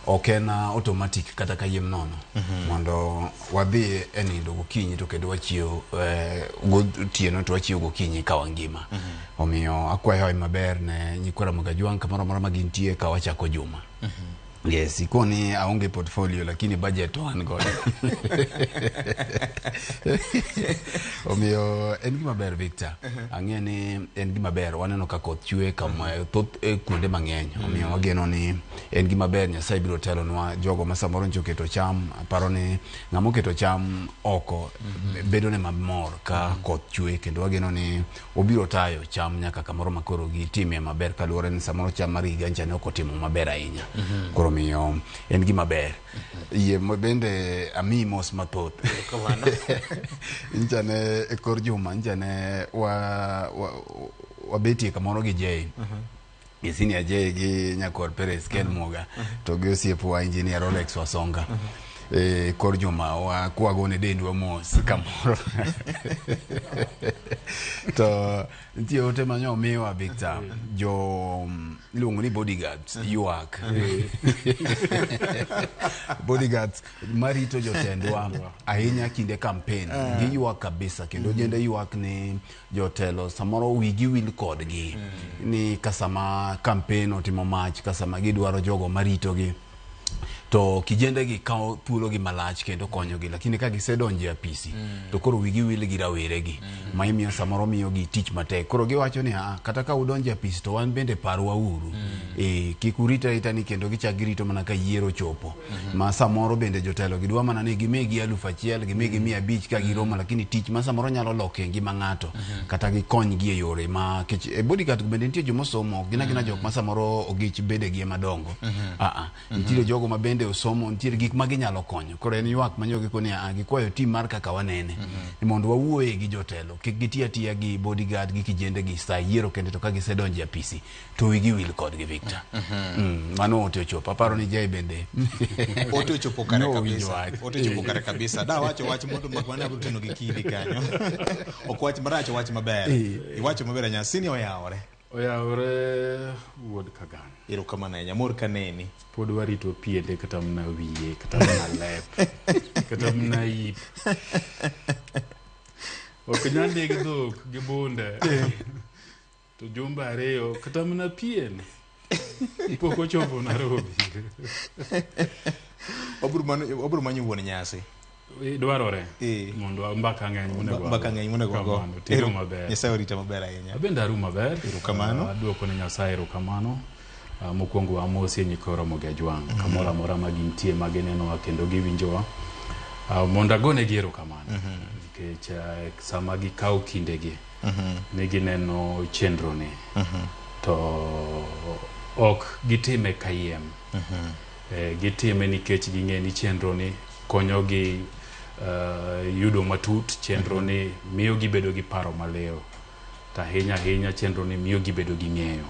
Ok en automatic kata kayiem nono mondo wadhi e nindo gokinyi to kendo wachiew gotieno to wachiew gokinyi ka wangima. Omiyo akwayo hawi maber ne nyikwa Ramogi Ajwang' kamoro amora ma gintie ka wachako juma. Yes, ikoni aonge portfolio lakini budget to an godo. Omiyo en gima ber Victor. Ang'e ni en gima ber waneno ka koth chwe kama thoth e kuonde mang'eny. Omiyo wageno ni en gima ber Nyasaye biro telonwa jogo ma samoro nyocha oketo cham aparo ni ng'ama oketo cham oko bedo ne mamor ka koth chwe kendo wageno ni obiro tayo cham nyaka kamoro ma koro gitimie maber kaluwore ni samoro cham mar higa ncha ne ok otimo maber ahinya. Koro miyo en gima ber. Yie bende amiyi mos mathoth. Ncha ne e kor juma ncha ne wabetie kamoro gi Jay. Gi senior Jay gi Nyakor Perez Ken Muga to gi osiepwa engineer Rolex Wasonga. E kor juma wakwagone dendwa mos kamoro. To nitie ote ma nyo omiwa Victor jo iluongo ni bodyguards ywak. Bodyguards marito jotendwa ahinya kinde campaign giywak kabisa kendo ojende ywak ni jotelo samoro wigi wil kodgi ni ka sama campaign otimo mach ka sama gidwaro jogo maritogi to kijende gi kawo thuolo gi malach kendo konyogi lakini ka gisedonjo e apisi to koro wigi wil gi rawere gi ma imiyo samoro miyo gi tich matek koro giwacho ni "Ah, kata ka udonjo e apisi to wan bende parwa uru e, kik urit arita ni kendo gichak girito mana ka yiero ochopo ma samoro bende jotelo gidwa mana ni gimigi 1000 gimigi 500 ka giromo lakini tich ma samoro nyalo loko e ngima ng'ato kata gikonygi e yore ma kech e bodyguard bende nitie jomosomo ok gin agina jok ma samoro ogich bedegi ema dongo ah ah nitiere jogo ma bende osomo nitiere gik ma ginyalo konyo koro en ywak ma nyogi koni ah gikwayo tim mar kaka wanene ni mondo wawuoye gi jotelo kik giti atiya gi bodyguard gi kijende gi sa yiero kende to ka gisedonjo e apisi to wigi wil kodgi Victor mano ote ochopo aparo ni Jay bende Ote ochopo kare nowinjo kabisa. wach. Ote ochopo kare kabisa. Da wacho wach mondo mak mana abiro teno gi kidi kanyo. Ok wach marach, wach maber. Iwacho maber ahinya. Sini oyawore. Oyawore wuod Kagan. Erokamano ahinya. Amor kaneni. Pod warito piende kata mana wiye, kata mana lep, kata mana ip. Ok nyal neg dhok gi bunde. To jumbe ariyo kata mana pien pok ochopo Nairobi. Wabiro manyo wuon nyasi. Dwarore mondo mbaka ng'eny monego Mbaka ng'eny monego wago. Kamano, timo maber. Nyasaye orita maber ahinya. Abende aru maber. Erokamano. Aduoko ne Nyasaye erokamano. Mokwongo wamosie nyikwa Ramogi Ajwang' kamoro amora ma gintie ma ginenowa kendo giwinjowa. Mondo agonegi erokamano nikech sama gikawo kindegi ni gineno chenro ni to ok gitime kayiem. Gitime nikech ging'e ni chenro ni konyogi yudo matut, chenro ni miyo gibedo gi paro maliw, to ahinya ahinya chenro ni miyo gibedo gi ng'eyo.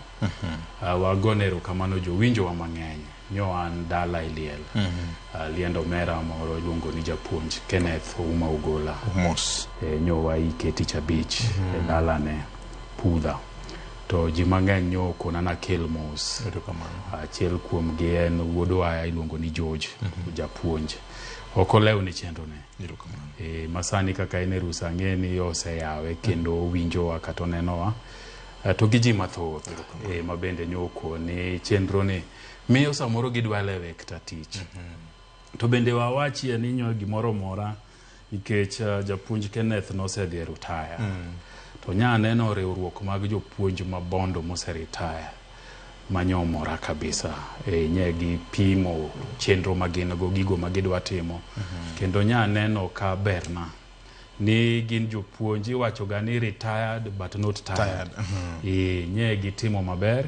Wagone erokamano jowinjowa mang'eny. Nyo an dala e liel. Liend omera moro iluongo ni japuonj Kenneth Ouma Ogola. Mos. Nyo waike tich abich e dalane Pudha. To ji mang'eny nyo okona nakel mos. Erokamano. Achiel kuomgi en wuod waya iluongo ni George, japuonj. Ok olew ni chenro ne. Erokamano. Masani kaka en e rusa ang'e ni oseyawe kendo owinjowa kata onenowa. To gi ji mathoth ma bende nyo okoni chenro ni miyo samoro gidwa lewe kata tich. To bende wawachie ni nyo gimoro mora nikech japuonj Kenneth nosedhi e rutaya. To nya neno riwruok mag jopuonj ma Bondo moseritaya manyo mora kabisa. Nye gi pimo chenro ma gin go, gigo ma gidwa timo. Kendo nya neno ka berna ni gin jopuonj iwacho ga ni retired but not tired. Nye gitimo maber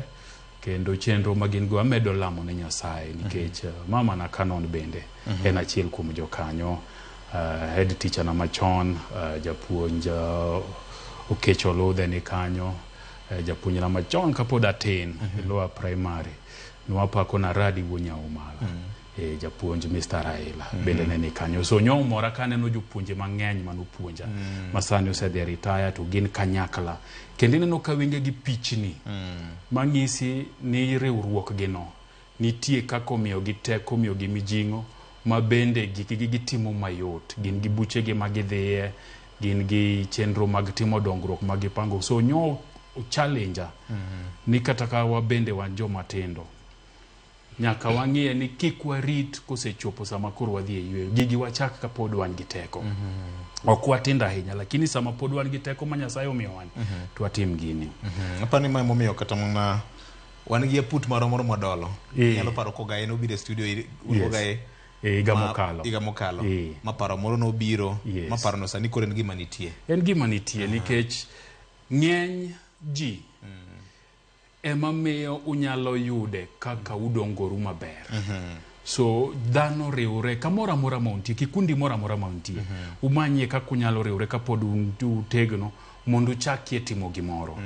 kendo chenro ma gin go amedo lamo ne Nyasaye nikech mama na Canon bende en achiel kuom jokanyo. Head teacher na machon japuonj Okecho Oludhe ni kanyo, japuonj na machon kapod atin e lower primary nwapako na Radi wuo Nyaumala. Japuonj Mr. Raila bende ne ni kanyo. So nyo mora kaneno jopuonje mang'eny manopuonja ma sani osedhi retire to gin kanyakla. Kendo ineno ka wenge gi pichni mang'isi ni riwruok gi no Nitie kaka omiyogi teko, omiyogi mijing'o ma bende gikgi gitimo mayot. Gin gi buchegi ma gidhiye, gin gi chenro mag timo dongruok ma gipango. So nyo challenge ni kata ka wabende wan joma tindo, nyaka wang'iye ni kik warit kosechopo sama koro wadhi e yweyo. Gigi wachak kapod wan gi teko. Ok watindo ahinya, lakini sama pod wan gi teko ma Nyasaye omiyowa ni, to watim gini. Aparo ni ma emomiyo kata mana wan gi aput marwa moro mwadolo. Inyalo paro Kogaye nobiro e studio ir Kogaye Higa mokalo. Higa mokalo. Ma paro moro nobiro. Ma paro no sani koro en gima nitie. En gima nitie nikech ng'eny ji ema miyo unyalo yude kaka udongoru maber. So dhano riwre kamoro amora ma untie, kikundi moro amora ma untie. Umanyie kaka unyalo riwre kapod utegno mondo uchakie timo gimoro.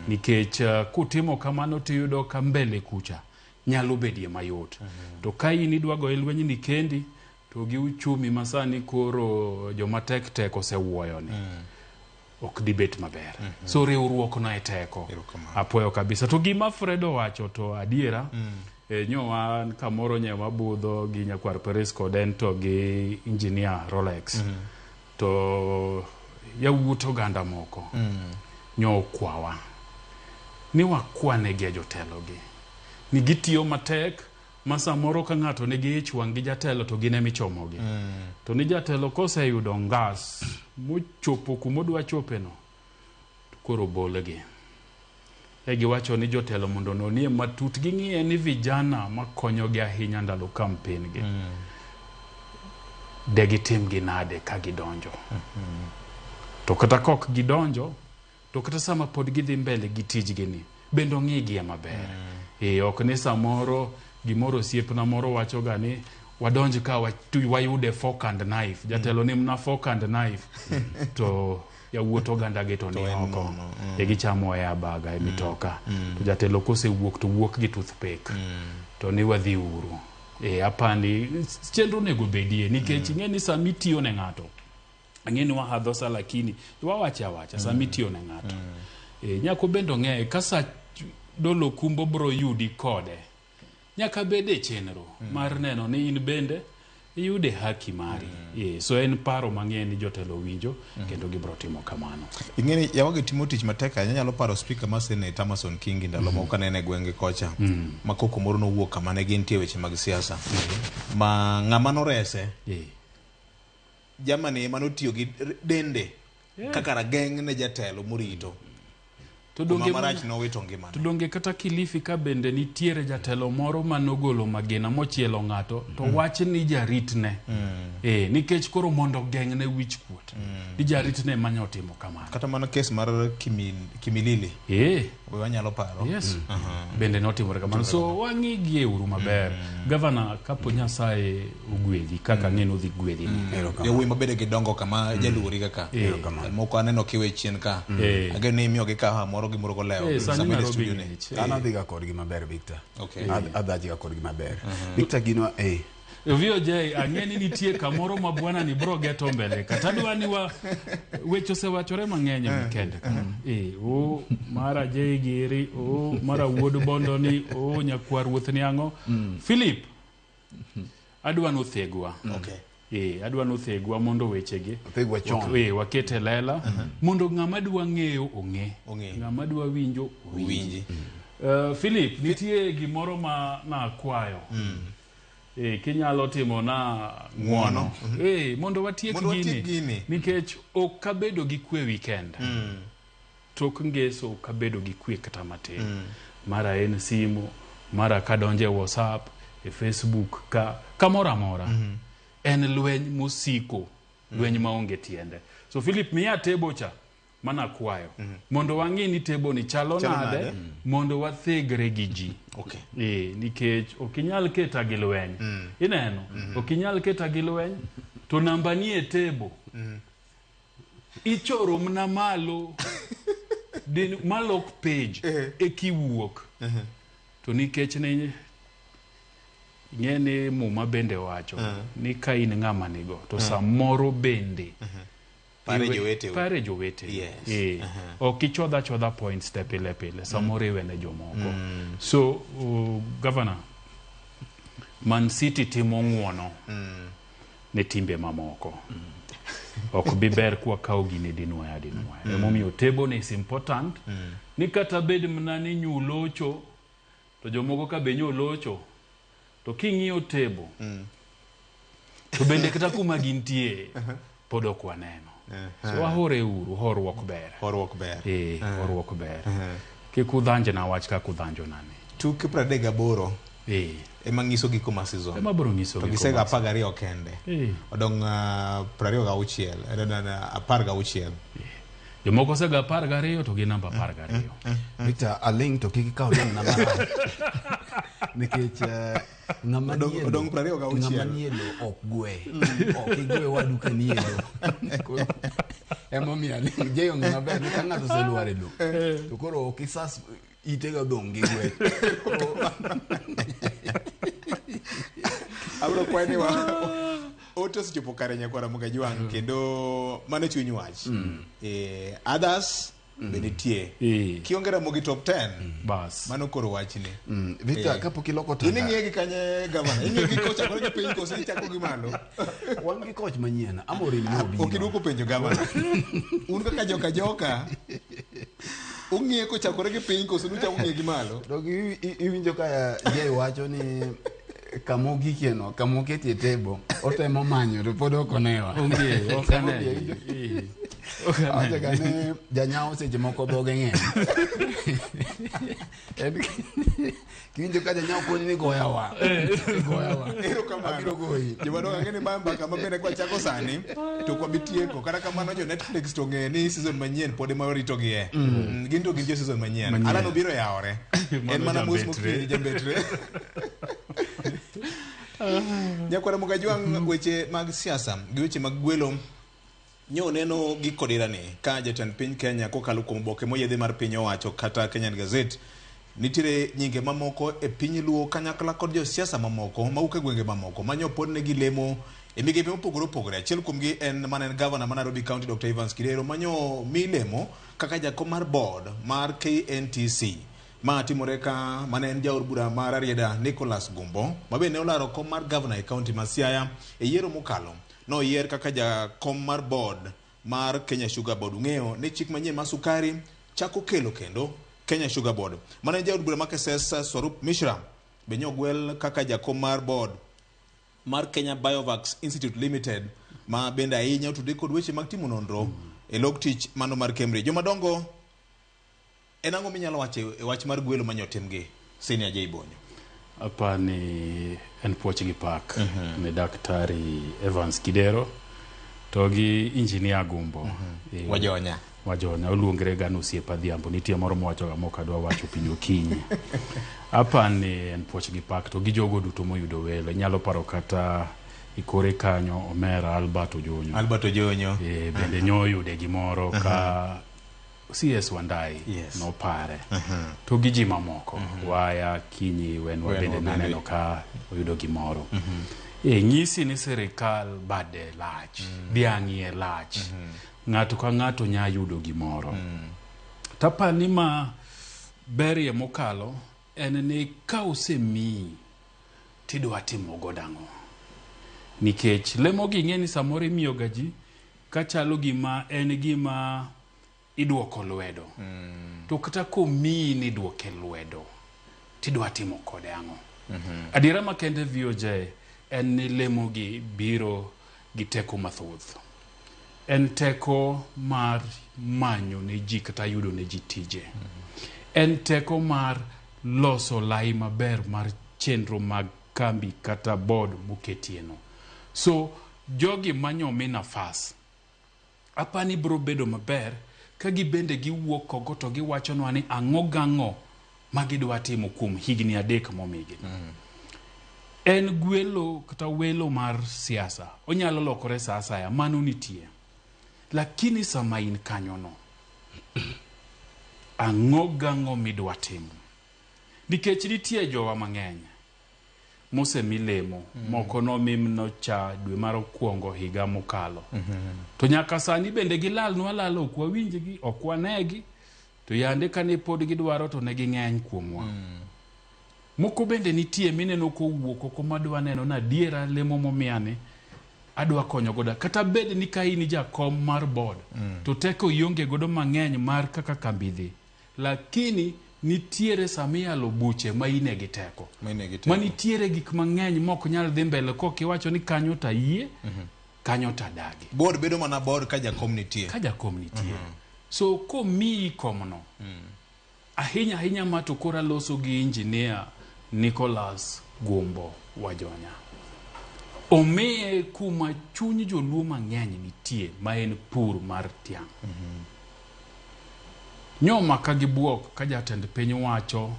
Nikech kutimo kamano tiyudo ka mbele kucha nyalo bedie mayot. To ka in idwa goye lweny ni kendi, to gi uchumi masani koro joma tek tek osewuoyo ni. Ok dibet maber. So riwruok no e teko. Apuoyo kabisa. To gima Fred owacho to adiera, nyo wan kamoro nye wabudho gi Nyakwar Peris kod en to gi engineer Rolex. To yawuot oganda moko nyo okwawa ni wakwanegi e jotelogi ni gitiyo matek ma samoro ka ng'ato nigi ich wang' gi jatelo to gin emichomogi. To ni jatelo koseyudo ngas mochopo kumodwa chopeno to koro bolgi. E giwacho ni jotelo mondo ononie matut ging'iye ni vijana makonyogi ahinya ndalo campaign gi. De gitim gi nade ka gidonjo. To kata kok gidonjo, to kata sama pod gidhi mbele gi tijgi ni, bende ong'igie maber. Ok ni samoro gimoro osiepna moro wacho ga ni wadonj ka wayude fork and knife. Jatelo ni mna fork and knife. To yawuot oganda gi to ni oko. E gichamo e abaga e mitoka. To jatelo kosewuok to wuok gi toothpick. To ni wadhi uru. Apani chenro onego bedie nikech ing'e ni sama itiyo ne ng'ato. Ang'e ni wahadho sa lakini wawache awacha sama itiyo ne ng'ato. Nyako bende ong'e ka sa dolo kumbo bro yudi kode. Nyaka bed e chenro mar neno ni in bende iyude haki mari. So en paro mang'eny ni jotelo winjo kendo gibro timo kamano. Ing'e ni yawagi timo tich matek ahinya. Anyalo paro speaker mar Senate Amason Kingi ndalo moko kanene e gwenge kocha. Ma koko moro nowuok kama ne gintie weche mag siasa. Ma ng'ama norese. Jamani ema notiyo gi dende kaka rageng' ne jatelo morito. To donge marach nowito ngimane. To donge kata Kilifi ka bende nitiere jatelo moro manogolo magina mochielo ng'ato to wach ni jaritne. Nikech koro mondo geng'ne wich kuot. Ni jaritne ema ne otimo kamano. Kata mana kes mar Kimilili. Be wanyalo paro. Yes. Bende notimore kamano. So wang'i gi e uru maber. Governor, kapo Nyasaye ogwedhi kaka ang'e ni odhi gwedhi ni. Yawuoyi mabede gidongo kama jaluori kaka. Moko aneno kiwe chien ka. Ageno ni imiyogi kahawa moro gimoro golewo. Sani Sama Nairobi studio ni. ng'ich. An adhiga kodgi maber, Victor. Adhajiga kodgi maber. Victor gino VOJ, ang'e ni nitie kamoro ma bwana ni bro geto mbele. Kata adwa ni wa weche osewachore mang'eny e weekend ka. O mara J Giri, o mara wuod Bondo ni, o nyakwar ruoth ni ang'o. Philip, adwa nothegwa. Adwa nothegwa mondo wechegi. Othegwa chon. Wakete lela. Mondo ng'ama dwa ng'eyo ong'e. Ng'ama dwa winjo owinji. Philip, nitie gimoro ma nakwayo. Kinyalo timo na ng'uono. Mondo watiek gini. Nikech ok abedo gi kwe weekend. Tok ngeso ok abedo gi kwe kata matin. Mara en simu, mara kadonje WhatsApp, e Facebook ka kamoro amora. En lweny mosiko, lweny maonge tiende. So Philip, miya tebo cha mana kwayo. Mondo wang'i ni tebo ni chalo nade, mondo wathegre gi ji. Nikech ok inyal keta gi lweny. Ineno? Ok inyal keta gi lweny, to namba ni e tebo. Ichoro mna malo, malok page, e kiwuok. To nikech ne ing'e ni Muma bende wacho, ni ka in ng'ama nigo, to samoro bende Pare jowete. Yes. Ok ichodha chodha points te pile pile. Samoro iwene jomoko. So, Governor, Man City timo ng'uono ne timbe mamoko. Ok bi ber kwakawo gini dinwoya dinwoya. Emomiyo table is important. Ni kata bed mana ni nyulocho to jomoko ka be nyolocho to king'iyo table to bende kata kuma gintie pod ok waneno. So wahore uru, horuok ber. Horuok ber. Eh, horuok ber. Kik udhanjna wach kaka udhanjona ni. Tuke 38 Eh, ema nyiso giko ma season. ema biro nyiso To giko gisego ma- 12 kende. Eh. Odong' 26, 16. Jomoko osego 12 to gin namba 12. Victor aling to kik ikaw ling na marach nikech ng'ama nie Odong' 26. ng'ama nie lo ok gwe ok igwe wadu ka nie lo. Koro, emomiyo aling jeyo ng'e maber ni ka ng'ato oselwar e lo to koro ok isas ite ga odong' gi gwe. Abro kwayi ni wa ote osechopo kare nyakwara Mugajwang' kendo mano e chuny wach. Others be nitie. Kionge Ramogi top 10 Bas. mano koro wachni. Victor kapok iloko In tanda ing'iye gi kanye gavana? Ing'iye gi kocha koro gi piny koso ichako gi malo? wan gi koch manyien Amorim nobiro. Ok idwoko penjo gavana. Un kaka joka joka ung'iye kochakore gi piny koso nuchako ng'iye gi malo? To iwinjo ka Jay wacho ni kama ogikie no, kama oketie table, otemo manyo to pod ok onewa. Onge, ok ane. Ok ane. Awacho ga ni janyao seche moko dhoge ng'eny. En kiwinjo ka janyao koni ni goyawa. Goyawa. Erokamano. Abiro goyi. Jomadongo ang'e ni ma mbaka ma bende kwachako sani to ok wabi tieko. Kata kamano jo Netflix to ong'e ni season manyien pod ema waritogie. Gin to gin jo season manyien. Manyien. Alan obiro yawore. En Mano mana mos jambetre. mokinyi jambetre. Nyakwara Mugajwang' weche mag siasa gi weche mag gwelo nyo neno gi kodirani ka jatend piny Kenya kokalo kuom oboke moyiedhi mar piny owacho kata Kenyan Gazette nitiere nyinge mamoko e piny Luo kanyakla kod josiasa mamoko mawuok e gwenge mamoko manyo pod negi lemo e migepe mopogore opogore. Achiel kuomgi en mane en gavana ma Nairobi County Dr. Evans Kidero manyo mi lemo kaka jakom mar board mar KNTC. Ma timore ka mane en jaod bura mar Rarieda Nicholas Gumbo ma bende ne olaro kom mar gavana e kaunti ma Siaya e yiero mokalo. Noyier kaka jakom mar board mar Kenya Sugar Board. Ung'eyo ni chik manyien mar sukari chako kelo kendo Kenya Sugar Board. Mane en jaod bura ma Keses Swarup Mishra be nyogwel kaka jakom mar board mar Kenya Biovax Institute Limited ma bende ahinya otudore kod weche mag timo nonro e lok tich mano mar Cambridge. Jomadongo, en ang'o minyalo wacho e wach mar gwelo manyotimgi Senior J Bonyo? Apani en puoch gi pak ne Daktari Evans Kidero to gi Engineer Gumbo. Wajonya. Wajonya oluongre ga ni osiepa Adhiambo. Nitie moro mowacho ga mok adwa wacho piny okinyi. Apani en puoch gi pak to gi jogo duto moyudo welo. Inyalo paro kata ikore kanyo Omera Albert Ojonyo. Albert Ojonyo. Bende nyoyude gimoro ka CS Wandai Yes. nopare to gi ji mamoko waya kinyi wenwa Wenwa bende bende. naneno ka oyudo gimoro. Nyisi ni sirikal bade lach, dhiang' iye lach, ng'ato ka ng'ato nya yudo gimoro. Tapani ma berie mokalo en ni ka osemiyi tidwa timo godo ang'o? Nikech lemo gi ing'e ni samoro imiyo ga ji kachalo gima en gima idwoko lwedo. To kata komiyi ni idwoke lwedo, tidwa timo kode ang'o? Adiera makende VOJ en ni lemo gi biro gi teko mathoth. En teko mar manyo ne ji kata yudo ne ji tije. En teko mar loso lai maber mar chenro mag kambi kata board moketieno. So jogi manyo mi nafas, apani biro bedo maber ka gibende giwuok oko to giwachonwa ni ang'o gang'o ma gidwa timo kuom higni 3 momigi. En gwelo kata welo mar siasa, onyalo lokore sa asaya, mano nitie. Lakini sama in kanyono, ang'o gang'o midwa timo? Nikech nitie jowa mang'eny mosemi lemo, moko nomi nocha dwe mar okwongo higa mokalo. To nyaka sani bende gilalnwa lala, ok wawinjgi, ok wanegi, to yande kane pod gidwaro to ne ging'eny kuomwa. Moko bende nitie mineno kowuok oko madwa neno ni adiera lemo momiyani adwa konyo godo. Kata bed ni ka in jakom mar board to teko ionge godo mang'eny mar kaka kambi dhi. Lakini nitiere sama iyalo buche ma ine gi teko. Ma ine gi teko. Manitiere gik mang'eny mok nyal dhi mbele kok iwacho ni kanyo to ayie, kanyo to adagi. Board bedo mana board ka jakom nitie. Ka jakom nitie. So komiyi komno, ahinya ahinya ma to koro aloso gi engineer Nicholas Gumbo Wajonya. Omiye kuma chuny joluo mang'eny nitie ma en pur mar tiang'. Nyomaka gi buok ka jatend piny wacho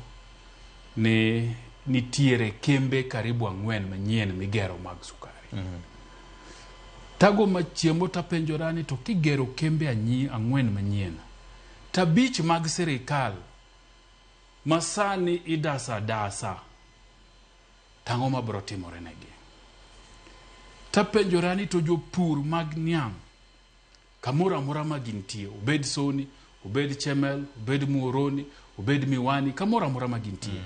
ni nitiere kembe karibu 4 manyien migero mag sukari. Tago machiemo tapenjora ni to kigero kembe 4 manyien, to 5 mag sirikal masani idasa dasa, tang'o mabro timore negi? Tapenjora ni to jopur mag niang' kamoro amora ma gintie, obed Soni, obed Chemel, obed Muhoroni, obed Miwani, kamoro amora ma gintie.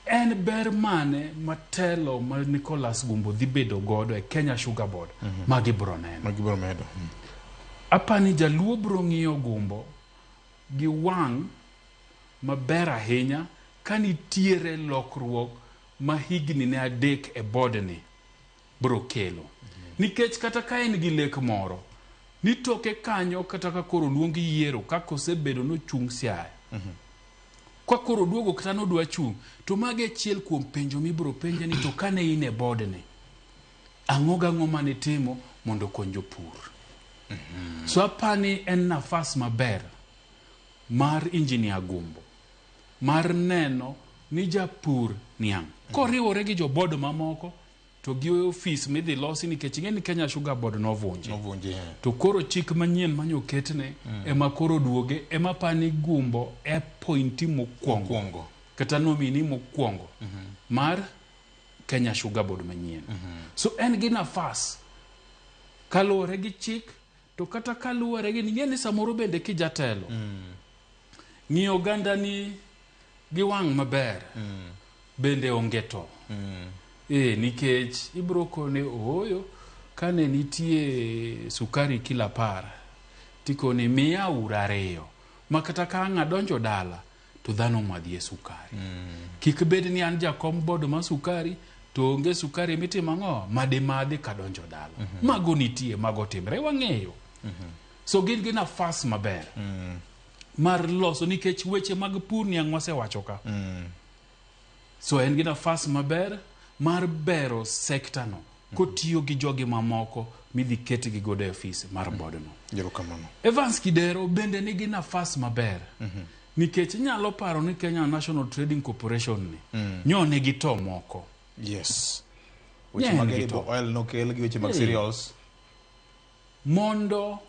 En ber mane matelo ma Nicholas Gumbo dhi bedo godo e Kenya Sugar Board ma gibro neno? Ma gibro medo. Apani jaluo bro ng'iyo Gumbo gi wang' maber ahinya ka nitiere lokruok ma higni ne 3 e board ni bro kelo. Nikech kata ka en gi lek moro, ni toke kanyo kata ka koro luong yiero kaka osebedo nochung' Siaya. Ka koro duogo kata nodwa chung', to mago e achiel kuom penjo mibro penje ni to kane in e board ni, ang'o gang'o mane itimo mondo okony jopur? So apani en nafas maber mar engineer Gumbo mar neno ni japur niang' koriwore gi jo board mamoko to gi ofis midhi losi nikech ing'e ni Kenya Sugar Board novunji. Novunji. To koro chik manyien manyoketne ema koro duoge ema pani Gumbo e pointi mokwongo. Kata nomini mokwongo mar Kenya Sugar Board manyien. So en gi nafas kaluwore gi chik to kata kaluwore gi ing'e ni samoro bende kijatelo ng'iyo oganda ni gi wang' maber bende onge to. Nikech ibro kone ooyo kane nitie sukari kilo 10 tikone miya ura 2 ma kata ka ang' adonjo dala to dhano madhie sukari. Kik bed ni an jakom board mar sukari to onge sukari mitimo ang'o madimadhi kadonjo dala. Mago nitie, mago timre, wang'eyo. So gin gi nafas maber mar loso nikech weche mag pur niang' wasewacho ka. So en gi nafas maber mar bero sekta no kotiyo gi jogi mamoko midhi ketgi godo e ofis mar board no. Evans Kidero bende nigi nafas maber nikech inyalo paro ni Kenya National Trading Corporation ni nyo nigi to moko. Yes. Weche mag edible oil nokel gi weche mag cereals. Mondo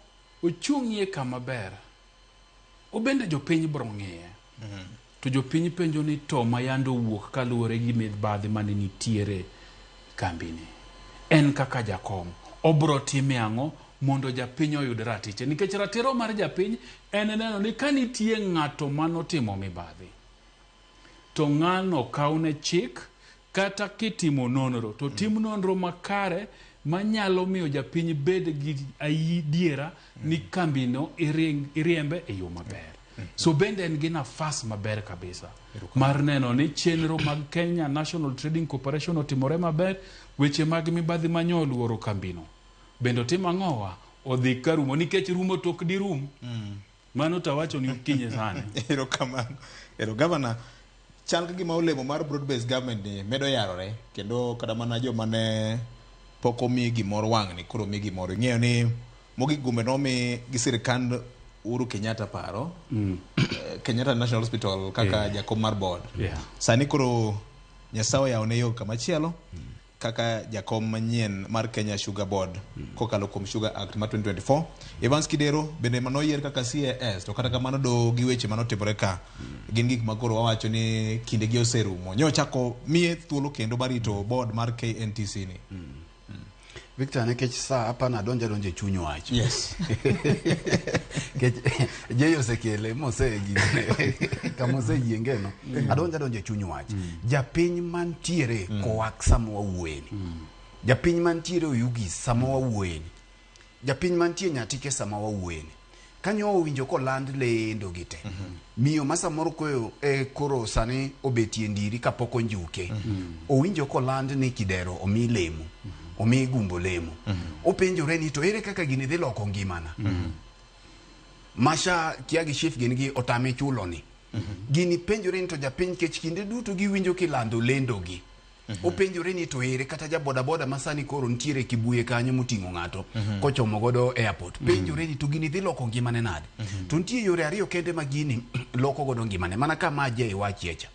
ochung'ie kama ber, obende jopiny bro ng'iye. To jopiny penjo ni to mayando wuok kaluwore gi mibadhi mane nitiere kambini. En kaka jakom, obro time ang'o mondo japiny oyud ratiche? Nikech ratiro mar japiny en neno ni ka nitie ng'ato manotimo mibadhi, to ng'ano kawne chik kata kitimo nonro, to tim nonro makare manyalo miyo japiny bed gi adiera ni kambino iriembe e yo maber. So bende en gi nafas maber kabisa mar neno ni chenro mag Kenya National Trading Corporation otimore maber, weche mag mibadhi manyo oluoro kambino bende otim ang'owa odhi karumo nikech rumo to ok dirum. Mano tawacho ni okinyi sani. Erokamano. Ero governor, chal ka gima olemo mar broad based government ni medo yarore kendo kata mana joma ne pok omi gimoro wang'ni koro omi gimoro. Ing'eyo ni mogik gumbe nomi gi sirikand Uhuru Kenyatta paro Kenyatta National Hospital kaka jakom mar board. Sani koro Nyasaye oyawone yo kamachielo kaka jakom manyien mar Kenya Sugar Board kokalo kuom Sugar Act mar 2024. Evans Kidero bende manoyier kaka CAS to kata kamano do gi weche manotimore ka gin gik ma koro wawacho ni kindegi oserumo. Nyo chako miye thuolo kendo mar rito board mar KNTC ni. Victor, nikech saa apana adonjo adonjo e chuny wach. Yes. Nikech Jay osekele mose gine kama oseyiengeno. Adonjo adonjo e chuny wach. Japiny mantiere kowak sama wawuoyeni. Japiny mantiere Oyugis sama wawuoyeni. Japiny mantie Nyatike sama wawuoyeni. Kanyo owinjo koland lendo gi te. Miyo ma samoro koyo koro sani obetie ndiri kapok onjuke. Owinjo koland ni Kidero omi lemo. Omi Gumbo lemo. Openjore ni to ere kaka gini dhi loko ngimana. Masha kia gi shif gin gi otame chulo ni. Gini penjore ni to japiny kech kinde duto giwinjo kilando lendo gi. Openjore ni to ere kata ja boda boda ma sani koro nitiere Kibuye kanyo moting'o ng'ato kochomo godo airport. Penjore ni to gini dhi loko ngimane nade. To nitie yore ariyo kende ma gini loko godo ngimane mana kama Jay wachie cha.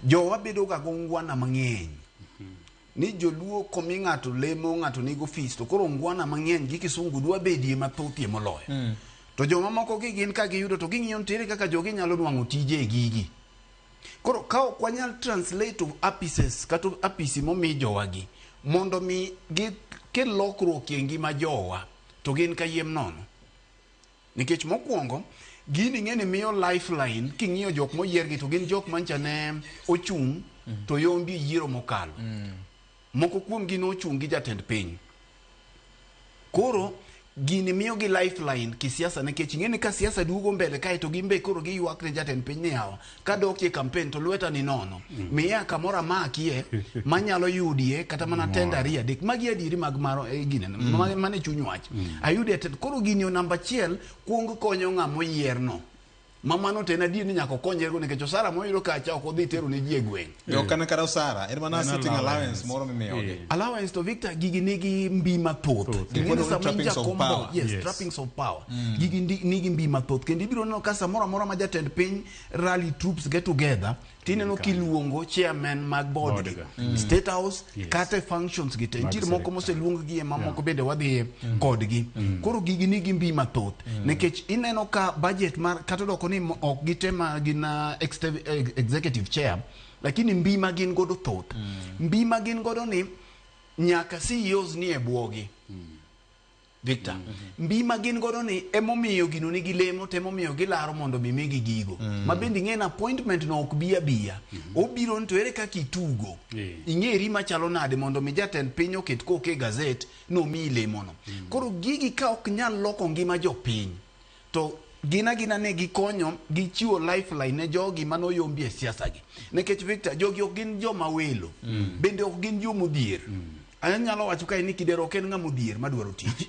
Jowa bedo ga gongwana mang'eny. Ni joluo komi ng'ato lemo ng'ato nigo ofis to koro ngwana mang'eny gi kisungu dwa bedie mathothie moloyo. To joma moko gi gin ka giyudo to ging'iyo nitiere kaka jogi nyalo nwang'o tije e gigi. Koro ka ok wanyal translate to apises kata apisi momi jowagi mondo mi gikel lokruok e ngima jowa to gin kayiem nono. Nikech mokwongo gini ng'eni miyo lifeline king'iyo jok moyier gi to gin jok mancha ne ochung' to yombi e yiero mokalo. Moko kuom gi nochung' gi jatend piny. Koro gini miyo gi lifeline kisiasa nikech ing'e ni ka siasa duogo mbele kae to gin be koro giywak ne jatend piny ni yawa kadok e campaign to lweta ni nono miya kamoro amakie manyalo yudie kata mana tenda ariyo adek magi adieri mag maro e gine mane chuny wach ayudie tenda koro gini o namba achiel kuong konyo ng'ama oyierno ma mano to en adier ni nyaka okonyre nikech osara moyudo kacha ok odhi tero ne ji e gweng' Ok kana kata osara, en mana En sitting allowance allowance. moro mimiyogi. Allowance to Victor gigi nigi mbi mathoth. Thoth. Ing'e ni Iluongo ni sama in trappings of jakom power. board, yes, Yes. trappings of power. Gigi nigi mbi mathoth kendo ibiro neno ka samoro amora ma jatend piny rally troops get together tineno kiluongo chairman mag board Board gi ga. State House Yes. kata e functions gi te Mag nitiere moko sirikal. moseluong gi e mamoko bende wadhiye kodgi koro gigi nigi mbi mathoth nikech ineno ka budget mar kata odoko ni ok gite ma gin executive chair lakini mbi ma gin godo thoth mbi ma gin godo ni nyaka CEOs ni e bwogi Victor mbi ma gin godo ni emomiyo gino nigi lemo to emomiyo gilaro mondo mi migi gigo ma bende ing'e ni appointment no ok bi abiya obiro ni to ere kaka itugo ing'eri machalo nade mondo mi jatend piny oket koke e gazet nomiyi lemono koro gigi ka ok nyal loko ngima jopiny to gin agina ne gikonyo gichiwo lifeline ne jogi manoyombi e siasa gi nikech Victor jogi ok gin joma welo bende ok gin jomodhier anyalo wacho kae ni Kidero ok en ng'ama odhier madwaro tich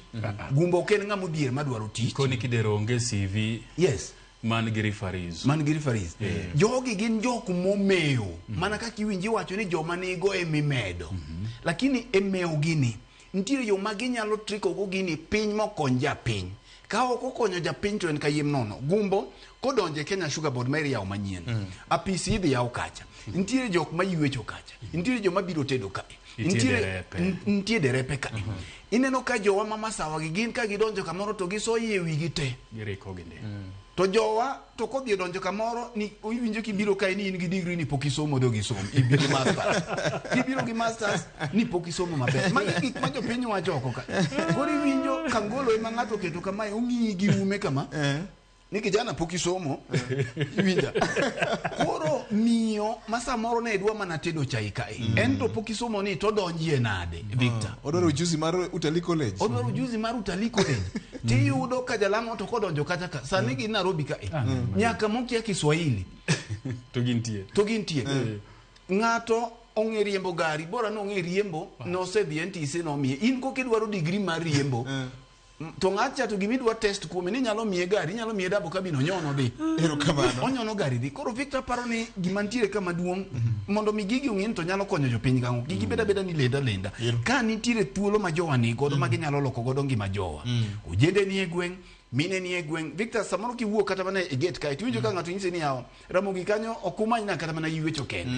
Gumbo ok en ng'ama odhier madwaro tich Koni Kidero onge CV yes man gi referees. Man gi referees jogi gin jok momewo mana kaka iwinji iwacho ni joma nigo emimedo lakini e mewo gini nitiere yo ma ginyalo triko go gini piny mokony japiny ka ok okonyo japiny to en kayiem nono Gumbo kodonjo e Kenya Sugar Board ma iriyawo manyien apisi idhi yaw kacha nitiere jok ma ywecho kacha nitiere joma biro tedo kae Nitie derepe. Nitie derepe kae ineno ka jowa ma masawa gi gin ka gidonjo kamoro to gisoyo e wigi te Giriko gi ndi. To jowa to kodhi odonjo kamoro ni iwinjo kibiro kae ni in gi degree ni pok isomo dog isom ibi gi masters kibiro gi masters ni pok isomo maber magi gik ma jopiny wacho oko ka koro iwinjo kangolo ema ng'ato oketo kamae ong'iyi gi ume kama ni kijana pok isomo iwinja koro miyo ma samoro ne dwa mana tedo chai kae en to pok isomo ni to donjie nade Victor Odwaro ujuzi mar Utalii College. odwaro ujuzi mar Utalii College tiyudo ka jalang'o to kodonjo kacha ka sani gin Nairobi kae nyaka mokia Kiswahili To gintie. To gintie ng'ato ong'e riembo gari bora nong'e riembo nosedhi NTC nomiye in koka idwaro degree mar riembo to ng'acha to gimidwa test kuome ni nyalo miye gari inyalo miye double cabin onyono dhi Erokamano. onyono gari dhi koro Victor paro ni gima nitiere ka maduong' mondo mi gigi ong'e ni to nyalo konyo jopiny gang'o gigi beda beda ni lenda lenda ka nitiere thuolo ma jowa ni godo ma ginyalo loko godo ngima jowa ojende ni e gweng' mine ni e gweng' Victor samoro kiwuok kata mana e gate kae tiwinjo ka ng'ato nyisi ni yawa Ramogi kanyo ok umanyna kata mana ywecho kende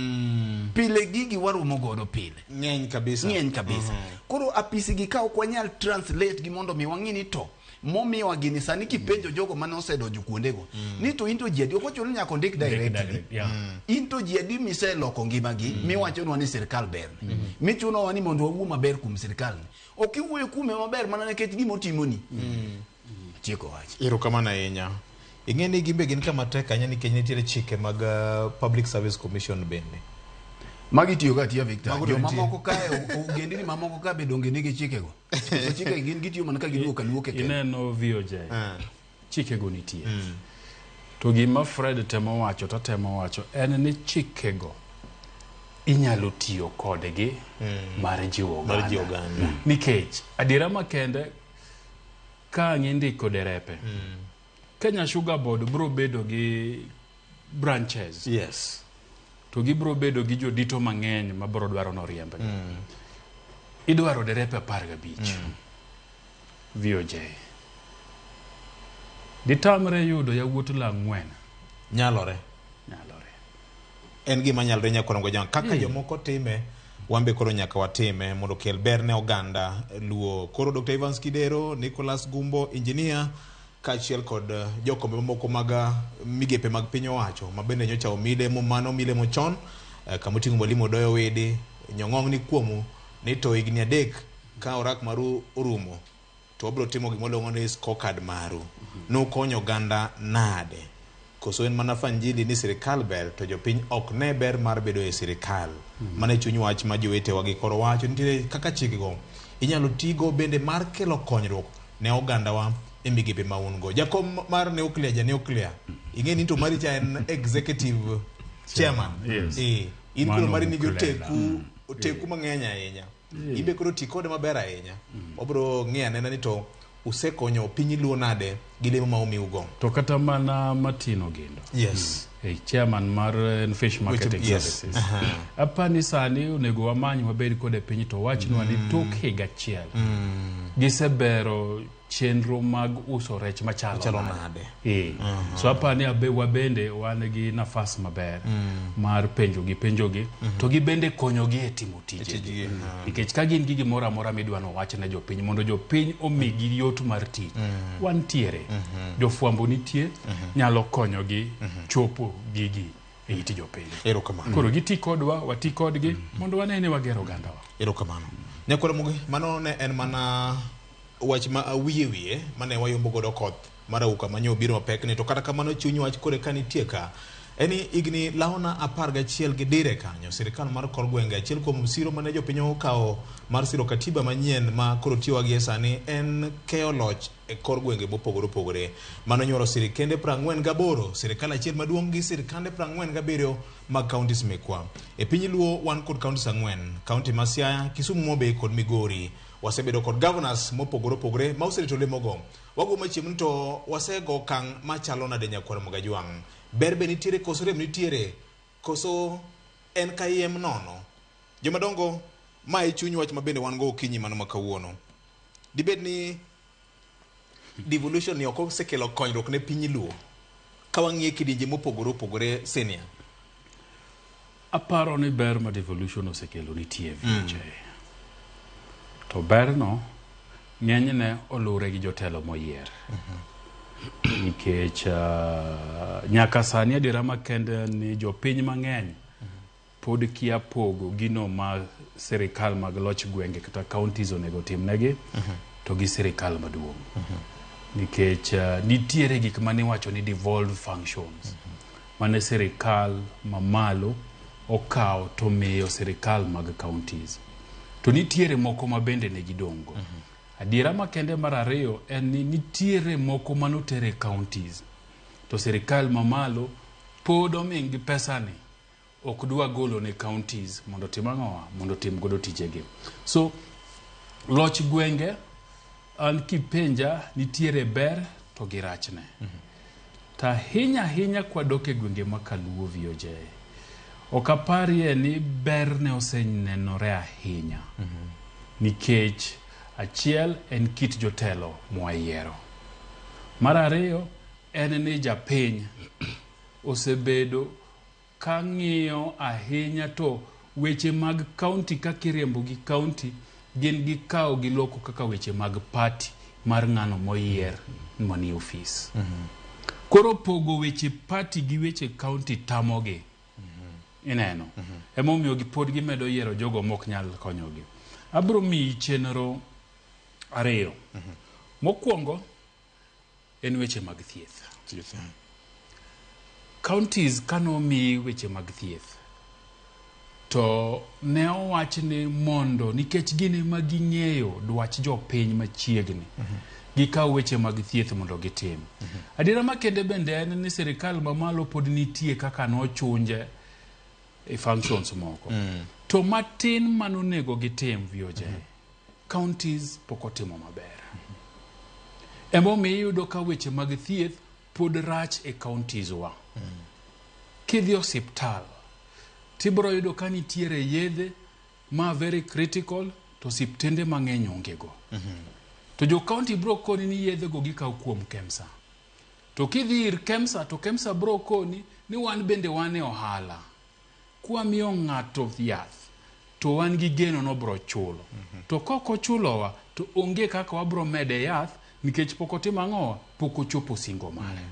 pile gigi waromo godo pile Ng'eny kabisa. Ng'eny kabisa koro apisi gi ka ok wanyal translate gi mondo mi wang'i ni to Momiwa gini sani kipenjo jogo mane osedonjo kuondego ni to in to ji adi ok ochuno ni nyaka ondik directly. Direct, yeah. In to ji adi miseloko ngimagi miwachonwa ni sirikal ber michunowa ni mondo wawuo maber kuom sirikal ni ok iwuoyo kuome maber mana nikech gima otimoni. Atieko wach. Erokamano ahinya. Ing'e ni gimbe gin kama tek ahinya nikech nitiere chike mag Public Service Commission bende. Magi tiyo ga atiya, Victor. Mago to Joma nitie. moko kae ogendini mamoko ka be donge nigi chikego? To chike gin gitiyo mana ka giluok aluoke kende. Ineno VOJ, chikego nitie. To gima Fred temo wacho to atemo wacho en ni chikego inyalo tiyo kodgi mar jiwo Mar jiwo oganda. Nikech adiera makende ka ang' indiko derepe, Kenya Sugar Board biro bedo gi branches to gibiro bedo gi jodito mang'eny ma biro dwaro noriembgi. Idwaro derepe 15. VOJ. Ditamre yudo yawuot lang'wen. Nyalore. Nyalore. En gima nyalore nyakorongo jang. Kaka jomoko time, wan be koro nyaka watime mondo okel ber ne oganda Luo. Koro Dr. Evans Kidero, Nicholas Gumbo, engineer, kaachiel kod jokombe mamoko mag migepe mag piny owacho ma bende nyocha omi lemo mano omi lemo chon kamoting'o mwalimu Odoyo Widi nyong'ong ni kuomu ni to higni 3 ka orak maru orumo to wabiro timo gima waluongo ni scorecard maru. Nukonyo oganda nade? Koso en mana fanjili ni sirikal ber to jopiny ok ne ber mar bedo e sirikal. Mano e chuny wach ma jowetewa gi koro wacho. Nitiere kaka chikego inyalo tigo bende mar kelo konyruok ne ogandawa e migepe ma un go. Jakom mar Nuclear, ja Nuclear, ing'e ni to mari cha en executive chairman. Yes. In koro Mano mari nigi Muklela. oteku mang'eny ahinya. Imbe koro ti kode maber ahinya. Wabiro ng'iyo anena ni to usekonyo piny Luo nade gi lemo ma omiugo. To kata mana Martin Ogindo. Chairman mar Fish Marketing Services. Apani sani onego wamany wabed kode piny to wachnwa ni tok higa achiel gisebero chenro mag uso rech machalo Machalo nade. nade. So apani wabende wan gi nafas maber mar penjogi to gibende konyogi e timo tijegi. Tijegi, Nikech ka gin gi gimoro amora midwa nowach ne jopiny mondo jopiny omigi yot mar tich, wantiere. Jofwambo nitie, nyalo konyogi chopo gigi e it jopiny. Erokamano. Koro giti kodwa, wati kodgi mondo wane ni wagero ogandawa. Erokamano. Nyakwar Ramogi, mano ne en mana wach ma wiye wiye mane wayombo godo koth mar auka manyo obiro mapek ni to kata kamano chuny wach kore ka nitie ka en ni higni laona 11 gi dire kanyo sirikal mar kor gwenge achiel kuom siro mane jopiny okawo mar siro katiba manyien ma koro tiyowa gi e sani en keyo loch e kor gwenge mopogore opogore. Mano nyuolo sirikende 48, sirikal achiel maduong' gi sirikande 47 mag counties mekwa. E piny Luo wan kod counties 4, county ma Siaya, Kisumu, Homa kod Migori. Wasebedo kod governors mopogore opogore ma oserito lemogo. Wago machiegni to wasego okang' machalo nade nyakwar Mogajwang'. Ber be nitiere koso rem nitiere koso en kayiem nono. Jomadongo, ma e chuny wach ma bende wan go okinyi mano ma kawuono. Dibed ni devolution ni ok osekelo konyruok ne piny Luo ka wang'iye kidienje mopogore opogore senior. Aparo ni ber ma devolution osekelo nitie VJ. To berno ng'enyne oluwre gi jotelo moyier. Nikech nyaka sani adiera makende ni jopiny mang'eny pod kia pogo gino ma sirikal mag loch gwenge kata counties onego timnegi to gi sirikal maduong'. Nikech nitiere gik maniwacho ni devolved functions mane sirikal mamalo okawo to miyo sirikal mag counties. To nitiere moko ma bende ne gidong'go. Adiera makende mar ariyo en ni nitiere moko manotere counties to sirikal mamalo pod oming' gi pesani ok dwa golo ne counties mondo otim ang'owa mondo otim godo tijegi. So loch gwenge an kipenja nitiere ber to gi rachne. To ahinya ahinya kwadok e gwenge ma kaluo VOJ, ok aparie ni berne osenenore ahinya. Nikech achiel en kit jotelo mwayiero. Mar ariyo en ni japiny osebedo ka ng'iyo ahinya to weche mag county kaka iriembo gi county gin gikawo giloko kaka weche mag party mar ng'ano moyier manie ofis. Koro pogo weche party gi weche county tamogi. Ineno. Emomiyo pod gimedo yiero jogo mok nyal konyogi. Abiro miyi chenro ariyo. Mokwongo en weche mag thieth. Counties kanomi weche mag thieth to ne owach ni mondo nikech gin ema ging'eyo dwach jopiny machiegni gikaw weche mag thieth mondo gitim. Adiera makende bende en ni sirikal mamalo pod nitie kaka nochunje e functions moko. To matin manonego gitim VOJ, counties pok otimo maber. Emomiyo iyudo ka weche mag thieth pod rach e counties wa. Kidhi osiptal, tibiro yudo ka nitiere yedhe ma very critical to osiptende mang'eny onge go. To jo county biro koni ni yedhe go gikawo kuom KEMSA. To kidhi ir KEMSA to KEMSA biro koni ni wan bende wan e ohala. Kwamiyo ng'ato yath to wan gi geno nobro chulo. To kok ochulowa to onge kaka wabro mede yath nikech pok otimo ang'owa pok ochopo singo mare.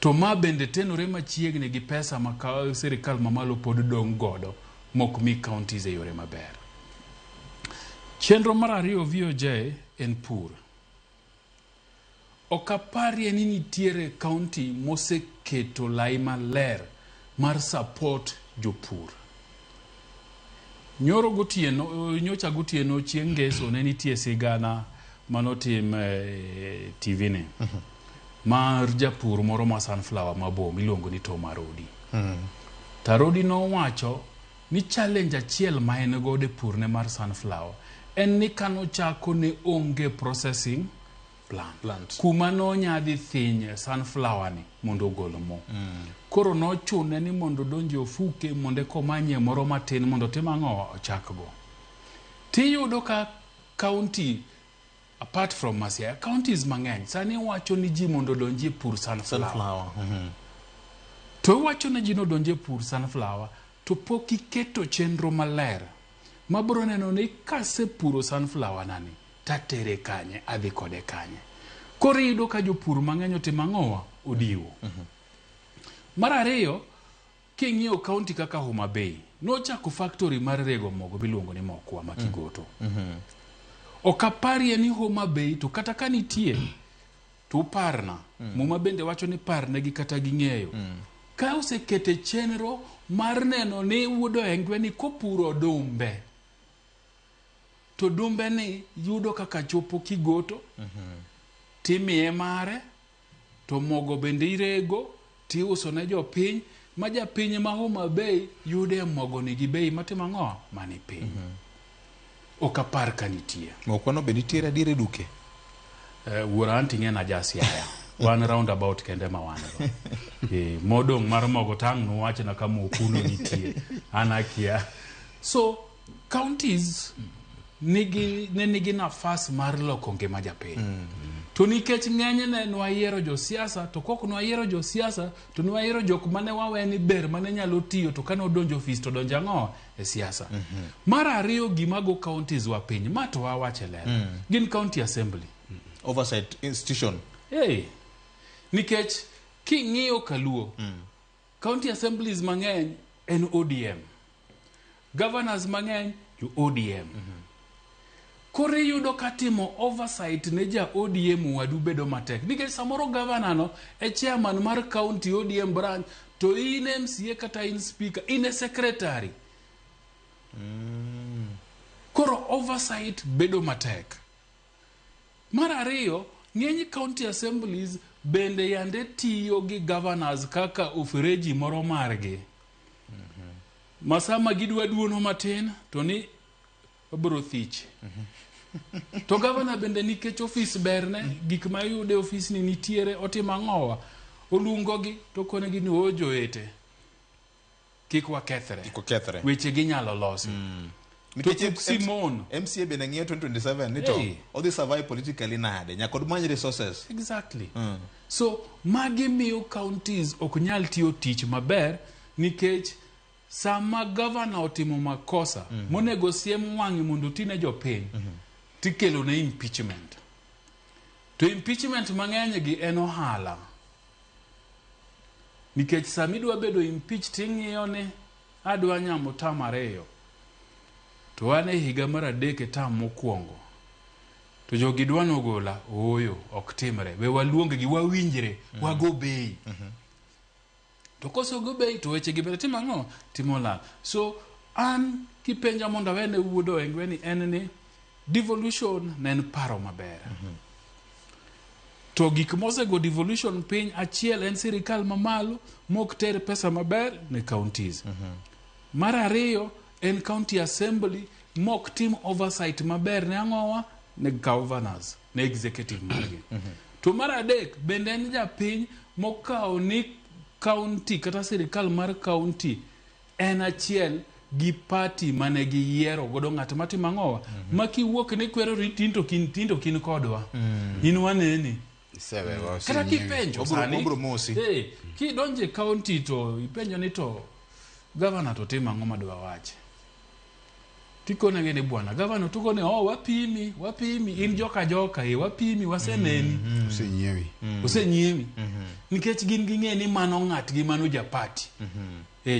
To ma bende tenore machiegni gi pesa ma sirikal mamalo pod dong' godo mok mi counties e yore maber. Chenro mar ariyo VOJ en pur. Ok aparie ni nitiere county moseketo lai maler mar support jopur. Nyoro gotieno, nyocha gotieno chieng' ngeso ne nitie sigana manotim e TV ni mar japur moro ma sunflower mabor miluongo ni Tom Arodi. Tarodi nowacho ni challenge achiel ma en godo e purne mar sunflower en ni kanochako ne onge processing plant. Plant. Kuma nonya dhi thinye sunflower ni mondo ogol mo. Koro nochune ni mondo odonj e ofuke mondo eka omanyie moro matin mondo otim ang'o ochak go. Tiyudo ka county apart from Siaya, counties mang'eny sani wacho ni ji mondo odonji e pur sunflower. Sunflower. To iwacho ne ji nodonji e pur sunflower to pok iketo chenro maler mabiro neno ni kasepuro sunflower nani tatere kanye adhi kode kanye. Koro iyudo ka jopur mang'eny otimo ang'owa odiwo. Mar ariyo, king'iyo county kaka Homa Bay, nochako factory mar rego mogo miluongo ni Mokwa ma Kigoto. Ok aparie ni Homa Bay to kata ka nitie to uparna. Muma bende wacho ni parnegi kata ging'eyo. Ka osekete chenro mar neno ni wuod Oengwe ni kopuro odumbe to dumbe ni yudo kaka chopo Kigoto timiye mare to mogo bende irego tiuso ne jopiny ma japiny ma Homa Bay yude mogo ni gi bei matimo ang'o mani piny. Ok apar ka nitie. Mokwano be nitiere adier e duke. Wuora anti ng'e ja Siaya. Wan roundabout kende ma wan go. Modong' mar mogo tang' nuwachna ka mokuno nitie. An akia. So counties ne nigi nafas mar loko ngima japiny. To nikech ng'enyne nwayiero josiasa to kok nwayiero josiasa to nwayiero jok mane wawe ni ber mane nyalo tiyo to kane odonjo ofis to donjo ang'o e siasa. Mar ariyo gima go counties wa piny ma to wawache ler. Gin county assembly. Oversight institution. Hey, nikech king'iyo kaluo county assemblies mang'eny en ODM. Governors mang'eny jo ODM. Koro iyudo ka timo oversight ne ja ODM wadu bedo matek nikech samoro governor no e chairman mar county ODM branch to in MCA kata in speaker in e secretary. Koro oversight bedo matek. Mar ariyo, ng'eny county assemblies bende yande tiyo gi governors kaka ofereji moro margi. Ma sama gidwa duono matin to ni wabiro thich. To governor bende nikech ofis berne, gik ma iyudo e ofis ni nitiere, otimo ang'owa? Oluongogi to okonegi ni o joete, kik wakethre. Kik wakethre. Weche gi nyalo losi. Nikech To Simon. MCA bende ng'iyo 2027 ni to Hey. odhi survive politically nade nyaka odmany resources. Exactly. So magi miyo counties ok nyal tiyo tich maber nikech sama governor otimo makosa monego siem wang'e mondo oti ne jopiny. Tikelo ne impeachment. To impeachment mang'eny gi en ohala. Nikech sama idwa bedo impeach ting'iyo ni adwa nyamo term 2. To an e higa mar 3 e term mokwongo. To jogi dwa nogola, ooyo, ok timre. We waluong gi, wawinjre, wago bei. To kosego bei to weche gi bende timo ang'o? Timo lal. So an kipenja mondo awene wuod Oengwe ni en ni devolution ne en paro maber. To gik mosego devolution piny achiel en sirikal mamalo mok ter pesa maber ne counties. Mar ariyo en county assembly mok tim oversight maber ne ang'owa ne governors ne executive margi. To mar adek bende en japiny mokawo ni county kata sirikal mar county en achiel gi party mane giyiero godo ng'at matimo ang'owa ma kiwuok ni kwero ni tin to kin tin to kin kodwa in waneni Isewewa, kata osenyiewi. kipenjo sani Wabro mosi. Kidonjo e county to ipenjo ni to governor to timo ang'o madwa wachi tikonegi ni bwana governor tukone oh wapimi wapimi in joka joka e wapimi waseneni Osenyiewi. Osenyiewi nikech gin ging'e ni mano ng'atgi mano japati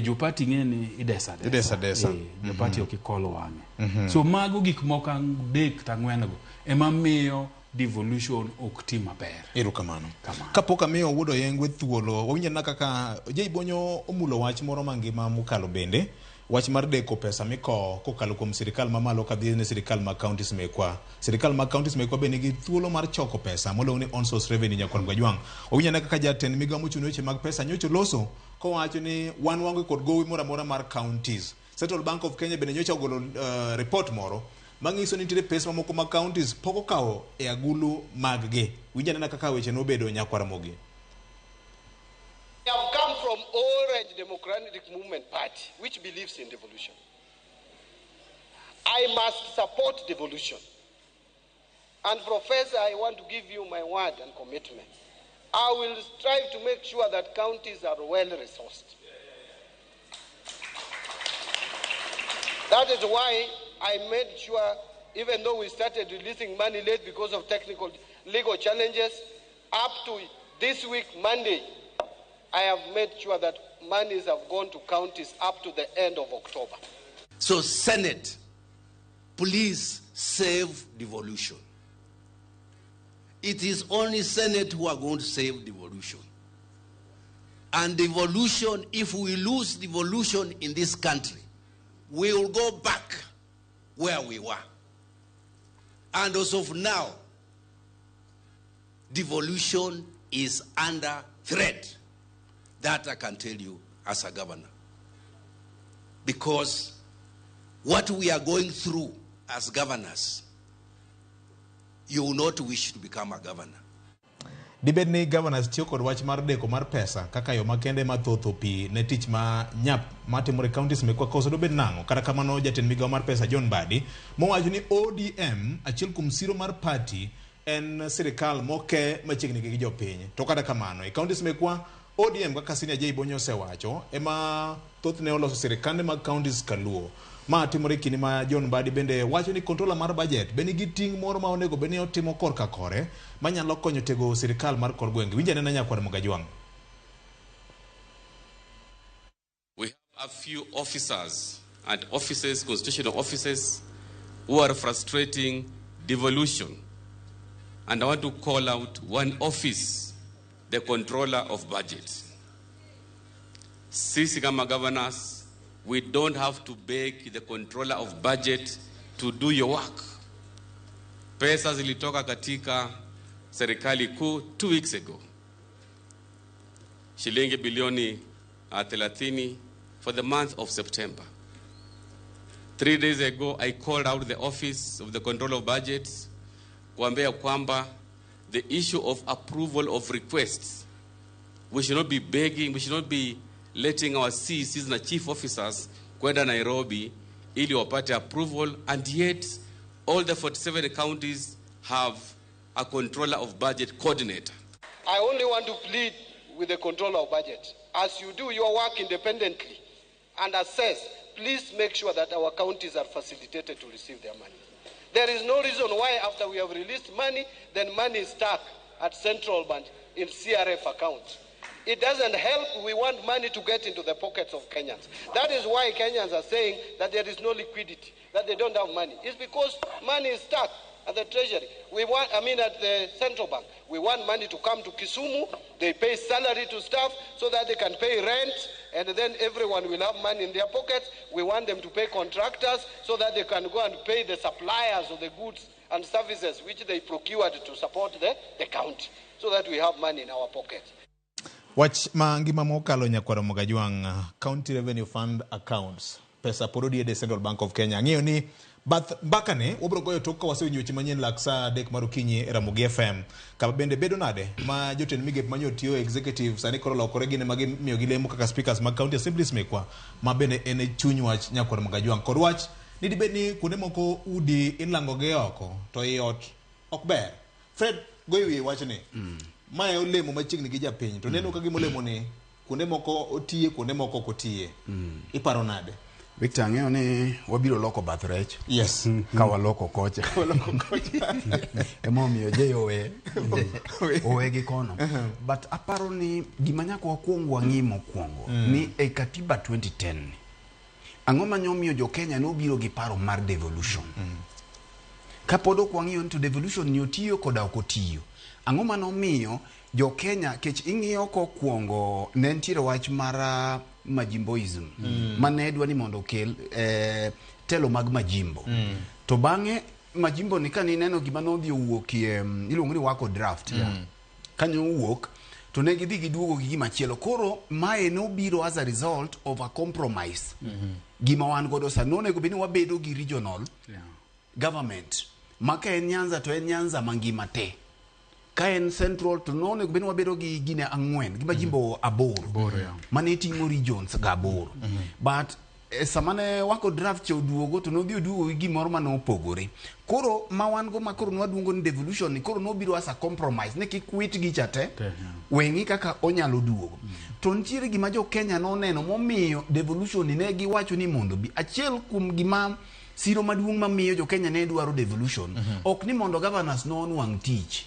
jopati ng'e ni idesa desa. Idesa desa. Jopati ok ikol wang'e. So mago gik moko 3 to 4 go ema miyo devolution ok ti maber. Erokamano. Kamano. Kapok amiyo wuod Oyengwe thuolo, wawinjo na kaka Jay Bonyo omulo wach moro mangima mokalo bende, wach mar deko pesa mikowo kokalo kuom sirikal mamalo kadhi ne sirikal mag counties mekwa. Sirikal mag counties mekwa be nigi thuolo mar choko pesa moluongo ni on source revenue nyakwar Gajwang'. Wawinjo na kaka jatend migawo mochung' ne weche mag pesa nyocha oloso kowacho ni wan waonge kod gowi moro amora mar counties. Central Bank of Kenya bende nyocha ogolo report moro manyiso ni nitiere pesa mamoko mag counties pok okawo e agulu mag gi. Winj anena kaka weche nobedo nyakwar Ramogi. I have come from Orange Democratic Movement Party, which believes in devolution. I must support devolution. And Professor, I want to give you my word and commitment. I will strive to make sure that counties are well resourced. That is why I made sure, even though we started releasing money late because of technical legal challenges, up to this week, Monday, I have made sure that monies have gone to counties up to the end of October. So, Senate, please save devolution. It is only Senate who are going to save devolution. And devolution, if we lose devolution in this country, we will go back where we were. And as of now, devolution is under threat. That I can tell you as a governor. Because what we are going through as governors, you will not wish to become a governor. Dibed ni governors tiyo kod wach mar deko mar pesa kaka yo makende ma thotho pi ne tich ma nyap matimore e counties mekwa koso dobed nang'o. Kata kamano jatend migawo mar pesa John Mbadi mowacho ni ODM achiel kuom siro mar party en sirikal moke machiegni gi jopiny. To kata kamano e counties mekwa ODM kaka Senior Jay Bonyo osewacho ema thothne oloso sirikande mag counties kaluo. Ma timore kinde ma John Mbadi bende wacho ni controller mar budget be nigi ting' moro ma onego bed ni otimo korka kore manyalo konyo tego sirikal mar kor gwenge. Winj anena nyakwar Mogajwang'. We have a few officers and offices, constitutional offices, who are frustrating devolution. And I want to call out one office, the controller of budget. Sisi kama governors, we don't have to beg the controller of budget to do your work. Pesa zilitoka katika serikali kuu 2 weeks ago. Shilingi bilioni 30 for the month of September. 3 days ago, I called out the office of the controller of budget kuambia kwamba the issue of approval of requests, we should not be begging, we should not be letting our CECs na chief officers kwenda Nairobi ili wapate approval, and yet all the 47 counties have a controller of budget coordinator. I only want to plead with the controller of budget. As you do your work independently and assess, please make sure that our counties are facilitated to receive their money. There is no reason why after we have released money, then money is stuck at Central Bank in CRF accounts. It doesn't help. We want money to get into the pockets of Kenyans. That is why Kenyans are saying that there is no liquidity, that they don't have money. It's because money is stuck at the Treasury. We want, I mean, at the Central Bank. We want money to come to Kisumu. They pay salary to staff so that they can pay rent, and then everyone will have money in their pockets. We want them to pay contractors so that they can go and pay the suppliers of the goods and services which they procured to support the county, so that we have money in our pockets. Wach ma ngima mokalo nyakwaro Mogajwang', County Revenue Fund accounts, pesa pod odiede Central Bank of Kenya. Ang'eyo ni bath mbakane wabiro goyo tok ka wasewinjo weche manyien lak saa 3 mar okinyi e Ramogi FM. Kama bende bedo nade ma jotend migepe manyo tiyo executive sani koro lokore gin ema gimiyo gi lemo kaka speakers mag county assemblies mekwa, ma bende en e chuny wach nyakwaro Mogajwang'. Kod wach ni dibed ni kuonde moko udi ilango gi oko to i ot ok ber. Fred, goyo wiye wachni. Mae olemo machiegni gi japiny to neno ka gima olemo ni kuonde moko otiye, kuonde moko ok otiye. Iparo nade? Victor, ang'eyo ni wabiro loko bath rech. Yes. Ka waloko kocha. Emomiyo je owe. Owe gi kono. But aparo ni gima nyaka wakwong wang'i mokwongo ni e katiba 2010 ni. Ang'o mane omiyo jo Kenya nobiro gi paro mar devolution? Kapod ok wang'iyo ni to devolution ni otiyo koda ok otiyo. Ang'o mane omiyo jo Kenya kech ing'iyo kokwongo ne nitiere wach mar majimboism mane dwa ni mondo okel telo mag majimbo. To bang'e majimbo ni kane ineno gima nodhi owuokie iluongo ni wako draft. Kanyo owuok to ne gidhi giduogo gi gima chielo. Koro mae nobiro as a result of a compromise. Gima wan godo sani nonego bed ni wabedo gi regional government. Ma ka en Nyanza to en Nyanza mangima te. Ka en Central to nonego bed ni wabedo gi gine 4, gi majimbo 8. Mane ting'o regions ga 8. But sama ne wako draft cha oduogo to nodhi oduogo gi gimoro mane opogore. Koro ma wan go ma koro nwaduongo ni devolution ni koro nobiro as a compromise ni kik wit gicha te, weng'i kaka onyalo duogo. To nitiere gima jo Kenya noneno momiyo devolution ni ne giwacho ni mondo bi. Achiel kuom gima siro maduong' mamiyo jo Kenya ne dwaro devolution, ok ni mondo governors nonwang' tich.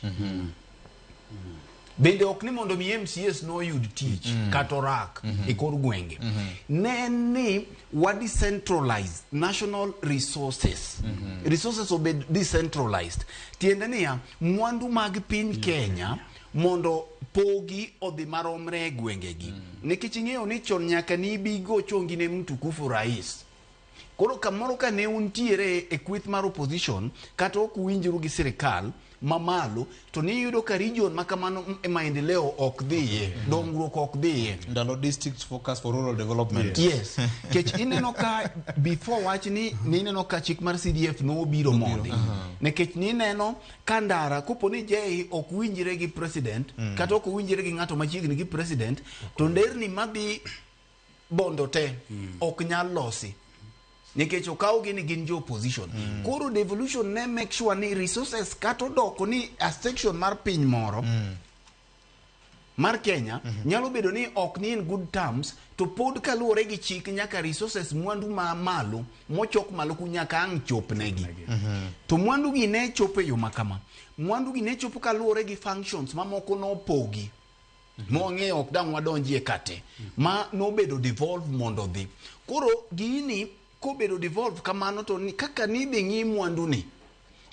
Bende ok ni mondo mi MCAs noyud tich kata orak e kor gwenge. Ne en ni wa decentralize national resources. Resources obed decentralized. Tiende niya, mwandu mag piny Kenya mondo pogi odhi maromre e gwengegi. Nikech ing'eyo ni chon nyaka nibi go chongi ne mtukufu rais. Koro kamoro ka ne untiere e kweth mar opposition kata ok uwinjru gi sirikal mamalo to niyudo ka region ma kamano maendeleo ok dhiye, dongruok ok dhiye. Ndalo district focus for rural development. Yes. Kech ineno ka before wach ni ineno ka chik mar CDF nobiro mondi. Nikech nineno ka ndara kopo ni Jay ok winjre gi president kata ok winjre gi ng'ato machiegni gi president to nderni madhi Bondo te ok nyal losi. Nikech okawgi ni gin jo opposition. Koro devolution ne make sure ni resources kata odoko ni a section mar piny moro mar Kenya nyalo bedo ni ok ni in good terms to pod kaluwore gi chik nyaka resources mwandu ma malo mochok malo ku nyaka ang' chopnegi. To mwandu gi ne chopo e yo makama. Mwandu gi ne chopo kaluwore gi functions mamoko nopogi. Mwang'eyo ok dang' wadonjie kate ma nobedo devolve mondo dhi. Koro gini kobedo devolve kamano to ni, kaka nidhi ng'i mwandu ni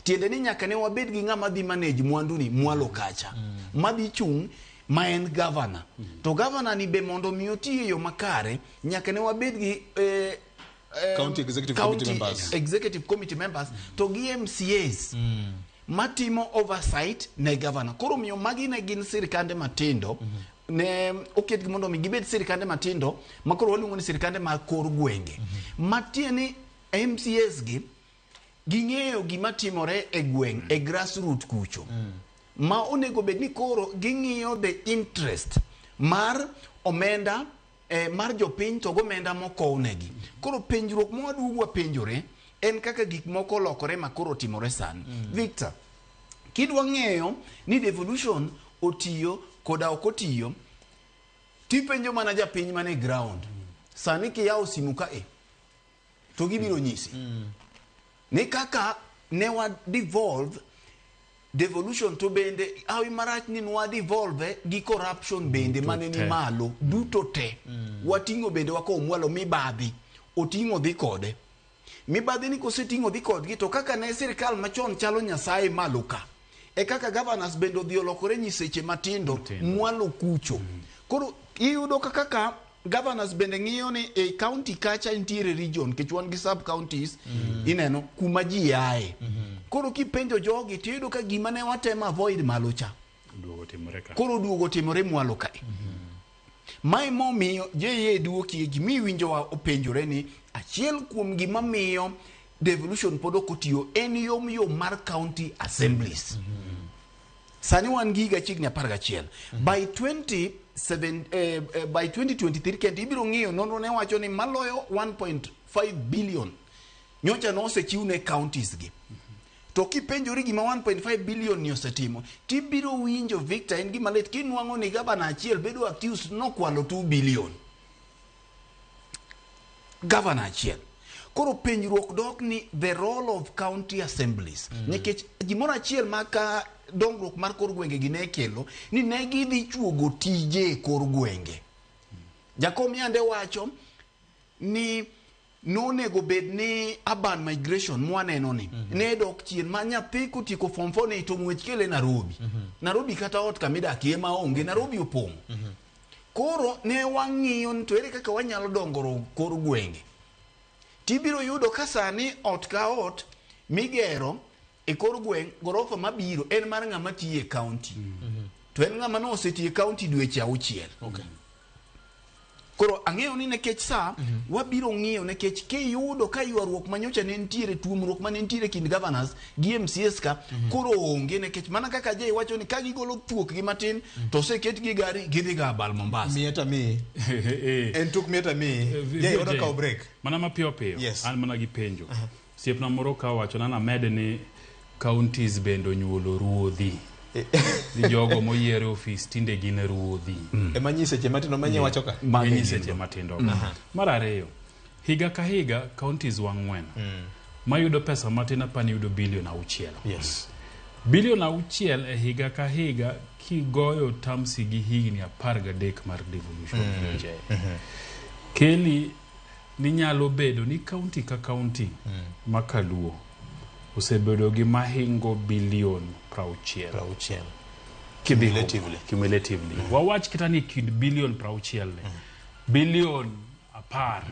tiende ni nyaka ne wabed gi ng'ama dhi manage mwandu ni mwalo kacha madhi chung' ma en governor. To governor ni be mondo mi oti e yo makare nyaka ne wabed gi County Executive Committee members. Executive Committee members to gi MCAs matimo oversight ne governor. Koro miyo magi ne gin sirikande matindo ne oketgi mondo mi gibed sirikande matindo ma koro waluongo ni sirikande mag kor gwenge. Matie ni MCAs gi ging'eyo gima timore e gweng' e grassroot kucho. Ma onego bed ni koro ging'iyo the interest mar omenda mar jopiny to gomenda mokownegi. Koro penjruok mwaduogo wapenjore en kaka gik moko olokore ma koro timore sani. Victor, kidwa ng'eyo ni devolution otiyo koda ok otiyo, tipenjo mana japiny mane ground. Sani kiyawo simu ka e, to gibiro nyisi. Ni kaka Ne wa devolve devolution to bende hawi marach ni nwa devolve gi corruption bende mane ni malo duto te. Wating'o bende wakowo mwalo mibadhi oting'o dhi kode. Mibadhi ni koseting'o dhi kodgi to kaka ne sirikal machon chalo Nyasaye malo ka e kaka governors bende odhi olokore nyiseche matindo mwalo kucho. Koro iyudo kaka governors bende ng'iyo ni e county kacha nitiere region nikech wan gi sub counties ineno kuma ji ae. Koro kipenjo jogi tiyudo ka gima ne watemo avoid malo cha koro duogo timore mwalo kae. Mae momiyo JA duokie gimiwinjowa openjore ni achiel kuom gima miyo devolution pod ok otiyo en yom yom mar county assemblies. Sani wan gi higa chiegni 11. By 2023 kendo ibiro ng'iyo nonro ne wacho ni maloyo 1.5 billion nyocha nosechiw ne counties gi. To kipenjori gima 1.5 billion ni osetimo, tibiro winjo Victor en gima lit kinwang'o ni gavana achiel bedo accused nokwalo 2 billion. Gavana achiel. Koro penjruok dok ni the role of county assemblies. Nikech gimoro achiel ma ka dongruok mar kor gwenge gi ne kelo ni ne gidhi chuogo tije e kor gwenge. Jakom yande wacho ni nonego bed ni urban migration mwaneno ni ne dok chien ma nyathi kotieko form 4 ni to ng'wech kele Nairobi. Nairobi kata ot kamidakie ma onge, Nairobi opong'. Koro ne wang'iyo ni to ere kaka wanyalo dongoro kor gwenge. Tibiro yudo ka sani ot ka ot migero e kor gweng' gorofa mabiro en mar ng'ama tiyo e county. To en ng'ama nosetiyo e county dweche 6. Okay. Koro ang'eyo ni nikech sa wabiro ng'iyo nikech kiyudo ka ywaruok manyocha ne nitiere, tuomruok mane nitiere kind governors gi MCAs ka koro onge nikech mana kaka Jay wacho ni ka gigolo thuok gi matin to oseketgi e gari gidhi ga abal Mombasa. Mieta mi. En tuk mieta mi. Jay oda kawo break. Mana mapiyo piyo. Yes. An mana gi penjo. Osiepna moro ka owacho na named ni counties bende onyuolo ruodhi. Ni jogo moyier e ofis tinde gin ruodhi. Ema nyiseche matindo manye wacho ka. Mago nyiseche matindo. Mar ariyo, higa ka higa counties wa 4 mayudo pesa matin apani yudo bilion 6. Yes. Bilion 6 e higa ka higa kigoyo tamsi gi higni 13 mar devolution. Keli ni nyalo bedo ni county ka county makaluo osebedo gi mahingo bilion 60. Cumulatively. Cumulatively. Wawach kata ni kind bilion 60 ne. Bilion 10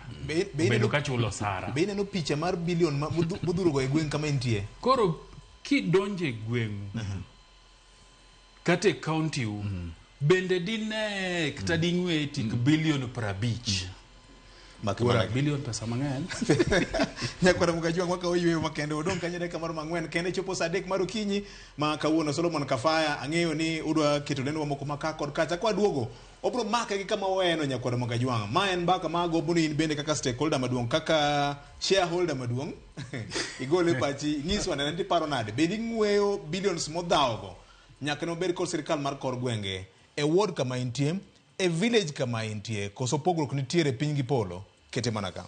obedo ka chulo sara. Be ineno picha mar bilion modhurogo e gweng' kama entie? Koro kidonjo e gweng'u kata e county u bende dine kata ding'we tik bilion 50. Bilion pesa mang'eny. Nyakwara Mugajwang' wakawo yweyo makende odong' kanyo dakika mar 4 kende chopo saa 3 mar okinyi ma kawuono. Solomon Kafaya ang'eyo ni udwa keto lendo mamoko ma ka kod kacha. Kwa duogo obro make gi kama waweno. Nyakwara Mugajwang', ma en mbaka ma agombo ni in bende kaka stakeholder maduong', kaka shareholder maduong' igole pachi, inyiswa nene ni paro nade. Bende ing'weyo billions modhawogo nyaka ne obed kod sirikal mar kor gwenge e ward kama intie, e village kama intie, koso pogruok nitiere piny gi polo? Kete mana ka.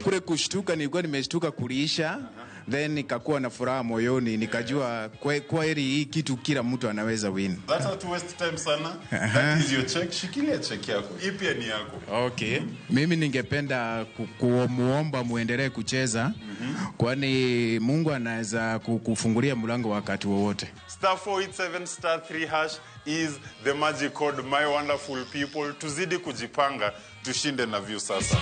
Kule kushtuka, nilikuwa nimeshtuka kuliisha, then nikakuwa na furaha moyoni, nikajua kweli hii kitu kila mtu anaweza win. That's to waste time sana. That is your check. Shikilia check yako. Hii pia ni yako. Okay. Mimi ningependa kumuomba muendelee kucheza, kwani Mungu anaweza kufungulia mlango wakati wowote. Star 487 star 3 hash is the magic code, my wonderful people. Tuzidi kujipanga, tushinde na view sasa.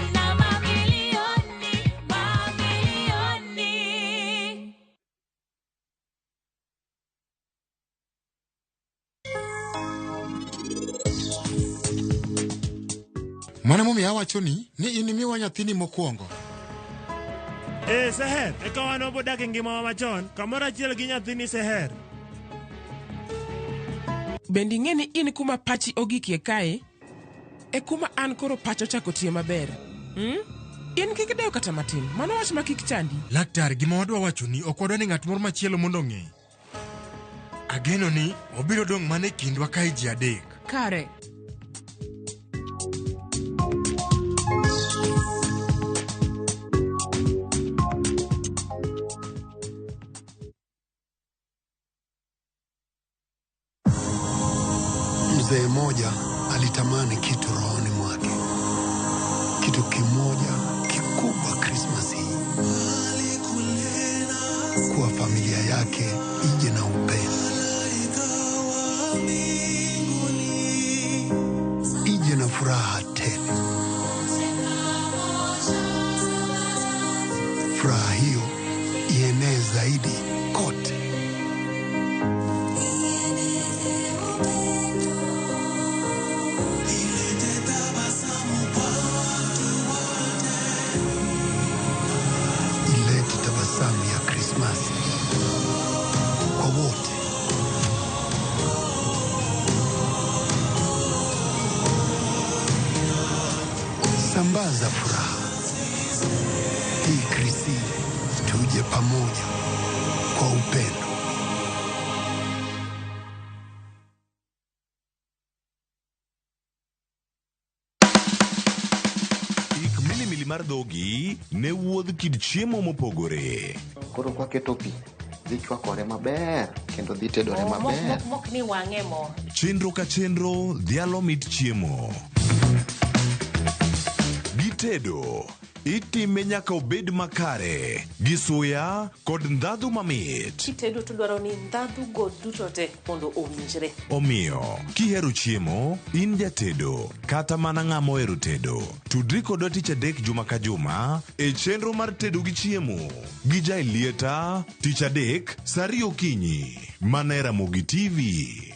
Mano momiyo awacho ni in imiwa nyathini mokwongo. Seher, eka wan wabodak e ngimawa machon, kamoro achiel gi nyathini Seher. Bende ing'e ni in kuma pachi ogikie kae, E kuma an koro pacha ochako tiyo maber. In kik idew kata matin. Mano wach ma kik chandi. Laktar, gima wadwa wachoni ok wadwa ni ng'at moro machielo mondo ong'e. Ageno ni obiro dong' mana e kindwa kae ji adek. Kare. Mzee mmoja alitamani kitu rohoni mwake, kitu kimoja kikubwa Krismasi hii, kuwa familia yake ije na upendo, ije na furaha tele. Furaha hiyo ienee zaidi kote. Ilete tabasamu ya Krismasi kwa wote. Sambaza furaha hii Krisi, tuje pamoja kwa upendo. Ik milimili mar dhogi ne wuodh kit chiemo mopogore. Koro kwaketo pi, dhi chwakore maber kendo dhi tedore maber. Mok ni wang'e mo. Chenro ka chenro dhialo mit chiemo. Gitedo, itime nyaka obed makare, gi suya kod ndhadhu mamit. Kitedo to dwaro ni ndhadhu go duto te mondo owinjre. Omiyo, kihero chiemo, in jatedo, kata mana ng'ama ohero tedo, tudri kodwa tich adek juma ka juma e chenro mar tedo gi chiemo gi Jailieta tich adek saa ariyo okinyi mana e Ramogi TV.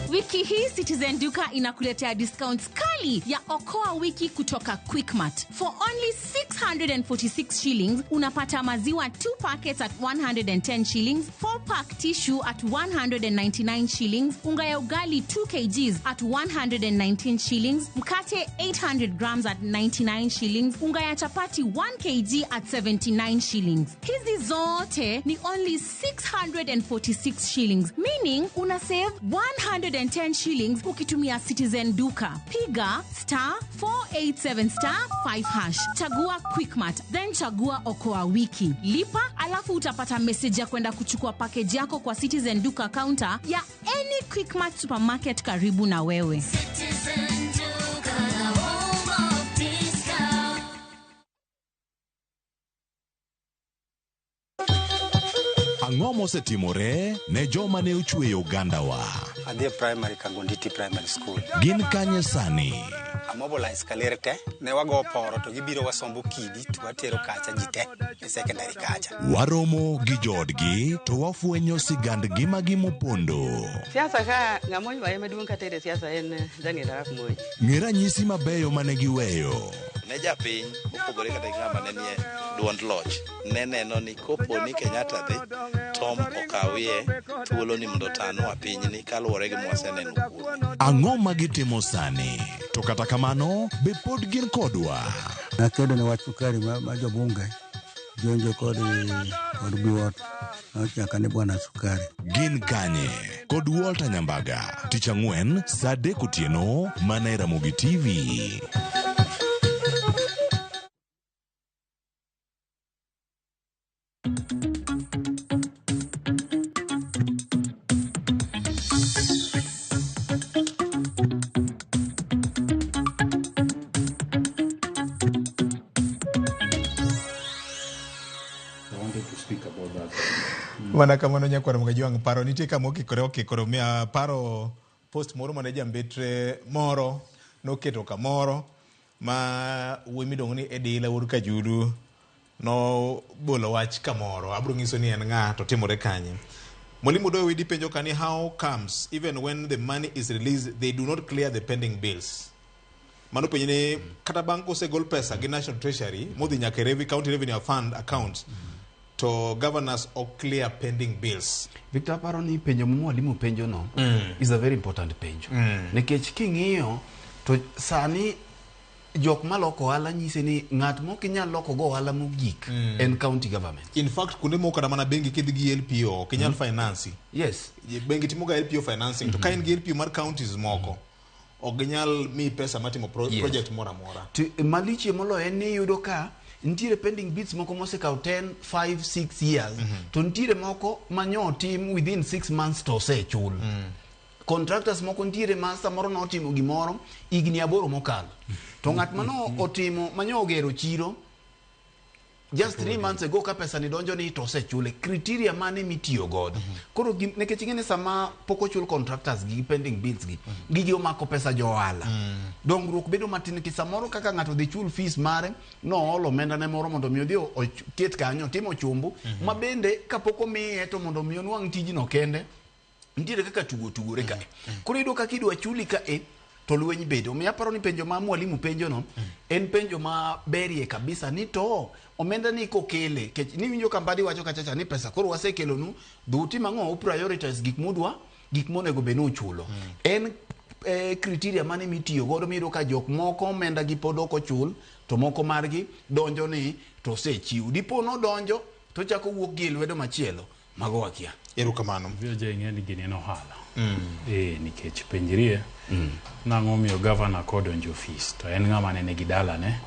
Wiki hii Citizen Duka inakuletea discounts kali ya Okoa Wiki kutoka Quickmart. For only 646 shillings, unapata maziwa 2 packets at 110 shillings, 4 pack tissue at 199 shillings, unga ya ugali 2 kgs at 119 shillings, mkate 800 grams at 99 shillings, unga ya chapati 1 kg at 79 shillings. Hizi zote ni only 646 shillings, meaning una save 110 shillings ukitumia Citizen Duka. Piga star 487 star 5 hash. Chagua Quickmart, then chagua Okoa Wiki. Lipa, alafu utapata message ya kwenda kuchukua package yako kwa Citizen Duka counter ya any Quickmart supermarket karibu na wewe. Citizen Duka, the home of discount. Ang'o mosetimore ne joma ne ochweyo ogandawa? Adhi e primary Kagonditi Primary School. Gin kanye sani? Amobilize kaler te, ne wago poro to gibiro wasombo kidi to watero kacha ji te e secondary kacha. Waromo gi joodgi to wafwenyo sigand ngimagi mopondo. Siasa ka ng'ama oywaye maduong' katere siasa en Daniel Arap Moi. Ng'e ranyisi mabeyo mane giweyo. Ne japiny mopogore kata gi ng'ama ne nie duond loch ne neno ni kopo ni Kenyatta dhi Tom okawie thuolo ni mondo otanwa pinyni kaluwore gi mwaseneno kuome. Ang'o ma gitimo sani? To kata kamano, be pod gin kodwa? Nakedo ne wach sukari ma jobunge jonjo kod Biwott nochaka ni bwana sukari. Gin kanye? Kod Walter Nyambaga, tich ang'wen saa adek otieno mana e Ramogi TV. I wanted to speak about that. Mana kamano nyakwar Mgajwang' paro nitie kama okikore okikore miya paro post moro mane jambetre moro noketo kamoro ma wuoyi miluongo ni Edila wuod Kajudu nobolo wach kamoro abiro nyiso ni en ng'a to timore kanye. Mwalimu Doyo Widi penjo kani how comes even when the money is released they do not clear the pending bills. Mano penjo ni kata bang' kosegol pesa gi National Treasury modhi nyaka e County Revenue Fund accounts To governors ok clear pending bills. Victor, aparo ni penjo ma mwalimu penjo no is a very important penjo. Nikech king'iyo to sani jok maloko ohala nyise ni ng'at mok inyal loko go ohala mogik en county government. In fact, kuonde moko kata mana bengi kidhi gi LPO ok inyal finance. Yes. Bengi timoga LPO financing to ka in gi LPO mar counties moko ok ginyal miyi pesa matimo project moro amora. To malichie moloyo en ni iyudo ka nitiere pending bills moko mosekawo 10, 5, 6 years to nitiere moko manyo otim within 6 months to osechul. Contractors moko nitiere ma samoro notimo gimoro higni 8 mokalo to ng'at mano otimo manyo ogero chiro just 3 months ago ka pesa ni donjo ni to osechule. Criteria mane mitiyo godo? Koro nikech ing'e ni sama pok ochul contractors gi pending bills gi, gigi omako pesa jo ohala, dongruok bedo matin nikech samoro kaka ng'ato dhi chul fees mare, noolo omenda ne moro mondo mi odhi oket kanyo otim ochumbu ma bende kapok omiye to mondo mi onwang' tijno kende nitiere kaka tugo tugore kae. Koro iyudo kaka idwa chuli kae to lweny bedo. Omiyo aparo ni penjo ma mwalimu penjo no en penjo ma berie kabisa ni to omenda ni kokele kech niwinjo ka Mbadi wacho kachacha ni pesa koro wasekelonu dhi utim ang'o, u prioritize gik mudwa, gik monego bed ni uchulo. En criteria mane mitiyo godo miyudo ka jok moko omenda gi pod ok ochul to moko margi donjo ni to osechiw. Dipo nodonjo to chako wuok gi e lwedo machielo, mago wakia. Erokamano. VOJ ing'e ni gini en ohala. Nikech penjrie nang'o miyo governor kodonjo ofis to en ng'ama ne nigi dalane.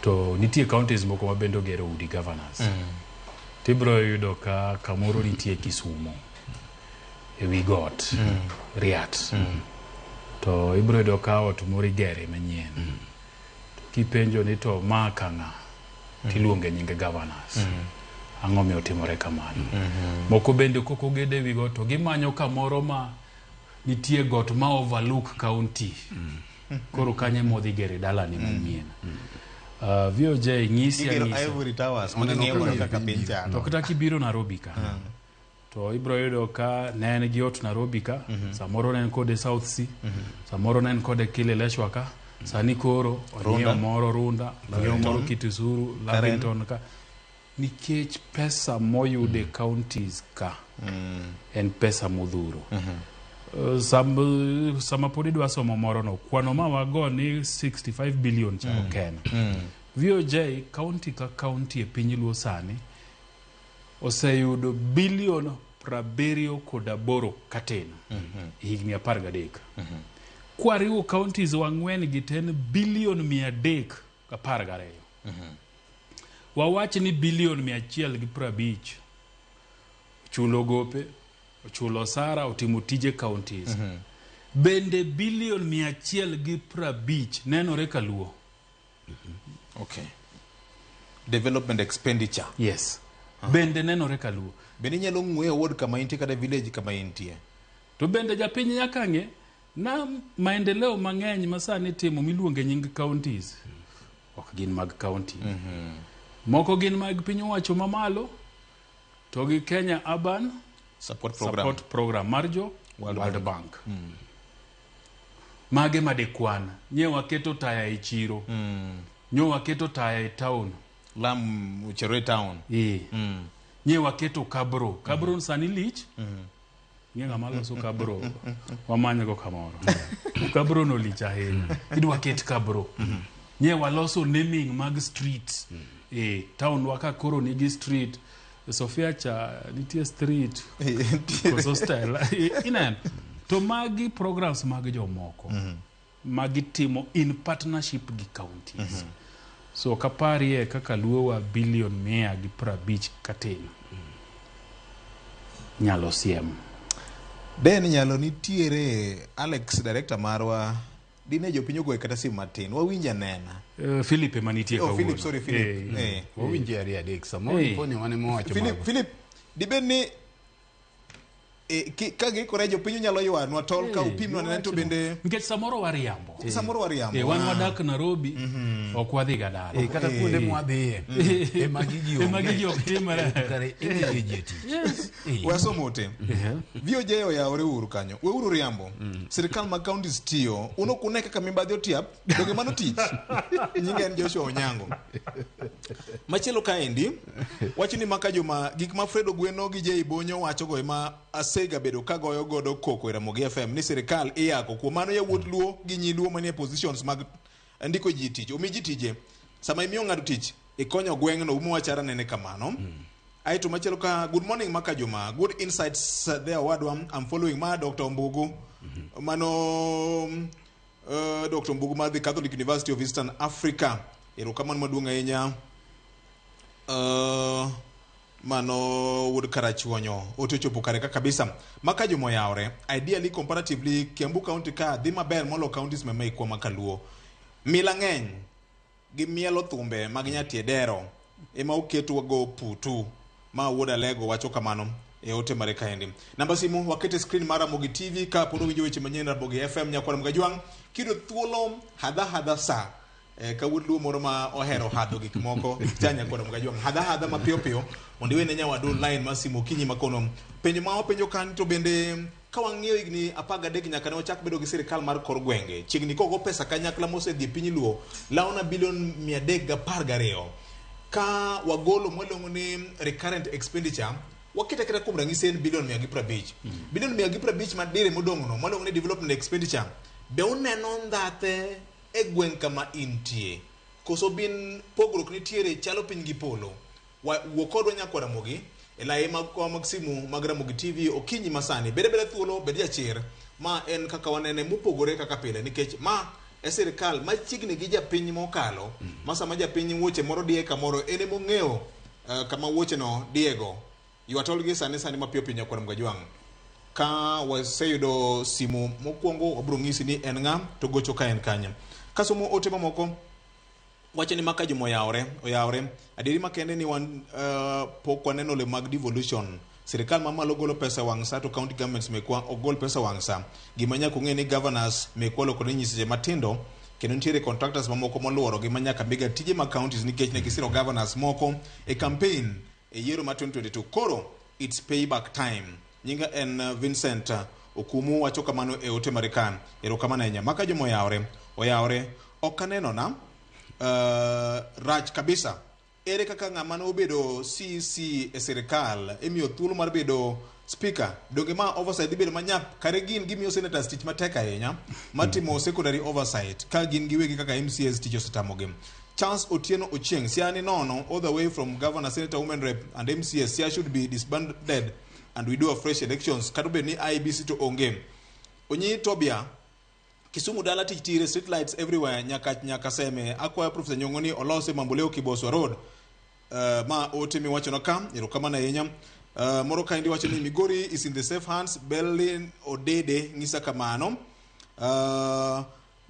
To nitie counties moko ma bende ogero udi governors. Tibiro yudo ka kamoro nitie Kisumu e wi got Riat. To ibiro yudo ka ot moro igere manyien. To kipenjo ni to ma kang'a tiluonge nying governors. Ang'o miyo timore kamano? Moko bende kok ogedo e wi got to gimanyo kamoro ma nitie got ma overlook county. Koro kanyo ema odhi gere dalani manyien. VOJ nyisi Gigero anyisa. Ivory Towers ma ging'iyo godo kaka piny chalo. To kata kibiro Nairobi ka to ibiro yudo ka ne en gi ot Nairobi ka, samoro ne en kode South C, samoro ne en kode Kileleshwa ka, sani koro onyiewo moro Runda, onyiewo moro Kitisuru, Lavington ka. Nikech pesa moyude counties ka en pesa modhuro. Sama pod idwa somo moro no, kwano ma wago ni 65 billion cha ok en. VOJ county ka county e piny Luo sani oseyudo bilion 78 katin higni 13. Kwariwo counties wang'wen gi ten bilion 312. Wawach ni bilion 150 ochulo gope, ochulo osara, otimo tije counties. Bende bilion 150 nenore kaluo. Okay. Development expenditure. Yes. Bende nenore kaluo. Bende inyalo ng'weyo ward kama intie kata village kama intie. To bende japiny nyaka ng'e na maendeleo mang'eny ma sani itimo miluonge nying counties ok gin mag county. Moko gin mag piny owacho mamalo to gi Kenya Urban Support Program. Support Program mar jo World Bank. Mage madekwan nye waketo taya e chiro. Nyo waketo taya e town. Lam Uchere town. Nye waketo kabro. Kabro sani lich. Ng'e ng'ama loso kabro. Wamanygo kamoro. Kabro no lich ahinya. Idwa ket kabro. Nye waloso naming mag streets. Town wa ka koro nigi street. Sofia cha nitie street. Koso Stella. Ineno. To magi programs mag jomoko. Magi timo in partnership gi counties. So kaparie kaka Luo wa bilion 150 katin. Nyalo siem. Den nyalo nitiere Alex director marwa dine jopiny ogoye kata simu matin wawinj anena. Philip ema nitie Oh, kawuono. Philip, sorry, Philip. Wawinje ariyo adek samoro diponi wan ema wawacho Philip, mago. Philip, dibed ni ka giikore jopiny nyalo ywanwa tol ka upimnwa nene to bende nikech samoro wariambo. Samoro wariambo. Wan wadak Nairobi, ok wadhi ga dala. Kata kuonde mwadhiye ema gigi onge. Ema gigi ok timre. Kare imiyo ji e tich. Yes. Wasomo ote. VOJ oyawore uru kanyo. Weuru riambo. Sirikal mag counties tiyo. Un ok une kaka mibadhi otiap. Donge mano tich? Nyinge en Joshua Onyango. Machielo kaendi wacho ni maka juma gik ma Fred Ogweno gi Jay Bonyo wachogo ema asega bedo kagoyo godo koko e Ramogi FM ni sirikal iyako. Kuom mano yawuot Luo gi nyi Luo manie positions mag ndiko ji tich omi ji tije. Sama imiyo ng'ato tich ikonyo gweng'no umo wachara nene kamano. Aeto machielo ka good morning maka juma good insights there wadwa I'm following ma Dr. Ombugu. Mano Dr. Ombugu mar the Catholic University of Eastern Africa. Erokamano maduong' ahinya. Mano wuod Karachuonyo ote ochopo kare ka kabisa. Maka juma oyawre ideally comparatively Kiambu County ka dhi maber molo counties ma mekwa ma kaluo. Mila ng'eny gi mielo thumbe mag nyatiedero ema oketwa go putu ma wuod Alego wacho kamano e ote mare kaendi. Namba simu wakete screen mar Ramogi TV ka pod owinjo weche manyien Ramogi FM nyakwar Mgajwang' kiyudo thuolo hadha hadha sa ka wuod Luo moro ma ohero hadho gik moko cha nyakwar Mgajwang' hadha hadha mapiyo piyo mondo iwene nyawadu line mar simu okinyi makono. Penjo ma wapenjo kanyo to bende ka wang'iyo higni 13 nyaka ne wachak bedo gi sirikal mar kor gwenge chiegni kogo pesa kanyakla mosedhi e piny Luo laona bilion 312 ka wagolo mwaluongo ni recurrent expenditure waketa kata kuom ranyisi en bilion 150. Bilion 150 madire modong' no mwaluongo ni development expenditure be uneno ndhathe e gweng' kama intie koso bin pogruok nitiere chalo piny gi polo? Wuo kodwa nyakwar Ramogi e lai mag simu mag Ramogi TV okinyi masani. Bed abeda thuolo, bed jachir. Ma en kaka wanene mopogore kaka pile nikech ma e sirikal machiegni gi japiny mokalo ma sama japiny wuoche moro diye kamoro en emong'eyo kama wuoche no diyego. Ywa tolgi sani sani mapiyo piyo nyakwar Mgajwang'. Ka waseyudo simu mokwongo wabiro ng'isi ni en ng'a to gocho ka en kanye. Kasomo ote mamoko wacho ni maka juma oyawre oyawre adieri makende ni wan pok waneno olemo mag devolution. Sirikal mamalo golo pesa wang' sa to county governments mekwa ok gol pesa wang' sa. Gima nyaka ung'e ni governors mekwa olokore nyiseche matindo kendo nitiere contractors mamoko moluorogi ma nyaka miga tije mag counties nikech ne gisiro governors moko e campaign e yiero mar 2022. Koro it's payback time. Nyinga en Vincent Okumu wacho kamano e ote mare ka. Erokamano ahinya. Maka juma oyawre oyawre ok aneno na rach kabisa. Ere kaka ng'ama nobedo CEC e sirikal imiyo thuolo mar bedo speaker? Donge ma oversight dhi bedo manyap? Kare gin gimiyo senators tich matek ahinya mar timo secondary oversight ka gin giwegi kaka MCAs tich osetamogi. Charles Otieno Ochieng, Siaya ni nono all the way from governor, senator, women rep and MCAs. Siaya should be disbanded and we do a fresh elections. Kata obedo ni IEBC to onge. Onyi Tobia, Kisumu dala tich tire street lights everywhere nyaka nyaka seme. Akwayo Professor Nyong'o ni olose Mamboleo Kiboswa Road. Ma ote miwachono ka, erokamano ahinya. Moro kaendi wacho ni Migori is in the safe hands. Berlin Odede ng'isa kamano.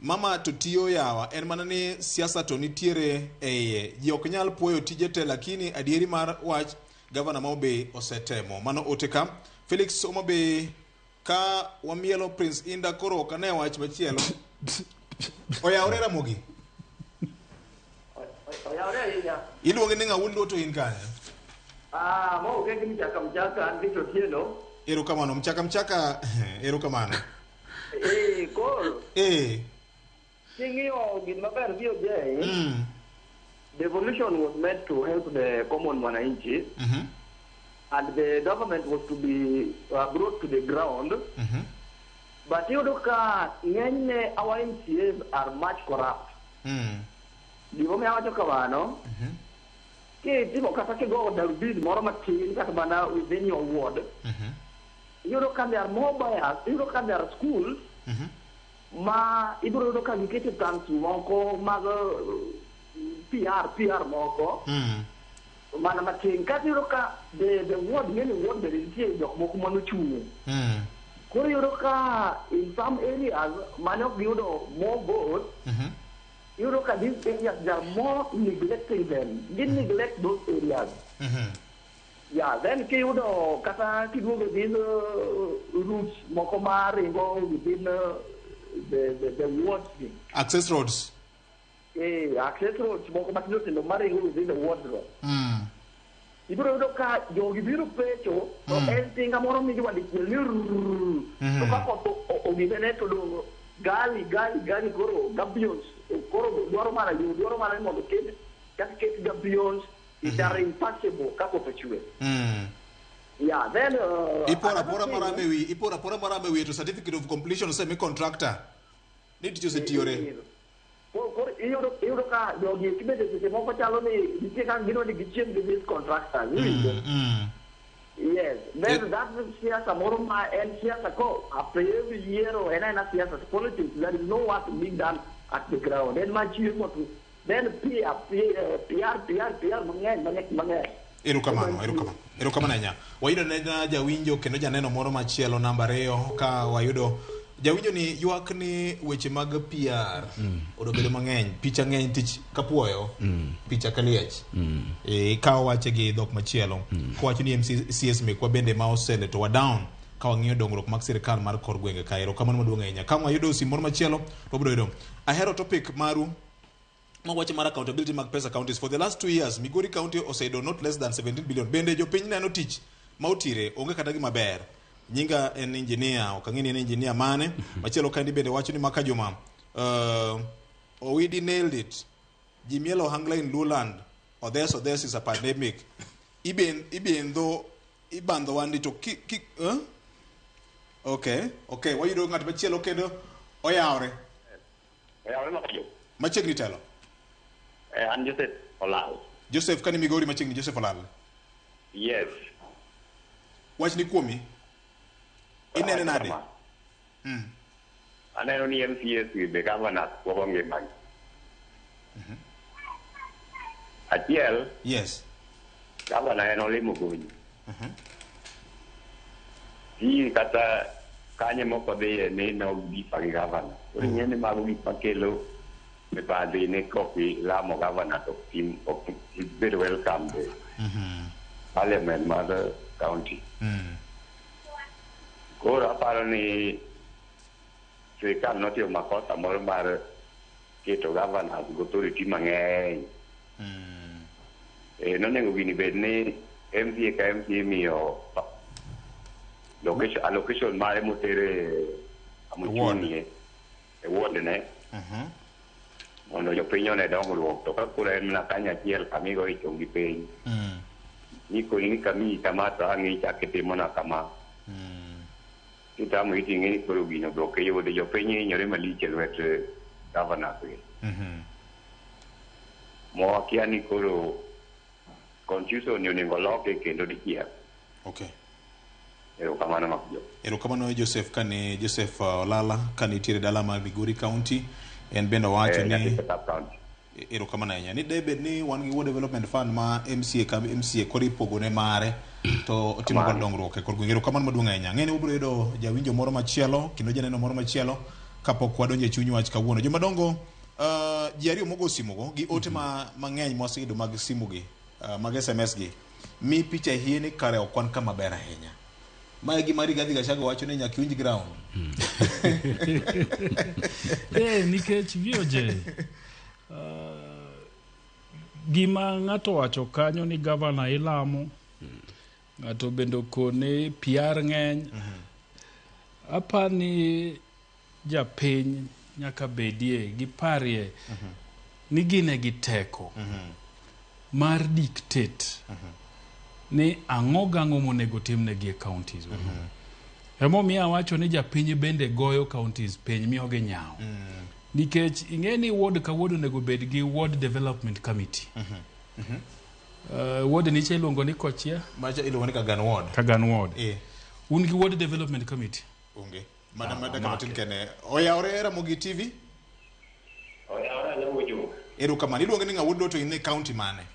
Mama to tiyo yawa en mana ni siasa to nitiere e iye. Ji ok nyal puoyo tije te lakini adieri mar wach gavana ma Homa osetemo. Mano ote ka. Felix Homa Bay ka wamielo Prince Inda koro ok ane wach machielo. Oyawre Ramogi. Oyawre ahinya. Iluonge ni ng'a wuod Luo to in kanye? Ah, ma onge gi mchaka mchaka an Victor Otieno. Erokamano mchaka mchaka erokamano. Koro. King'iyo gin maber BOJ. Devolution was meant to help the common mwananchi. And the government was to be brought to the ground. But iyudo ka ng'enyne our MCAs are much corrupt. Gimomiyo awacho kamano, kitimo kata kigo darubini moro matin kata mana within your ward, iyudo ka there are more bias, iyudo ka there are schools ma ibiro yudo ka giketo tanks moko mag PR moko mana matin. Kata iyudo ka the ward ng'eni ward bende nitie jok moko manochung'. Koro iyudo ka in some areas mane ok giyudo more votes, iyudo ka these areas they are more neglecting them. Gi neglect those areas. Yeah, then kiyudo kata kiduogo these routes moko maringo within the wards gi. Access roads. Access roads moko matindo tindo maringo within the wards go. Ibiro yudo ka jogi biro pecho to en tinga moro mijuwa dichiel ni rrrr. To ka koth ogimene to dong gali gali gali koro gabions koro dwaro mana yo dwaro mana ni mondo ket chak ket gabions it are impassable ka koth ochwe. Yeah, then Ipora another pora thing- marame wi, ipora pora marame wi to certificate of completion osemi contractor. Ni tich osetiyore. Koro iyudo ka jogi eki bende seche moko chalo ni nitie kaka gidwa ni gichiem gi these contractors iwinjo. Yes, then that is siasa moro ma en siasa ko after every yiero en aena siasa politics there is no work being done at the ground en ma chiemo to then PR PR PR PR mang'eny mang'eny mang'eny. Erokamano, erokamano. Erokamano ahinya. Wayudo ne jawinjo kendo janeno moro machielo namba 2 ka wayudo jawinjo ni ywak ni weche mag PR odobedo mang'eny, picha ng'eny tich kapuoyo, picha kaliech. Ka owache gi dhok machielo, kowacho ni MCS mekwa bende ma oseletowa down ka wang'iyo dongruok mag sirikal mar kor gwenge ka. Erokamano maduong' ahinya. Ka wayudo simu moro machielo, to wabiro yudo. Ahero topic maru mawacho mar accountability mag pesa counties for the last 2 years Migori County oseyudo not less than 17 billion. Bende jopiny neno tich ma otire onge kata gima ber. Nyinga en engineer, ok ang'e ni en engineer mane. Machielo kaendi bende wacho ni Maka Juma, Owidi nailed it. Ji mielo ohangla in Luoland. Odhes odhes is a pandemic. Iben ibendho ibandho wandi to ki, ki Okay, okay, wayudo ng'at machielo kendo oyawre. Oyawre Maka Juma. Machiegni telo. An Joseph Olal. Joseph kani Migori machiegni Joseph Olal. Yes. Wach ni kuomi. Inene nade? Aneno ni MCAs gi be governors kuogo ngimagi. Achiel. Yes. Governor en olimo gowi. Ji kata kanye moko dhiye ni nogifa gi governor. Koro ing'e ni mago gik makelo mibadhi ni kok ilamo governor to ok ibed welcome e parliament mar county. Koro aparo ni sirikal notimo makosa moro mar keto governors gi authority mang'eny. Nonego gini bed ni MCA ka MCA imiyo allocation mare motere amochung'ie e ward ne mondo jopiny one dongruok. To ka koro en mana kanyo achiel kamigoye chongi piny, nikoni ni kamiyi kama to ang' ichak itimona kama. Kitamo iting'e ni koro gino be ok iyudi. Jopiny hinyore malich e lwet governors gi. Mowakia ni koro constitution ni onego loke kendo dichiel. Okay. Erokamano Maka Juma. Erokamano Joseph kane Joseph Olala kanitiere dala mar Migori County en bende owacho ni erokamano ahinya ni debed ni wan gi Ward Development Fund ma MCA ka MCA koro ipogone mare to otimo kod dongruok e kor gwenge. Erokamano maduong' ahinya. Ang'e ni wabiro yudo jawinjo moro machielo kendo janeno moro machielo kapok wadonjo e chuny wach kawuono. Jomadongo, ji ariyo mogo simugo gi ote mang'eny mwaseyudo mag simu gi, mag SMS gi, mi picha hie ni kare ok wan kama ber ahinya. Mae gima Rigathi Gachagua wacho ni nyaka iwinj ground. Nikech VOJ, gima ng'ato wacho kanyo ni gavana ilamo, ng'ato bende okone PR ng'eny. Apani japiny nyaka bedie giparie ni gin gi teko mar dictate ni ang'o gang'o monego timnegi e counties. Emomiyo awacho ni japiny bende goyo counties piny miyogi nyawo. Nikech ing'e ni ward ka ward onego bed gi ward development committee. Ward niche iluongo ni Kochia. Macha iluongo ni Kagan Ward. Kagan Ward. Un gi ward development committee. Onge. Mana madaka matin kene. Oyawre Ramogi TV? Oyawre Anyango Juma. Erokamano. Iluongo ni ng'a wuod to in e county mane?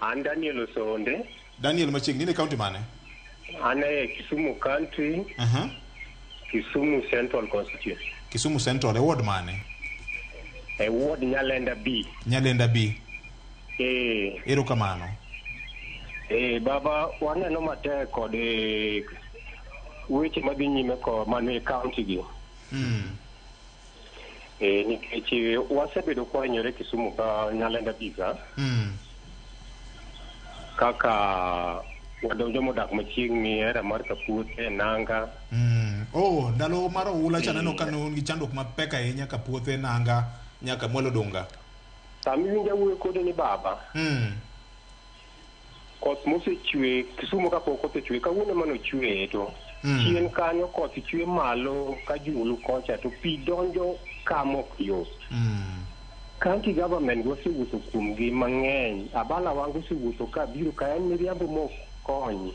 An Daniel Osonde. Daniel machiegni in e county mane? An e Kisumu County. Kisumu Central Constituency. Kisumu Central e ward mane? E ward Nyalenda B. Nyalenda B. Erokamano. Baba waneno matek kod weche madhi nyime ko mane county gi. Nikech wasebedo kwahinyore Kisumu ka Nyalenda B ka. Kaka wadonjo modak machiegni era mar Kapuothe, Nanga. Oh, ndalo mar oula cha neno ka ne un gi chandruok mapek ahinya Kapuothe, Nanga nyaka Mwalo Dunga. Sama iwinjo awuoyo kodi ni baba, koth mosechwe Kisumu kapok koth ochwe, kawuono manochwe to chien kanyo koth chwe malo ka julu kocha to pi donjo kama ok yot. County government wasewuotho kuomgi mang'eny. Abala wangu osewuotho ka biro ka en miriambo mok kony.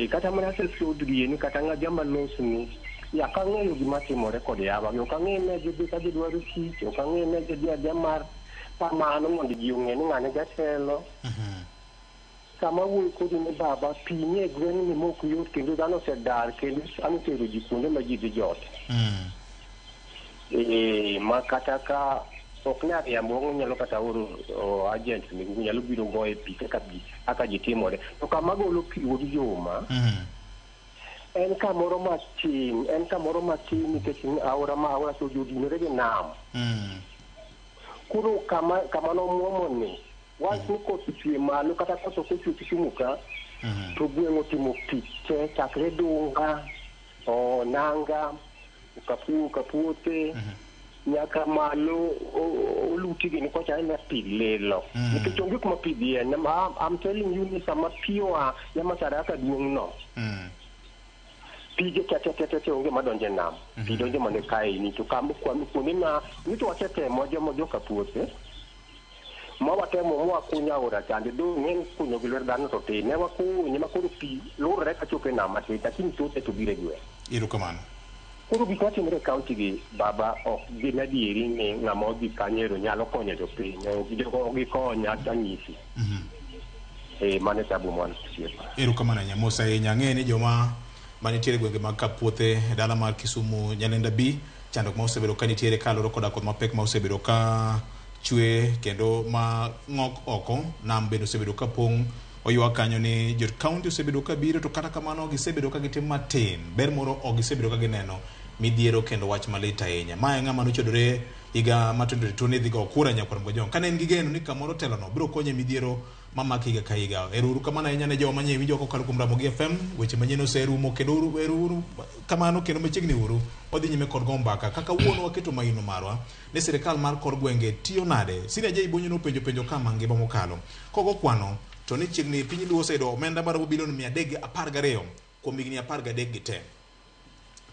Kata mana sesod gieni kata ng'a jama losni ok ang'eyo gima timore kod yawa gi. Ok ang'eyo ne gidhi ka gidwaro tich, ok ang'eyo ne gidhi adhiya mar kamano mondo ji ong'e ni ng'ane jatelo. Sama awuoyo kodi ni baba, pi nie gweng'ni mok yot kendo dhano osedar kendo dhano otero ji kuonde ma ji dhi jote. Ma kata ka ok nyal riambo nyalo kata oro agent megu nyalo biro goye pi kaka ji timore. To kama golo pi wuod Juma, en kamoro matin, en kamoro matin nikech aora ma aora to odinore gi nam. Koro kama nomuomo ni, wach ni koth ochwe malo kata koth ok ochwe Kisumu ka, to gweng' otimo pi te chakre Dunga, Nanga, Kapuothe, nyaka malo Oluti gini kocha en pi lilo. Nikech onge kuma pi dhiye. I'm telling you ni sama pi oa Nyamasaraka duong' no, pige te onge madonjo e nam. Pi donjo mana kaeni to kuonde ma nito wasetemo jomo joka puothe ma watemo mwakunyo aora chande do ng'eny kunyo gi lwet dhano to tin. Ne wakunye ma koro pi lurore kachopo e nam matin lakini thothne to biro e gweng'. Erokamano. Koro gik matimore e county gi baba ok gin adieri ni ng'ama odhi kanyo ero nyalo konyo jopiny. Ok gikony anyisi. Mano e tabu mwan osiepa. Erokamano ahinya. Mos ahinya. Ang'eyo ni joma manitiere gwenge mag Kapuothe e dala mar Kisumu Nyalenda B chandruok ma osebedo ka nitiere kaluwore koda koth mapek ma osebedo ka chwe kendo ma ng'ok oko nam bende osebedo ka pong' oywak kanyo ni jo county osebedo ka biro to kata kamano gisebedo ka gitimo matin ber moro ok gisebedo ka gineno midhiero kendo wach malit ahinya. Ma e ng'ama nochodore higa ma 2022 ni dhi go kura nyakwar Mgojong kane en gi geno ni kamoro telono biro konye midhiero mamako higa ka higa. Ero uru kamano ahinya ne jowa manye winjo kokalo kuom Ramogi FM. Weche manyien oserumo kendo ero uru kamano kendo machiegni uru wadhi nyime kod go mbaka kaka wuono waketo maino marwa ni sirikal mar kor gwenge tiyo nade. Senior J Bonyo nopenjo penjo kama ngima mokalo. Kogo kwano to ni chiegni piny Luo oseyudo omenda maromo bilion 312 kuom higni 13 gi te.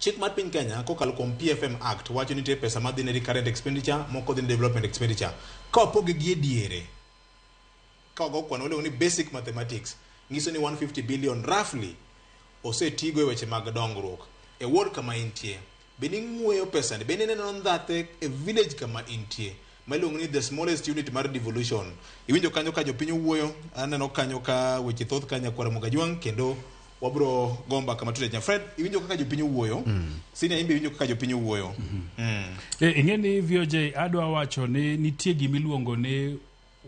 Chik mar piny Kenya kokalo kuom PFM Act wacho ni nitie pesa madhi ne recurrent expenditure moko dhi ne development expenditure. Ka wapoge gi e diere ka wago kwano waluongo ni basic mathematics nyiso ni 150 billion roughly osetigo e weche mag dongruok. E ward kama intie, bende ing'weyo pesani, bende ineno ndhathe e village kama intie ma iluongo ni the smallest unit mar devolution. Iwinjo kanyo ka jopiny owuoyo, aneno kanyo ka weche thoth ka nyakwara Mogajwang' kendo wabro go mbaka matut ahinya. Fred, iwinjo kaka jopiny owuoyo? Senior imbe iwinjo kaka jopiny owuoyo? Ing'e ni VOJ adwa wacho ni nitie gimiluongo ni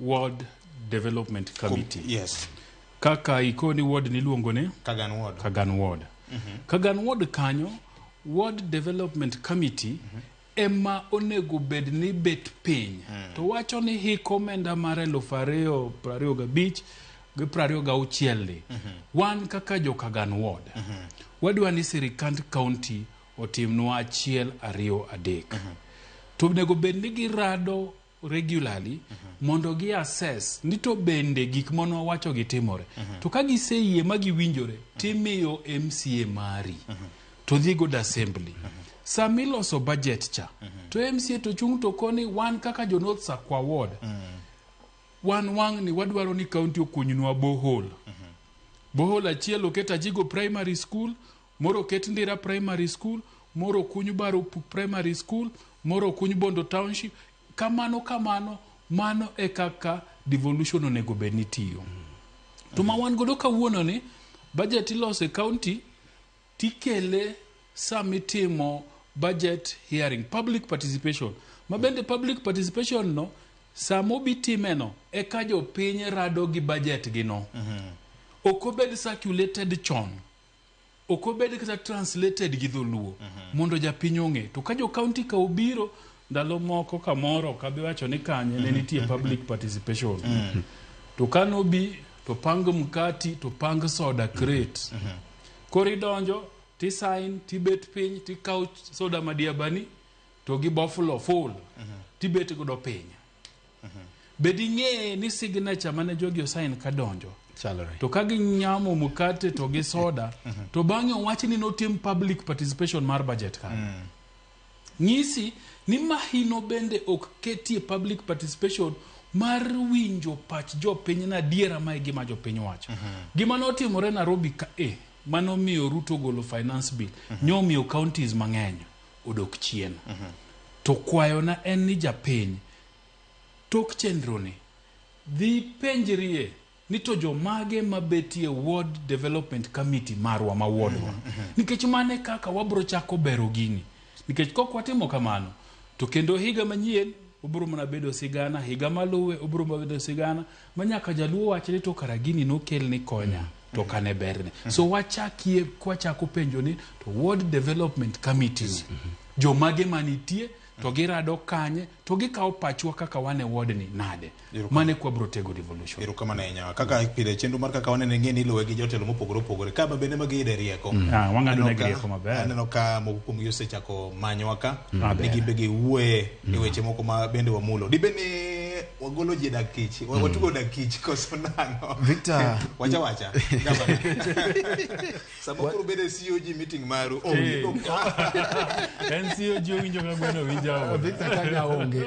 Ward Development Committee. Yes. Kaka ikoni ward niluongo ni Kagan Ward. Kagan Ward. Kagan Ward kanyo, Ward Development Committee ema onego bed ni bet piny. To wacho ni hik omenda mar 2025 gi 26 ni. Wan kaka jo Kagan Ward, wadwa ni sirikand county otimnwa 1 2 3. To onego bed ni girado regularly mondo gi assess ni to bende gik mane wawacho gi timore. To ka giseyie ma giwinjore, timiyo MCA mari to dhi godo assembly. Sama iloso budget cha, to MCA to chung' to koni wan kaka jo North Sakwa Ward, wan wang'ni wadwaro ni county okunywa borehole. Borehole achiel oket Ajigo Primary School, moro oket Ndira Primary School, moro okuny Baro Primary School, moro okuny Bondo Township. Kamano kamano, mano e kaka devolution onego bed ni tiyo. To ma wan godo kawuono ni, budget iloso e county, tikele samitimo budget hearing, public participation. Ma bende public participation no, sama obi time no, eka jopiny rado gi budget gi no. Ok obed circulated chon. Ok obed kata translated gi dholuo mondo japiny ong'e. To ka jo county ka obiro ndalo moko kamoro ok abi wacho ni kanye ne nitie public participation. To kanobi to pang mkati to pang soda crate. Koro idonjo tisign tibet piny tikawo soda madiabani to gi boflo full. Tibet godo piny. Bed ing'e ni signature mane jogi osign kadonjo. Chalore. To ka ginyamo mkate to gi soda, to bang'e owach ni notim public participation mar budget kanyo. Nyisi ni mahino bende ok ketie public participation mar winjo pach jopiny na adiera ma e gima jopiny wacho. Gima notimore Nairobi ka e manomiyo Ruto golo finance bill nyomiyo counties mang'eny odok chien. To kwayona en ni japiny tok chenro ni dhi penjrie ni to jomage mabetie ward development committee marwa ma wardwa nikech mane kaka wabro chako bero gini nikech kok watimo kamano to kendo higa manyien obro mana bedo sigana higa maluwe obro mana bedo sigana ma nyaka jaluo wach ni to kara gini nokel ni konya to kane berne so wachakie kwachako penjo ni to ward development committees jomage manitie to girado kanye to gikawo pachwa kaka wan e ward ni nade mane kwabro tego devolution Erokamano ahinya. Kaka pile chenro mar kaka wanene ng'e ni iluwe gi jotelo mopogore opogore. Ka bende ma giyude rieko. Ah, wang'ado Aneno negi rieko maber. Aneno ka moko kuomgi osechako manyowa ka. Maber. Ni gin be giwuoye e weche moko ma bende wamulo. Dibed ni wagolo ji e dag kich. Watugo dag kich koso nang'o? Victor- Wacha wacha. Gavana. Sama koro bedo e COG meeting maru. Oh, Eh. yudo ka. en COG owinjo ka gweno winjo aora. Victor kanya onge.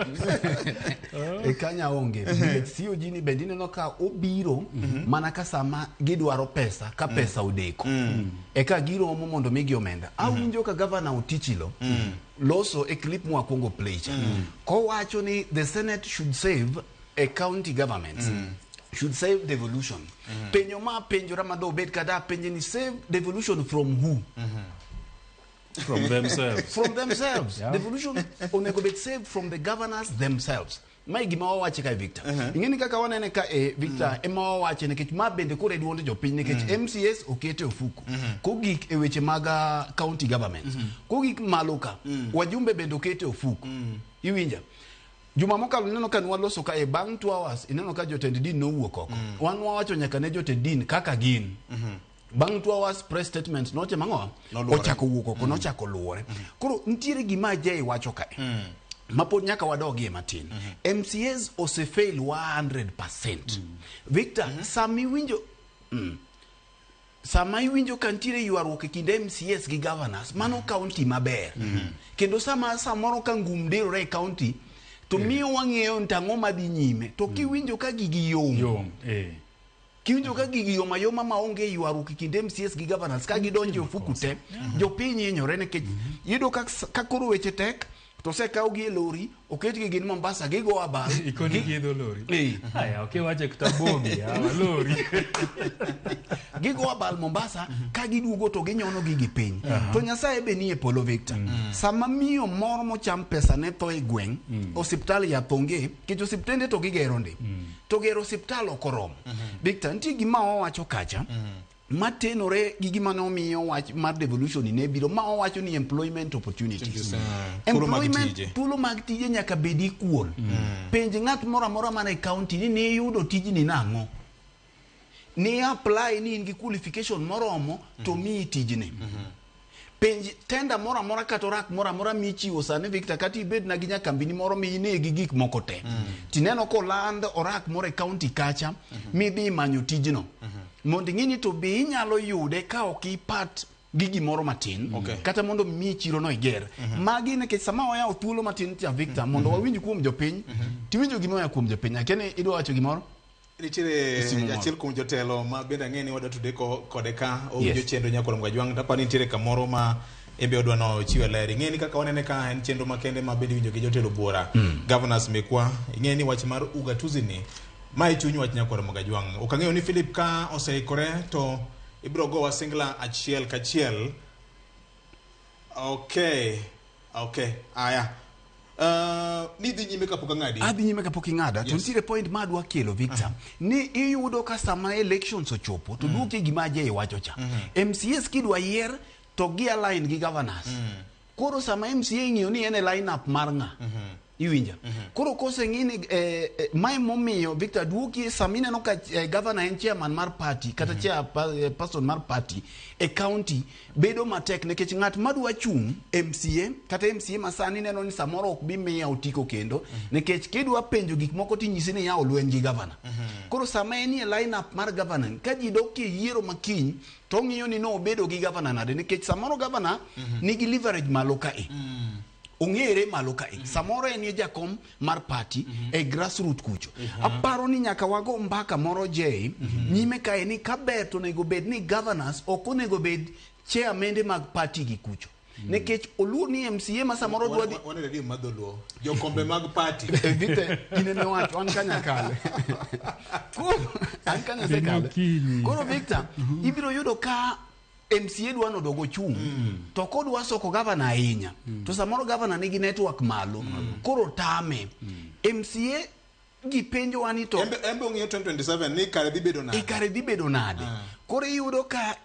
E kanya onge. Nikech COG ni bende ineno ka obiro mana ka sama gidwaro pesa ka pesa odeko. Eka giromo mondo migi omenda. Awinjo ka gavana Otichilo loso e clip mwakwongo play cha. Kowacho ni the Senate should save a county government. Should save devolution. Penjo ma penjora ma dobed kata penje ni save devolution from who? From themselves. From themselves. Yeah. Devolution onego bed saved from the governors themselves. Mae gima wawache kae Victor. Ing'eni kaka wanene ka e Victor ema wawache nikech ma bende koro e duond jopiny nikech MCAs okete ofuku. Kogik e weche mag county governments. Kogik malo ka wajumbe bende okete ofuku. Iwinja? Juma mokalo ineno ka nwaloso ka e bang' 2 hours ineno ka jotend din nowuok oko. Wan wawacho nyaka ne jotend din kaka gin. Bang' 2 hours press statement notimo ang'o? Noluwore. Ochako wuok oko, nochako luwore. Koro nitiere gima Ajay wacho kae. Ma pod nyaka wadogie matin. MCAs osefail 100%. Victor, sama iwinjo sama iwinjo ka nitiere ywaruok e kind MCAs gi governors, mano county maber. Kendo sama samoro ka ngum dirore e county, to miyo wang'eyo ni tang'o madhi nyime. To kiwinjo ka gigi yom, Yom, eh. kiwinjo ka gigi yom ayoma maonge ywaruok e kind MCAs gi governors ka gidonjo e ofuku te, jopiny hinyore nikech iyudo ka, ka koro weche tek to osekawgi e lori oketgi gin Mombasa gigo abal Ikoni giidho lori. Eh. Aya, ok iwache kata bogi, yawa, lori. gigo abal Mombasa ka giduogo to ginyono gigi piny to Nyasaye be nie polo Victor sama miyo moro mocham pesa ne tho e gweng' osiptal yath onge nikech osiptende to gigero ndi to gero osiptal ok oromo Victor nitie gima wawacho kacha matenore gi gima nomiyo wach mar devolution ne biro ma owacho ni employment opportunities Thuolo mag Employment- tije. thuolo mag tije nyaka bed equal penj ng'at moro amora man e county ni niyudo tijni nang'o ni apply ni in gi qualification moromo to miyi tijni penj tenda moro amora kata orak moro amora michiwo sani Victor kata ibed na gi nyakambini moro miine gi gik moko te tineno koland orak moro e county kacha midhi manyo tijno mondo ing'e ni to be inyalo yude ka ok ipat gi gimoro matin Okay. kata mondo mi chiro no iger magi nikech sama wayawo thuolo matin cha Victor mondo wawinj kuom jopiny tiwinjo gima oya kuom jopiny akia ni idwa wacho gimoro Nitiere Simu moro. achiel kuom jotelo ma bende ang'e ni wadwa tude kode ka owinjo Yes. chenro nyakoro Mgajwang' to aparo ni nitiere kamoro ma en be odwa nochiwe ler. Ing'e ni kaka wanene ka en chenro makende ma bende iwinjo gi jotelo buora. Governors mekwa ing'e ni wach mar ugatuzi ni ma e chuny wach nyakwar Mgajwang'. Ok ang'eyo ni Philip ka oseikore to ibiro gowa singla achiel kachiel. Okay. Okay. Aya. Ni dhi nyime kapok ang'adi. Adhi nyime kapok ing'ada to Yes. nitiere point ma adwa kelo Victor ni iyudo ka sama elections ochopo to duoke gima Ajay wacho cha MCAs kidwa yier to gi align gi governors koro sama MCA ing'iyo ni en e line up mar ng'a Iwinja? Koro koseng'i ni mae momiyo Victor duoki sama ineno ka governor en chairman mar party kata chairperson mar party e county bedo matek nikech ng'at madwa chung' MCA kata MCA masani neno ni samoro ok bi miya otiko kendo nikech kidwa penjo gik moko tinyisi ni yawo lweny gi governor. Koro sama enie line up mar governor ka ji dok e yiero makiny to ong'iyo ni nobedo gi governor nade nikech samoro governor nigi leverage malo kae. Ong'ere malo kae. Samoro en e jakom mar party e grassroot kucho. Aparo ni nyaka wago mbaka moro Jay nyime kae ni kaber to onego bed ni governors ok onego bed chairmende mag party gi kucho. Nikech oluor ni MCA ma samoro dwa dhi Wan e redio mar dholuo. Jokombe mag party. Victor, in ema iwacho, an kanyakale. Koro, an kanyasekale. Koro Victor, ibiro yudo ka MCA dwa nodog ochung' to kodwa soko gavana ahinya to samoro gavana nigi network malo koro tame MCA gipenjowa ni to Embe ong'iyo 2027 ni kare dhi bedo nade. E kare dhi bedo nade. Koro iyudo ka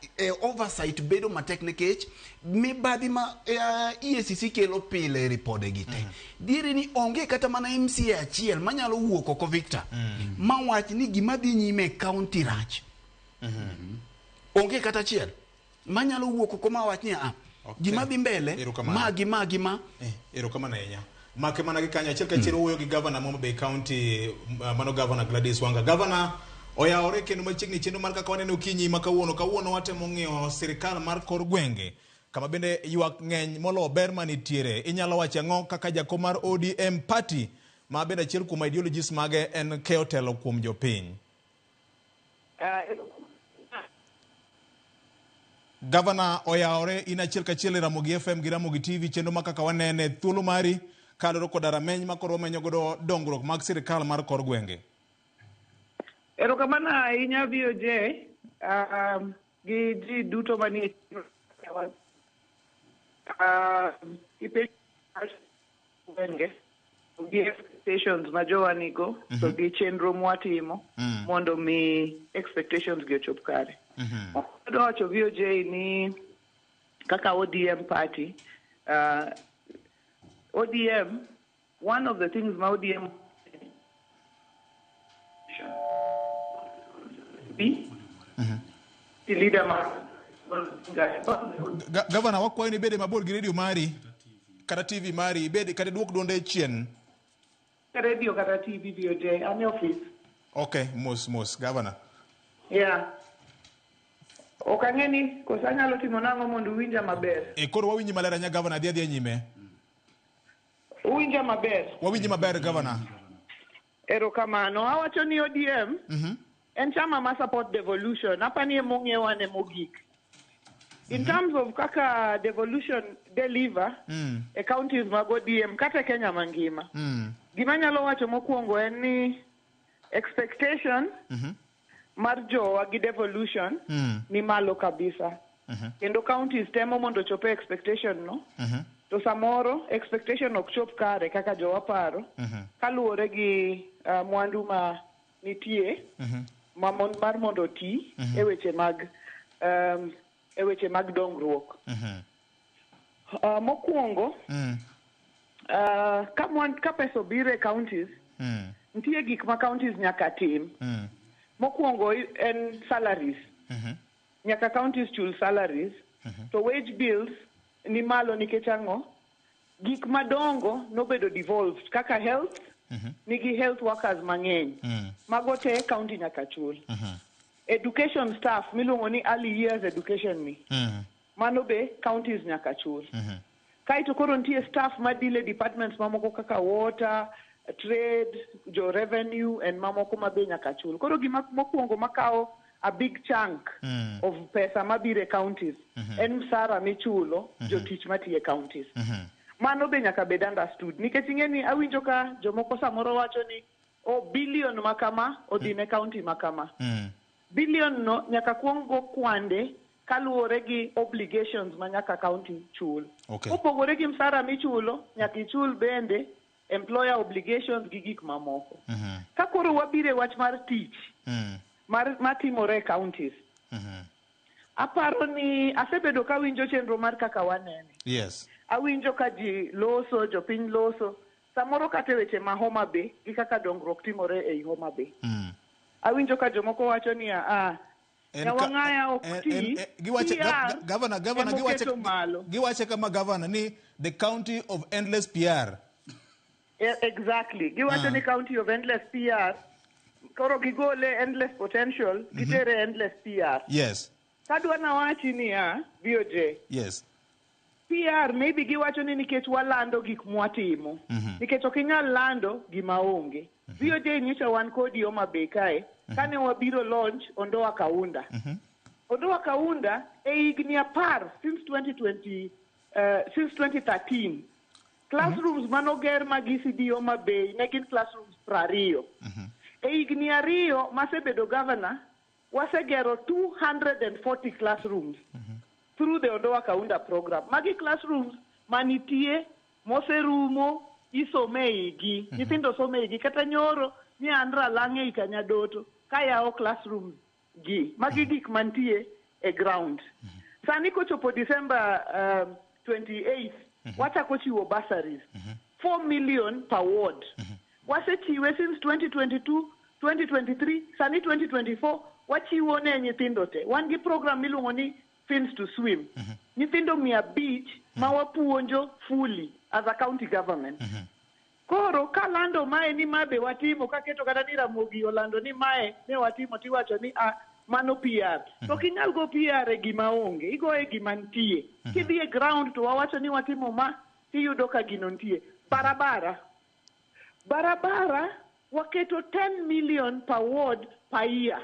oversight bedo matek nikech mibadhi ma EACC kelo pile e ripode gi te. Diere ni onge kata mana MCA achiel manyalo wuok oko Victor mawach ni gima dhi nyime e county rach. Onge kata achiel manyalo wuok oko mawach ni a gima dhi mbele ma gi ma gi ma. Erokamano ahinya. Make mana gi kanyo achiel kachiel wuoyo gi gavana Homa Bay County, mano gavana Gladys Wanga. Gavana oyawore kendo machiegni chenro mar kaka waneno okinyi ma kawuono. Kawuono watemo ng'iyo sirikal mar kor gwenge kama bende ywak ng'eny molo ber manitiere. Inyalo wacho ang'o kaka jakom mar ODM party ma bende achiel kuom ideologies mage en keyo telo kuom jopiny? Gavana oyawore in achiel kachiel e Ramogi FM gi Ramogi TV chenro ma kaka wanene thuolo mari kaluwore koda rameny ma koro wamenyo godo dongruok mag sirikal mar kor gwenge. Erokamano ahinya VOJ gi ji duto manie gwenge gi expectations ma jowa nigo to gi chenro mwatimo mondo mi expectations gi ochop kare. Adwa wacho VOJ ni kaka ODM party, ODM, one of the things ma ODM be the leader ma Gavana wakwayo ni ibede mabor gi redio mari kata TV mari ibed kata duok duonde chien. Radio kata TV VOJ, an e office. Okay, mos mos gavana. Yeah. Ok ang'e ni koso anyalo timo nang'o mondo uwinja maber. E koro wawinji maler ahinya gavana, dhi adhiya nyime. Uwinja maber. Wawinji maber gavana. Erokamano. Awacho ni ODM en chama ma support devolution. Apani emong'ewa ne mogik. In terms of kaka devolution deliver e counties mag ODM kata e Kenya mangima. Gima anyalo wacho mokwongo en ni expectation mar jowa gi devolution ni malo kabisa. Kendo counties temo mondo ochop e expectation no. To samoro expectation ok chop kare kaka jowa paro kaluwore gi mwandu ma nitie ma mar mondo oti e weche mag e weche mag dongruok. Mokwongo ka pesa obiro e counties, nitie gik ma counties nyaka tim. Mokwongo en salaries. Nyaka counties chul salaries. To wage bills ni malo nikech ang'o? Gik madongo nobedo devolved kaka health, nigi health workers mang'eny. Mago te county nyaka chul. Education staff miluongo ni early years education ni. Mano be counties nyaka chul. Kaeto koro nitie staff madile departments mamoko kaka water, trade, jo revenue and mamoko ma be nyaka chul. Koro gima mokwongo makawo a big chunk of pesa mabiro e counties en msara michulo jotich matiyo e counties. Mano be nyaka bed understood nikech ing'e ni awinjo ka jomoko samoro wacho ni o billion ma kama odhi ne county ma kama. Billion no nyaka kuong go kwande kaluwore gi obligations ma nyaka county chul. Kopogore gi msara michulo, nyaka ichul bende employer obligations gi gik mamoko. Ka koro wabiro e wach mar tich mar matimore e counties, aparo ni asebedo kawinjo chenro mar kaka wanene. Awinjo ka ji loso, jopiny loso. Samoro kata e weche ma Homa Bay gi kaka dongruok timore ei Homa Bay. Awinjo ka jomoko wacho niya, ah, En Nyawang'aya ok ti, giwache PR governor governor giwache emoketo malo. Giwache kama, governor, ni the county of endless PR. Exactly. Giwacho ni county of endless PR. Koro gigole endless potential, gitere endless PR. Kadwa nawachi niya, BOJ, PR maybe giwacho ni nikech walando gik mwatimo. Nikech ok inyal lando gima onge. BOJ, nyocha wan kodi Homa Bay kae, kane wabiro launch Ondoa Kaunda. Ondoa Kaunda e higni 10 since 2020, since 2013. Classrooms manoger mag ECD Homa Bay ne gin classrooms 20. E higni 2 masebedo governor, wasegero 240 classrooms through the Ondoa Kaunda program. Magi classrooms manitie moserumo isome igi. Nyithindo some igi. Kata nyoro ni an ralang' ei Kanyadoto kayawo classrooms gi. Magi gik mantie e ground. Sani kochopo December 28 wachako chiwo bursaries. 4 million per ward. Wasechiwe since 2022, 2023, sani 2024 wachiwo ne nyithindo te. Wan gi program miluongo ni Fins to Swim. Nyithindo 500 ma wapuonjo fully as a county government. Koro kalando mae ni ma be watimo, kaketo kata ni Ramogi olando ni mae ne watimo, tiwacho ni ah, mano PR. To ok inyal go PR e gima onge, igoye gima nitie. Kidhi e ground to wawacho ni watimo ma, tiyudo ka gino nitie. Barabara. Barabara waketo 10 million per ward per year.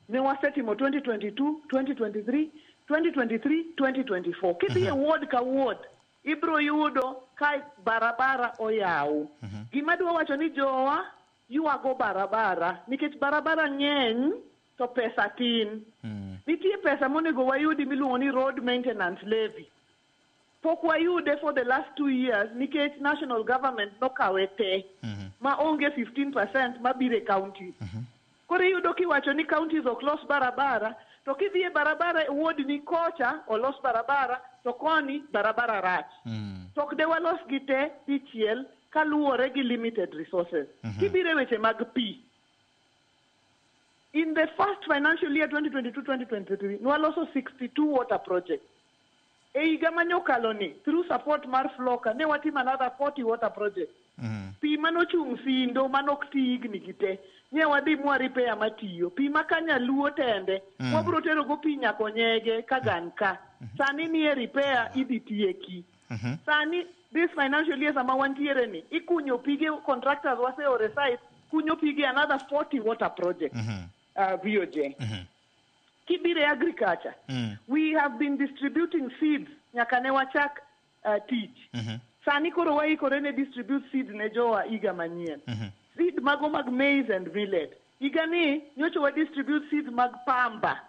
Ne wasetimo 2022, 2023, 2023, 2024. Kidhi e ward ka ward, ibro yudo ka barabara oyaw. Gima dwa wacho ni jowa ywago barabara nikech barabara ng'eny to pesa tin. Nitie pesa monego wayudi miluongo ni road maintenance levy. Pok wayude for the last 2 years nikech national government nokawe te ma onge 15% mabiro e counties. Koro iyudo kiwacho ni counties ok los barabara, to kidhi e barabara e ward ni kocha olos barabara to koni barabara rach. To ok de walos gi te dichiel kaluwore gi limited resources. Kibiro e weche mag pi, in the first financial year 2022-2023 nwaloso 62 water projects. E higa manyokalo ni, through support mar Floka, ne watimo another 40 water projects. Pi manochung' Sindo manok ti higni gi te, nye wadhi mwa repair matiyo. Pi ma Kanyaluo tende, wabro tero go pi nyaka Onyege Kagan ka. Sani nie repair idhi tieki. Sani this financial year sama wantiere ni, ikunyo pige, contractors waseore site, kunyo pige another 40 water projects. VOJ. Kibire agriculture, we have been distributing seeds nyaka ne wachak tich. Sani koro waikore ne distribute seeds ne jowa higa manyien. Seed mago mag maize and millet. Higa ni nyocha wa distribute seeds mag pamba.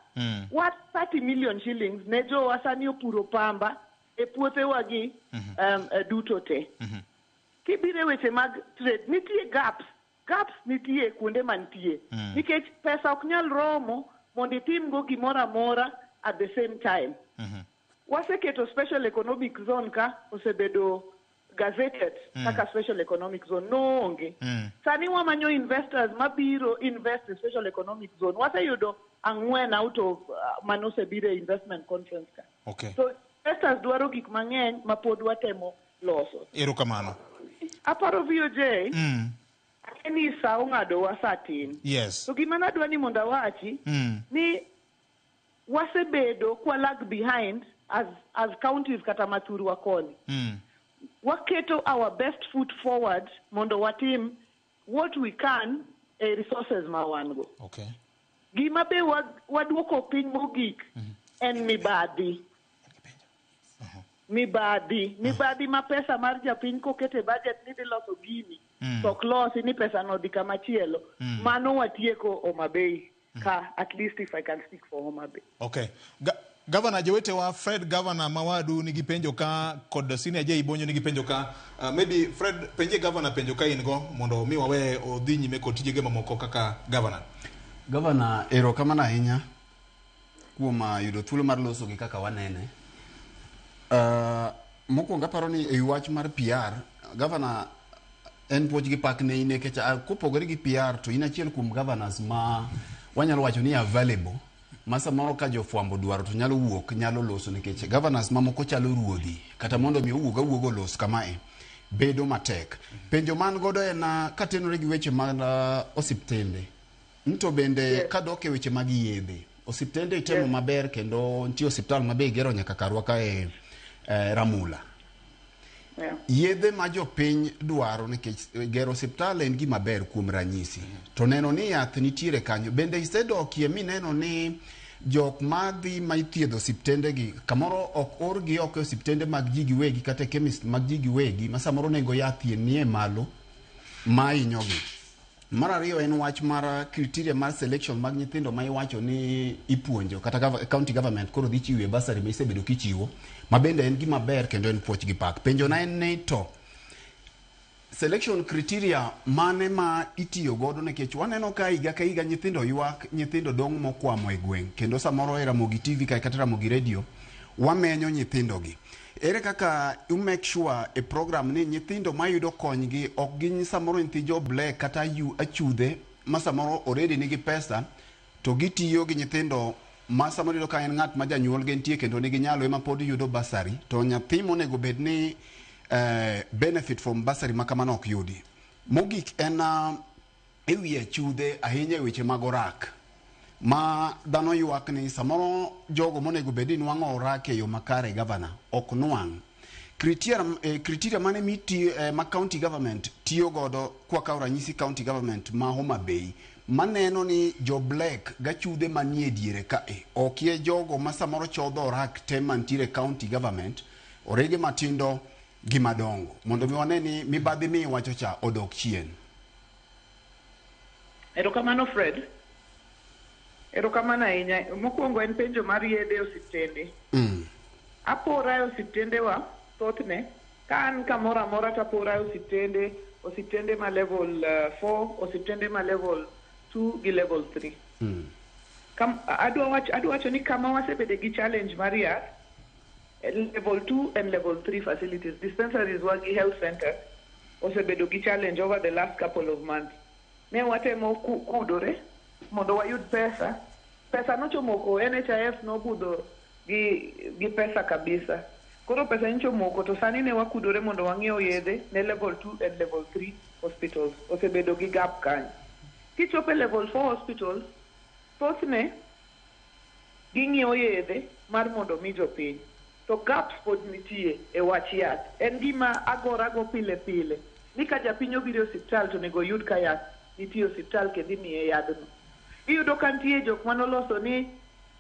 Worth 30 million shillings ne jowa sani opuro pamba e puothewa gi duto te. Kibire weche mag trade, nitie gaps. Gaps nitie kuonde mantie. Nikech pesa ok nyal romo mondo itimgo gimoro amora at the same time. Waseketo special economic zone ka osebedo gazetted kaka special economic zone noonge. Sani wamanyo investors mabiro invest e special economic zone. Waseyudo ang'wen out of manosebiro e investment conference ka. So investors dwaro gik mang'eny ma pod watemo loso. Erokamano. Aparo VOJ, ni sa ong'adowa sa tin. To gima nadwa ni mondo awachi ni wasebedo kwa lag behind as counties kata mathurwa koni. Waketo our best foot forward mondo watim what we can e resources ma wan go. Gima be waduoko piny mogik en mibadhi. Mibadhi, mibadhi ma pesa mar japiny koket e budget ni dhi loso gini, to ok losi ni pesa no dhi kama chielo. Mano watieko Homa Bay ka, at least if I can speak for Homa Bay. Okay. Governor jowetewa, Fred Governor Mawadu nigi penjo ka kod Senior J Bonyo nigi penjo ka. Maybe Fred penje governor penjo ka in go mondo mi wawe odhi nyime kod tijege mamoko kaka governor. Governor, erokamano ahinya kuom yudo thuolo mar loso gi kaka wanene. Mokwongo aparo ni e wach mar PR, governor, En puoch gi pak ne in nikech kopogore gi PR to in achiel kuom governors ma wanyalo wacho ni available ma samoro ka jofwambo dwaro to nyalo wuok, nyalo loso, nikech governors mamoko chalo ruodhi, kata mondo mi owuog awuog olos kamae bedo matek. Penjo man godo en katenore gi weche mag osiptende to bende kadok e weche mag yedhe, osiptende itemo maber kendo nitie osiptal mabe igero nyaka karwa kae, Ramula. Yedhe ma jopiny dwaro, nikech gero osiptal en gima ber kuom ranyisi, to neno ni yath nitiere kanyo bende isedokie mineno ni jok madhi ma ithiedho osiptendegi kamoro ok orgi oko e osiptende mag ji giwegi kata e chemist mag ji giwegi ma samoro nengo yath nie malo ma hinyogi. Mar ariyo en wach mar criteria mar selection mag nyithindo ma iwacho ni ipuonjo kata county government koro dhi chiwo e bursary ma isebedo kichiwo, ma bende en gima ber kendo en puoch gi pak. Penjo na en ni to selection criteria mane ma itiyo godo, nikech waneno ka higa ka higa nyithindo ywak, nyithindo dong' mokwamo e gweng', kendo samoro e Ramogi TV kae kata Ramogi Radio wamenyo nyithindo gi. Ere kaka u make sure e program ni nyithindo mayudo konygi ok gin samoro nyithi jo black kata yu achudhe ma samoro already nigi pesa to gitiyo gi nyithindo ma samoro iyudo ka en ng'at ma janyuol ge nitie kendo nigi nyalo ema pod yudo bursary, to nyathi monego bed ni benefit from bursary ma kamano ok yudi. Mogik en e wi achudhe ahinya e weche mag orak ma dhano ywak ni samoro jogo monego bed ni nwang'o orak e yo makare, gavana, ok nwang'. Criteria mane mitiyo ma county government tiyo godo, kwakawo ranyisi county government ma Homa Bay, maneno ni jo black gachudhe manie diere kae ok ye jogo ma samoro chodho orak te mantiere county government, orege matindo gi madongo, mondo mi wane ni mibadhi mi iwacho cha odok chien. Erokamano, Fred. Erokamano ahinya. Mokwongo en penjo mar yedhe e osiptende. Apora e osiptendewa thothne, ka an kamoro amora to apora e osiptende ma level 4, osiptende ma level 2 gi level 3. Adwa wacho ni kama wasebede gi challenge mar yath, level 2 and level 3 facilities, dispensaries wa gi health centers osebedo gi challenge over the last couple of months. Ne watemo kudore mondo wayud pesa. Pesa nochomoko, NHIF nobudho gi pesa kabisa. Koro pesa nyochomoko to sani ne wakudore mondo wang'iew yedhe ne level 2 and level 3 hospitals. Osebedo gi gap kanyo. Kichopo e level 4 hospitals, thothne ging'iewo yedhe mar mondo mi jopiny. To gaps pod nitie e wach yath. En gima agorago pile pile. Ni ka japiny obiro e osiptal to onego oyud ka yath nitie e osiptal kendo imiye yadhno. Iyudo ka nitie jok manoloso ni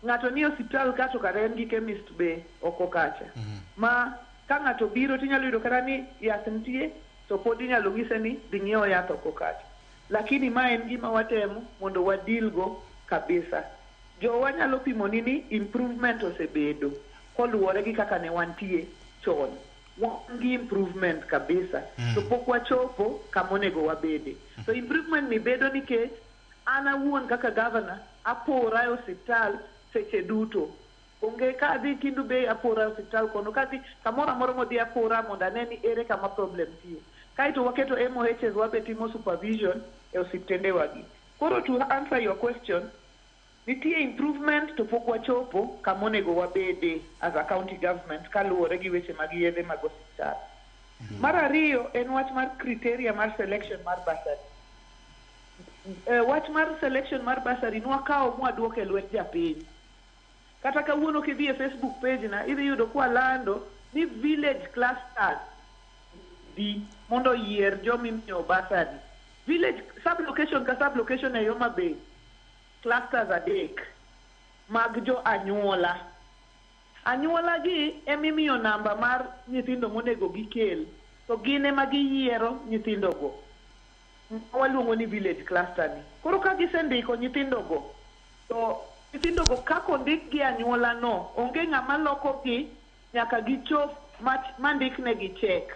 ng'ato ni e osiptal ka to kare en gi chemist be oko kacha. Ma ka ng'ato biro tinyalo yudo kata ni yath nitie to pod inyalo nyise ni dhi ng'iew yath oko kacha. Lakini ma en gima watemo mondo wadeal go kabisa. Jowa nyalo pimoni ni improvement osebedo koluwore gi kaka ne wantie chon. Wan gi improvement kabisa. To pok wachopo kama onego wabede. To improvement ni bedo nikech an awuon kaka governor apora e osiptal seche duto. Onge ka adhi Kendu Bay apora e osiptal kono, kadhi kamoro amora modhi apora mondo ane ni ere kama problem nitie. Kaeto waketo MOHs wabe timo supervision e osiptende wagi. Koro to answer your question, nitie improvement to pok wachopo kama onego wabede as a county government kaluwore gi weche mag yedhe mag osiptal. Mar ariyo en wach mar criteria mar selection mar bursary. Wach mar selection mar bursary nwakawo mwaduoko e lwet japiny. Kata kawuono kidhi e Facebook page na idhi yudo kwalando ni village clusters di mondo oyier jomimiyo bursary. Village sub-location ka sub-location e Homa Bay clusters adek mag jo anyuola. Anyuola gi emimiyo namba mar nyithindo monego gikel to gin ema giyiero nyithindogo waluongo ni village cluster ni. Koro ka gisendiko nyithindogo to nyithindogo kaka ondik gi anyuola no onge ng'ama loko gi nyaka gichop mandiknegi check.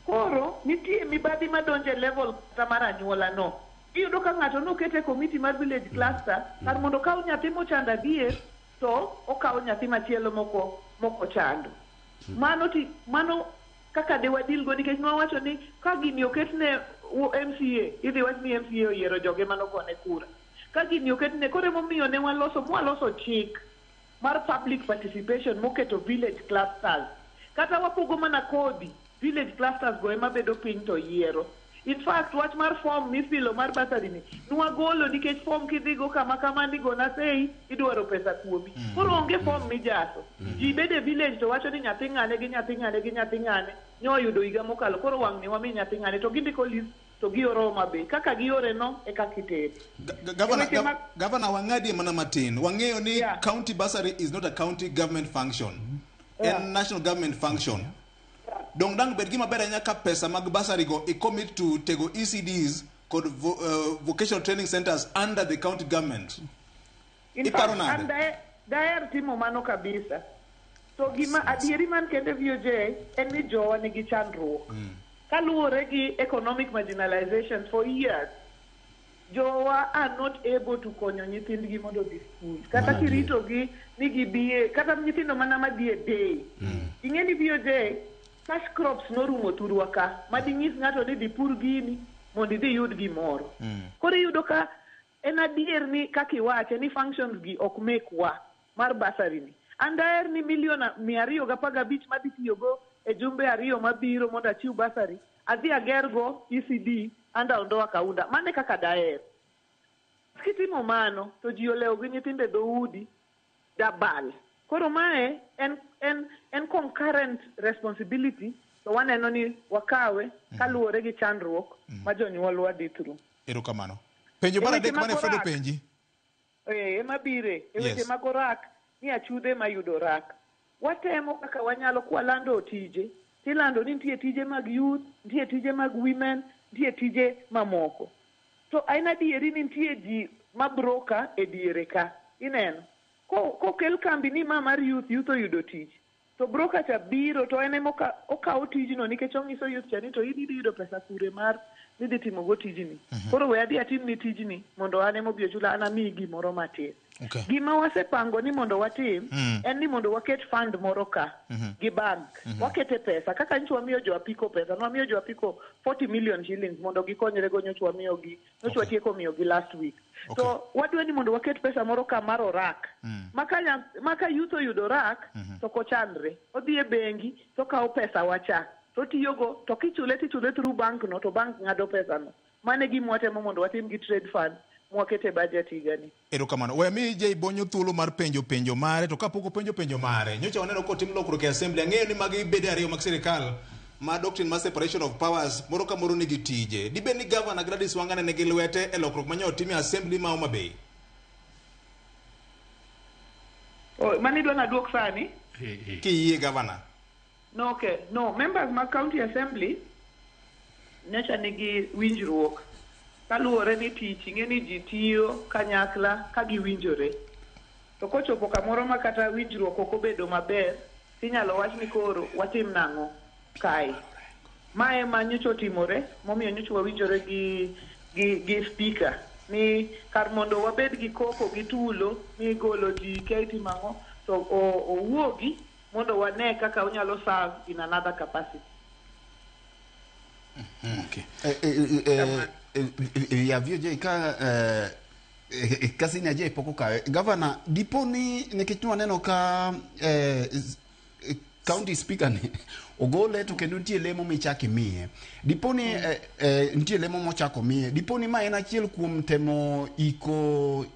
Koro nitie mibadhi madonjo e level kata mar anyuola no. Iyudo ka ng'ato noket e komiti mar village cluster kar mondo okaw nyathi mochando adier to okawo nyathi machielo moko chando. Mano kaka de wadeal go nikech nwawacho ni ka gini oket ne MCA idhi wach ni MCA oyiero joge manogone kura. Ka gini oketne koro emomiyo ne waloso mwaloso chik mar public participation moketo village clusters. Kata wapogo mana kodhi, village clusters go ema bedo piny to yiero. In fact, wach mar form mifilo mar bursary ni nwagolo nikech form kidhigo kama kama ni gona sei idwaro pesa kuomi. Koro onge form mijaso. Ji bedo e village to wacho ni nyathi ng'ane gi nyathi ng'ane gi nyathi ng'ane nyoyudo higa mokalo koro wang' ni wami nyathi ng'ane to gindiko list to gioro Homa Bay. Kaka giore no e kaka itere. Governor, E weche mag- Governor wang'adie mana matin. Wang'eyo ni county bursary is not a county government function. En national government function. Dong dang bed gima ber ahinya ka pesa mag bursary go i commit to tego ECDs kod vocational training centers under the county government. In Iparo fact, nade? an daher timo mano kabisa. To gima adieri man kende VOJ en ni jowa nigi chandruok. Kaluwore gi economic marginalization for years, jowa are not able to konyo nyithindgi mondo odhi skul. Kata Mano kiritogi ni gibie, kata nyithindo mana madhi e day. Ing'e ni VOJ, cash crops norumo thurwa ka, madinyis ng'ato ni dhi pur gini mondo idhi iyud gimoro. Koro iyudo ka en adier ni kaka iwache ni functions gi ok mekwa mar bursary ni. An daher ni milion 215 madhi tiyogo e jumbe 2 mabiro mondo achiw bursary, adhi agergo ECD under Ondoa Kaunda. Mano e kaka daher. Kitimo mano to ji olewo gi nyithindo e dhoudi dabal. Koro mae en concurrent responsibility to waneno ni wakawe kaluwore gi chandruok ma jonyuolwa dhi through. Erokamano. Penjo mar E weche adek mane mag Fredo orak. penji. Ema bire e weche Yes. mag orak ni achudhe mayudo rak. Watemo kaka wanyalo kwalando tije, tilando ni nitie tije mag youth, nitie tije mag women, nitie tije mamoko. To en adieri ni nitie ji ma broker e diere ka. Ineno? Kokel kambi ni ma mar youth, youth oyudo tich. To broker cha biro to en ema okawo tijno nikech ong'iso youth cha ni to in idhi yudo pesa kure mar midhi timogo tijni. Koro we adhi atimni tijni mondo an ema obi ochula an amiyi gimoro matin. Okay. Gima wasepango ni mondo watim en ni mondo waket fund moro ka gi bank. Wakete pesa kaka nyocha wamiyo jo apiko pesa, nwamiyo jo apiko 40 million shillings mondo gikonyre go nyocha wamiyogi, nyocha watieko miyogi last week. To wadwa ni mondo waket pesa moro ka mar orak. Maka youth oyudo rak to kochandre. Odhi e bengi to okawo pesa wacha. To otiyogo to kichule tichule through bank no to bank ng'ado pesa no. Mano e gima watemo mondo watim gi trade fund mwakete budget higani. Erokamano. We mi Jay Bonyo thuolo mar penjo penjo mare to kapok openjo penjo mare nyocha waneno kotim lokruok e assembly. Ang'eyo ni magi bede ariyo mag sirikal ma doctrine mar separation of powers moro ka moro nigi tije. Dibed ni Governor Gladys Wanga ne nigi lwete e lokruok ma nyo otim e assembly ma Homa Bay? Oh, mano idwa naduok sani? Kiyie Governor. No, okay. No, members mag county assembly nyocha nigi winjruok kaluwore ni tich ing'e ni ji tiyo kanyakla ka giwinjore. To kochopo kamoro ma kata winjruok ok obedo maber, tinyalo wach ni koro watim nang'o kae. Mae ma nyocha otimore, momiyo nyocha wawinjore gi speaker ni kar mondo wabed gi koko gi tulo ni golo ji kia itimo ang'o, to owuogi mondo wane kaka onyalo serve in another capacity. Okay. Ya VOJ ka kasi ni aje pok okawe. Governor, dipo ni nikech nwaneno ka county speaker ni ogole to kendo nitie lemo michako imiye. Dipo ni nitie lemo mochako miye. Dipo ni ma en achiel kuom temo iko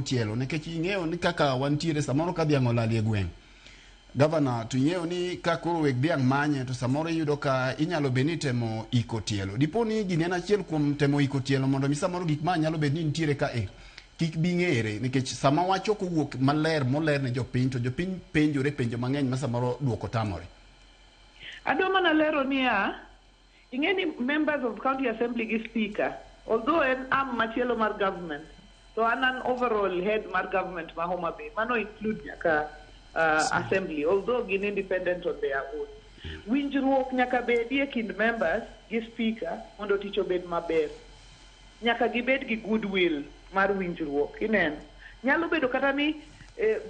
tielo nikech ing'eyo ni kaka wantiere samoro ka dhiang' olal e gweng'. Governor, to ing'eyo ni ka koro weg dhiang' manye to samoro iyudo ka inyalo bed ni temo iko tielo. Dipo ni gini en achiel kuom temo iko tielo mondo mi samoro gik ma nyalo bed ni nitiere ka kik bi ng'ere nikech sama wach ok owuok maler moler ne jopiny to jopiny penjore penjo mang'eny ma samoro duoko tamore. Adwa mana lero niya, ing'e ni members of county assembly gi speaker, although en arm machielo mar government, to an an overall head mar government ma Homa Bay, mano include nyaka assembly, although gin independent on their own. Winjruok nyaka bedie e kind members gi speaker mondo tich obed maber. Nyaka gibed gi goodwill mar winjruok, ineno. Nyalo bedo kata ni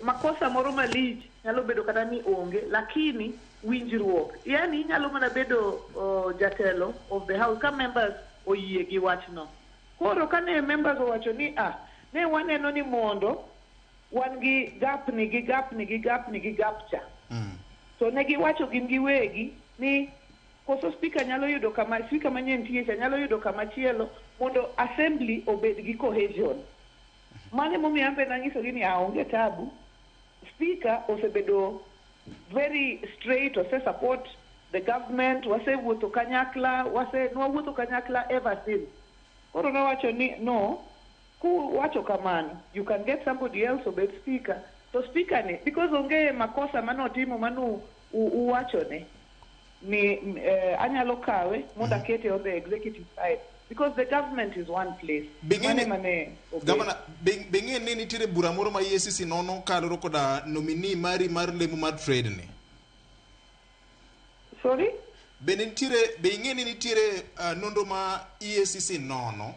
makosa moro malich, nyalo bedo kata ni onge, lakini winjruok. Yani inyalo mana bedo jatelo of the house ka members oyie gi wachno. Koro kane members owacho ni ne waneno ni mondo wan gi gap ni gi gap ni gi gap ni gi gap cha. To ne giwacho gin giwegi ni koso speaker nyalo yudo kama, speaker manyien nitie cha nyalo yudo kama chielo mondo assembly obed gi cohesion. Mano emomiyo an be nanyisogi ni onge tabu. Speaker osebedo very straight, ose support the government, wasewuotho kanyakla, nwawuotho kanyakla ever since. Koro nowacho ni no, kuwacho kamano, you can get somebody else obed speaker. To speaker ni, because onge makosa manotimo manu uwachone, ni anyalo kawe mondo akete on the executive side, because the government is one place. Mane Governor, bing'e ni nitiere bura moro ma EACC nono kaluwore koda nominee mari mar lemo mar trade ni. Sorry? Be ing'e ni nitiere nonro ma EACC nono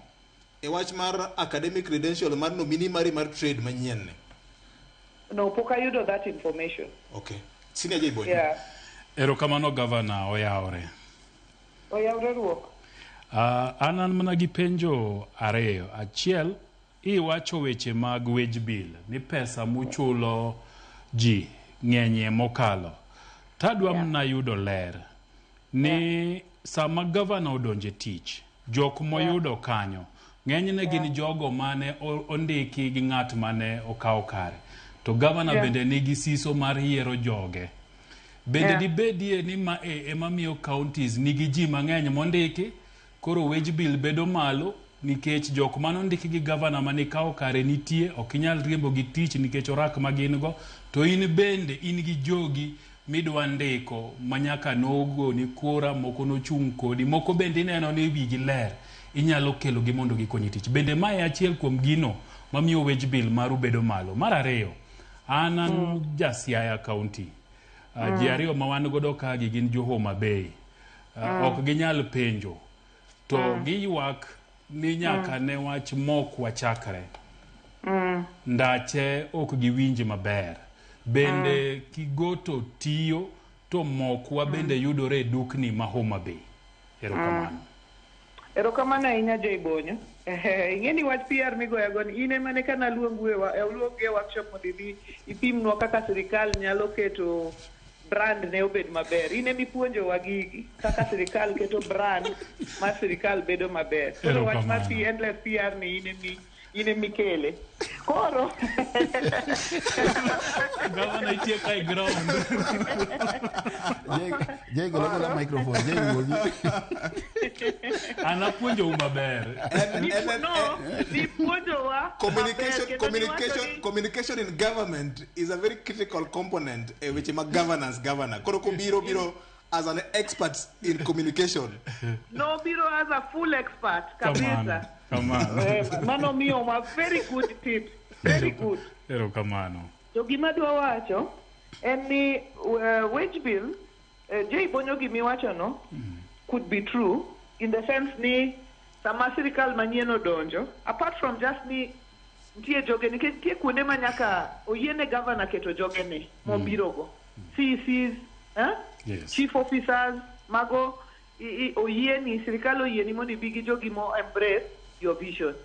e wach mar academic credential mar nominee mari mar trade manyien ni? No, pok ayudo that information. Okay. Senior J. Boy. Yeah. Erokamano Governor, oyawre. Oyawre ruok. An mana gi penjo ariyo. Achiel, iwacho weche mag wage bill ni pesa muchulo ji ng'enyie mokalo. Tadwa mana yudo ler ni sama governor odonje tich, jok moyudo kanyo ng'enyne gin jogo mane ondiki gi ng'at mane okawo kare. To governor bende nigi siso mar yiero joge. Bende dibedie ni ma ema miyo counties nigi ji mang'eny mondiki, koro wage bill bedo malo nikech jok manondiki gi governor mane kawo kare nitie, ok inyal riembo gi tich nikech orak ma gin go, to in bende in gi jogi midwa ndiko manyaka nogoni kura, moko nochung' kodi, moko bende ineno ni wigi ler, inyalo kelo gi mondo gikonyi tich. Bende mae achiel kuom gino mamiyo wage bill maru bedo malo. Mar ariyo, an ja Siaya County. Ji ariyo ma wan godo kagi gin jo Homa Bay. Ok ginyal penjo to giywak ni nyaka ne wach mok wachakre. Ndache ok giwinj maber. Bende Kigoto tiyo to mokwa bende yudore e dukni ma Homa Bay. Erokamano. Erokamano ahinya Joy Bonyo. Ing'e ni wach PR migoyago ni in ema ne ka naluongu e workshop mondo idhi ipimnwa kaka sirikal nyalo keto brand ne obed maber. In ema ipuonjowa gigi kaka sirikal keto brand mar sirikal bedo maber. Koro wach mar endless PR ni in ema ikele. Koro Governor itie ka e ground. Jay golo gola microphone, Jay wuogi. An apuonjou maber. Nipuonjowa Communication in government is a very critical component e weche mag governance, governor. Koro kobiro biro as an expert in communication. No biro as a full expert kabisa. Kamano. Mano miyo ma very good tips. Very good. Erokamano. To gima dwa wacho en ni wage bill, Jay Bonyo gimiwacho no could be true in the sense ni sama sirikal manyien odonjo, apart from just ni nitie joge, nikech nitie kuonde ma nyaka oyiene governor keto jogene mobirogo. CECs, Yes. Chief officers, mago oyieni, sirikal oyieni mondo ibi gi jogi mo embrace your vision.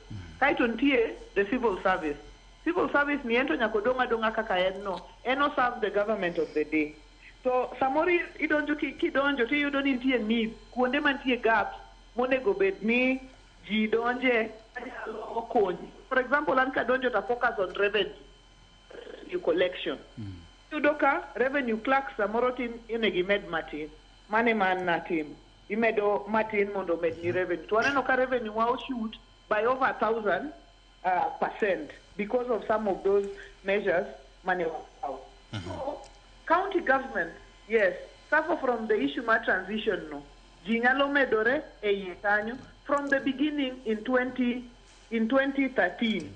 Kaeto nitie the civil service. Civil service ni ento nyaka odong' adong'a kaka en no. En o serve the government of the day. To samoro idonjo kidonjo tiyudo ni nitie need, kuonde mantie gaps monego bed ni ji donje manyalo konyi. For example, an kadonjo to focus on revenue collection. Iyudo ka revenue clerks samoro tin onego imed matin. Mano ema an natimo. Imedo matin mondo omedni revenue. To waneno ka revenue wa oshoot by over 1,000% because of some of those measures mane wakawo. So, county government, yes, suffer from the issue mar transition no. Ji nyalo medore e iye kanyo from the beginning in 2013.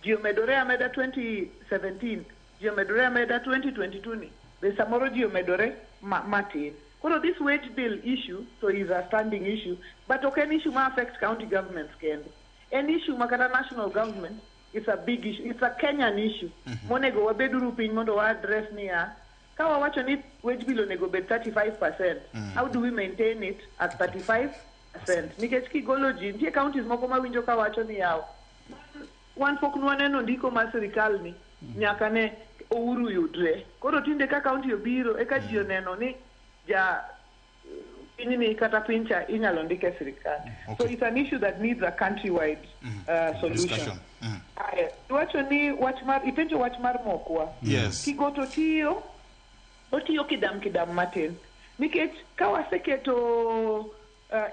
Ji omedore ameda 2017, ji omedore ameda 2022 ni. Be samoro ji omedore matin. Koro this wage bill issue so is a standing issue, but ok en issue ma affect county governments kende. En issue ma kata national government, it's a big issue. It's a Kenyan issue. Monego wabeduru piny mondo wa address niya, ka wawacho ni wage bill onego bed 35%, how do we maintain it at 35%? Percent. Nikech kigolo ji, nitie counties moko mawinjo ka wacho ni yaw, wan pok nwaneno ndiko mar sirikal ni nyaka ne Uhuru yudre. Koro tinde ka county obiro eka ji oneno ni ja pinyni kata piny cha inyalo ndik e sirikal. So it's an issue that needs a countrywide solution. Discussion. Aya, iwacho ni wach mar ipenjo wach mar mokwa. Yes. Kigoto tiyo otiyo kidam kidam matin nikech ka waseketo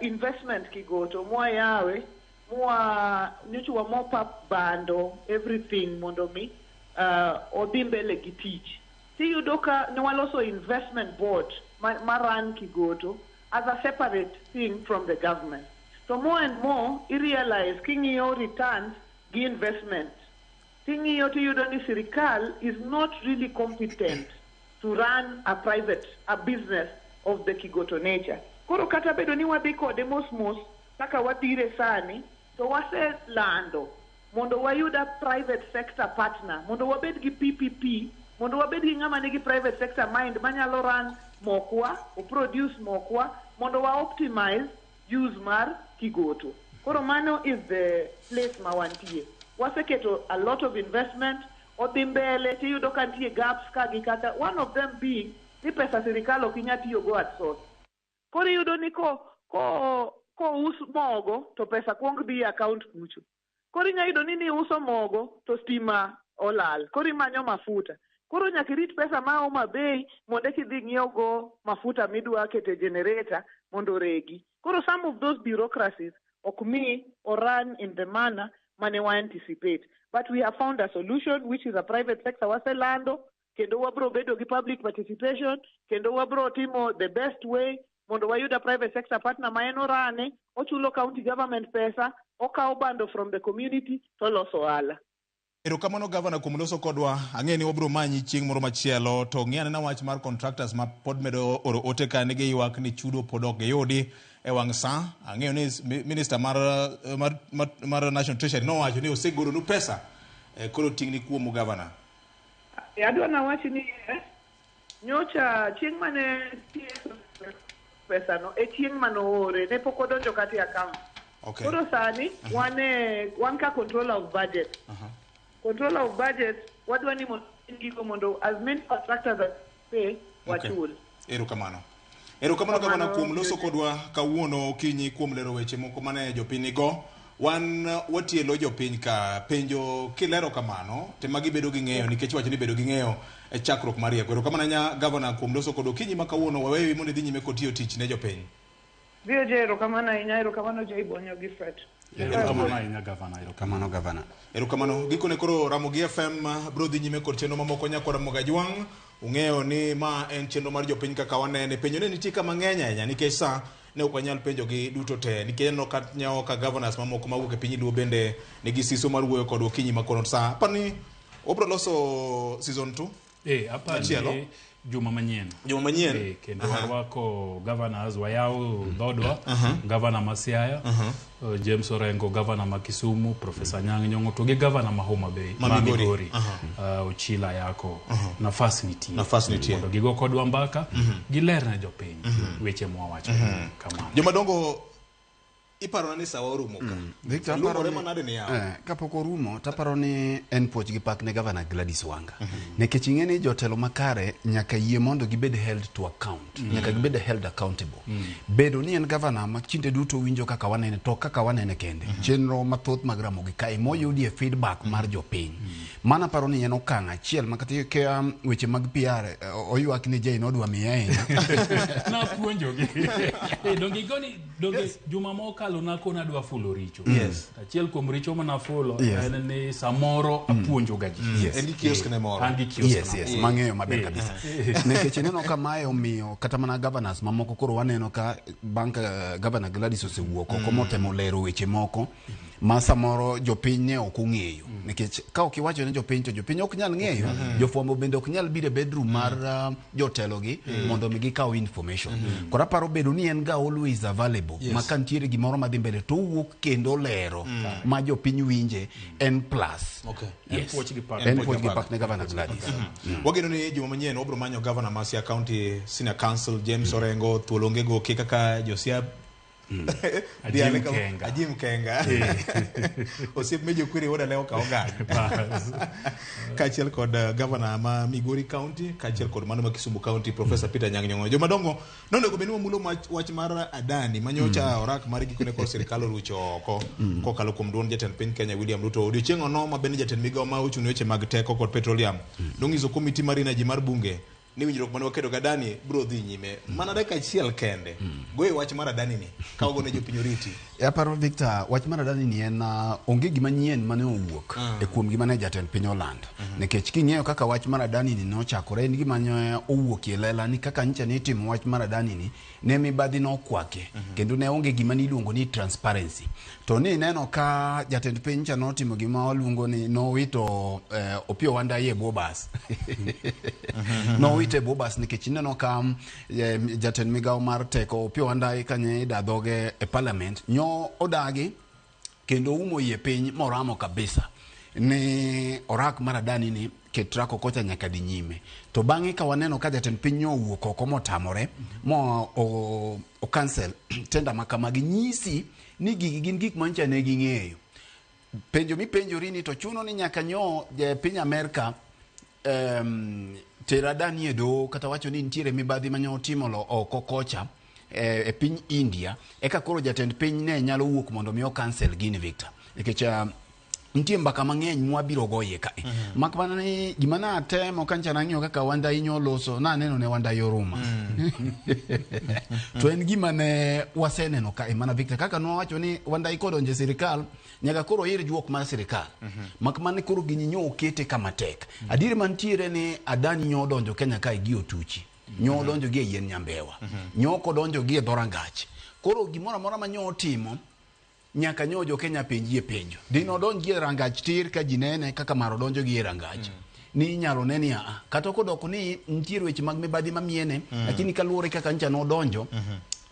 investment Kigoto mwayawe mwa nyocha wa mop up bando everything mondo mi odhi mbele gi tich tiyudo ka ne waloso investment board ma run Kigoto as a separate thing from the government. So more and more i realize king'iyo returns gi investment ting'iyo tiyudo ni sirikal is not really competent to run a private a business of the Kigoto nature. Koro kata bedo ni wadhi kode mos mos kaka wadhire sani to waselando mondo wayud a private sector partner mondo wabed gi PPP mondo wabed gi ng'ama nigi private sector mind manyalo run mokwa oproduce mokwa mondo wa optimize use mar Kigoto. Koro mano is the place ma wantie. Waseketo a lot of investment odhi mbele tiyudo ka nitie gaps ka gi kaka one of them being ni pesa sirikal ok inyal tiyogo at source. Koro iyudo ni ko ko kous mogo to pesa kuong dhi e account kucho. Koro inya yudo ni niuso mogo to stima olal. Koro imanyo mafuta. Koro nyaka irit pesa ma Homa Bay mondo eka idhi ng'iew mafuta midwa keto e generator mondo oregi. Koro some of those bureaucracies ok mi o run in the manner mane wa anticipate. But we have found a solution which is a private sector waselando kendo wabro bedo gi public participation kendo wabro timo the best way mondo wayud a private sector partner ma en orane ochulo county government pesa okawo bando from the community to oloso ohala. Erokamano gavana kuom loso kodwa. Ang'e ni wabro manyi chieng' moro machielo to ng'i anena wach mar contractors ma pod medo oro ote ka nigi ywak ni chudo pod ok giyudi e wang' sa. Ang'eyo ni minister mar National Treasury nowacho ni osegolonu pesa. Koro ting'ni kuomu gavana. Adwa nawach ni nyocha chieng' mane pesa no e chieng' mane oore ne pok odonjo kata e account. Koro sani wan e wan ka controller of budget. Controller of budget wadwa ni mondo gigo mondo as many contractors as pay wachul. Erokamano. Erokamano gavana kuom loso kodwa kawuono okinyi kuom lero weche moko mane jopiny nigo. Wan watielo jopiny ka penjo kilero kamano te magi bedo gi ng'eyo nikech wacho ni bedo gi ng'eyo e chakruok mar rieko. Erokamano ahinya gavana kuom loso kodwa okinyi ma kawuono waweyi mondo idhi nyime kod tiyo tich ne jopiny. VOJ erokamano ahinya, erokamano Jay Bonyo gi Fred. Erokamano ahinya gavana, erokamano gavana. Erokamano. Gikone koro Ramogi FM bro dhi nyime kod chenro mamoko nyakwa Ramogi Ajwang'. Ung'eyo ni ma en chenro mar jopiny kaka wanene. Penjo ne nitie kama ng'eny ahinya nikech sa ne ok wanyal penjo gi duto te nikech aneno ka nyawo ka governors mamoko mawuok e piny Luo bende nigi siso mar wuoyo kodwa okinyi ma kono. Sa aparo ni wabro loso season 2. Aparo Machielo. ni juma manyien. Juma manyien. Kendo warwako governors wayawo dhodwa. Governor ma Siaya, James Orengo governor ma Kisumu, Professor Anyang' Nyong'o to gi governor ma Homa Bay, Ma ma Migori. Migori. Ochila Yako. Nafas nitie. Nafas nitie. Mondo gigo kodwa mbaka, giler ne jopiny weche mwawacho. Kamano. Jomadongo iparona ni sawa orumo ka. Victor, Luwore aparo ni- manade ni yawa. Kapok orumo taparo ni en puoch gi pak ne gavana Gladys Wanga. Nikech ing'e ni jotelo makare nyaka yie mondo gibed held to account. Nyaka gibed held accountable. Bedo ni en gavana ma kinde duto winjo kaka wanene to kaka wanene kende. Chenro mathoth mag Ramogi kae moyudie feedback mar jopiny. Mano aparo ni en okang' achiel ma kata ka weche mag PR oywak ni Jane odwa miye ahinya. Napuonjogi. Donge igoni donge juma mokalo nakona adwa fulo richo. Achiel kuom richo manafulo en ni samoro apuonjoga ji. En gi kiosk ne moro. An gi kiosk na moro. Mang'eyo maber kabisa. Nikech ineno ka mae omiyo kata mana governors mamoko koro waneno ka bang' ka Governor Gladys osewuok oko motemo lero weche moko ma samoro jopiny ne ok ong'eyo. Nikech ka ok iwacho ne jopiny to jopiny ok nyal ng'eyo. Jofwambo bende ok nyal biro e bedroom mar jotelogi mondo mi gikaw information. Koro aparo bedo ni en ga always available. Ma ka nitiere gimoro madhi mbele to owuok kendo lero ma jopiny winje en plus. En puoch gi pak. En puoch gi pak ne Governor Gladys. Wageno ni juma manyien wabro manyo governor ma Siaya County Senior Council James Orengo thuolo onge goke kaka jo Siaya Dhi ane Ajim Kenga. Ajim Kenga. Osiep Mejo Kwiri wuod Alewo ka ogang. Bas. Kaachiel kod gavana ma Migori County, kaachiel kod mano ma Kisumu County, Professor Peter Anyang' Nyong'o. Jomadongo, nonego bed ni wamulo wach mar Adani manyocha orak mar gikone kod sirikal orucho oko kokalo kuom duond jatend piny Kenya William Ruto. Odiochieng' ono ma bende jatend migawo ma ochung' ne weche mag teko kod petroleum nonyiso komiti mar energy mar bunge ni winjruok mane waketo gi Adani biro dhi nyime. Mana dakika achiel kende. Goye wach mar Adani ni ka wagone jopiny oriti. Aparo Victor, wach mar Adani ni en onge gima nyien mane owuok e kuom gima ne jatend piny olando. Nikech king'iyo kaka wach mar Adani ni nochakore, en gima ne owuok e lela ni kaka nyicha ne itimo wach mar Adani ni, ne mibadhi nokwake, kendo ne onge gima niluongo ni transparency. To ni neno ka jatend piny cha notimo gima waluongo ni nowito Opiyo Wandayi e bwo bas. Nowite e bwo bas nikech ineno ka jatend migawo mar teko Opiyo Wandayi kanye ida dhoge e parliament, nyo odagi kendo umo yie piny moramo kabisa ni orak mar Adani ni ket rako kocha nyaka dhi nyime. To bang'e ka waneno ka jatend piny nyo owuok oko motamore mo o cancel tender ma kamagi, nyisi ni gigi gin gik mancha ne ging'eyo. Penjo mipenjori ni to chuno ni nyaka nyo piny Amerka ter Adani e doho kata wacho ni nitiere mibadhi mane otimo oko kocha e piny India, eka koro jatend piny ne nyalo wuok mondo mi o cancel gini Victor. Nikech nitie mbaka mang'eny mwabiro goye kae. Mak mana ni gima natemo kancha nang'iyo kaka Wandayi nyoloso, naneno ne Wandayi oruma. To en gima ne waseneno kae mana Victor, kaka nwawacho ni Wandayi kodonjo e sirikal nyaka koro ir juok mar sirikal. Mak mana ni koro gini nyo okete kama tek. Adier mantiere ni Adani nyo odonjo Kenya kae gi otuchi. Nyo odonjo gi e yien nyambewa. Nyo ok odonjo gi e dhorangach. Koro gimoro amora ma nyo otimo nyaka nyo jo Kenya penjie penjo. Dino odonj gi e rangach tir ka ji nene kaka mar odonjo gi e rangach. Ni inyalo ne ni aa. Kata kodoko ni nitiere weche mag mibadhi mamiene, lakini kaluwore kaka ncha nodonjo,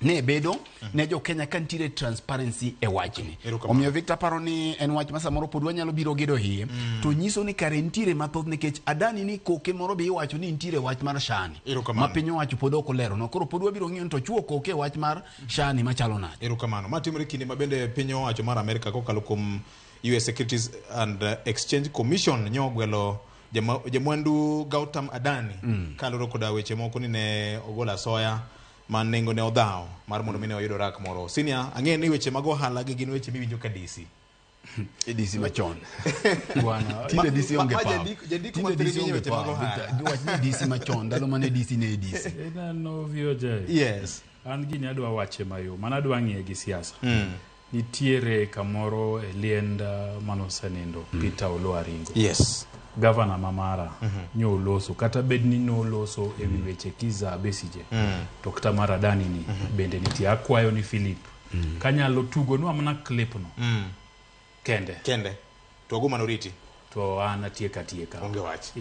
ne bedo ne jo Kenya ka nitiere transparency e wachni. Omiyo Victor paro ni en wach ma samoro pod wanyalo biro gedo iye, to nyiso ni kare nitiere mathoth nikech Adani ni koke moro be iwacho ni nitiere wach mar Shani ma piny owacho pod ok olero no. Koro pod wabiro ng'iyo ni to chuo koke e wach mar Shani machalo nade. Erokamano. Ma timore kinde ma bende piny owacho mar Amerika kokalo kuom US Securities and Exchange Commission nyo ogwelo jamwandu Gautam Adani kaluwore koda weche moko ni ne ogolo asoya ma nengo ne odhawo mar mondo mi ne oyud orak moro. Senior, ang'eyo ni weche mag ohala gi gin weche miwinjo ka DC. E DC machon. Bwana, Tinde DC onge Ma power. jandiko Tinde ma DC thirinyo onge weche mag power. ohala. Victor, wach ni DC machon, ndalo mane DC ne DC. Ineno VOJ. Yes. An gini adwa wache mayom, an adwa ng'iye gi siasa. Nitiere kamoro e liend manosenindo Peter Oloo Aringo. Yes. Gavana ma mara nyo oloso kata bed ni noloso e wi weche Kizza Besigye to kata mar Adani ni bende nitie. Akwayo ni Philip kanyalo tugonwa mana clip no kende. Kende. To wago mana oriti. To an atieka atieka. Onge wach.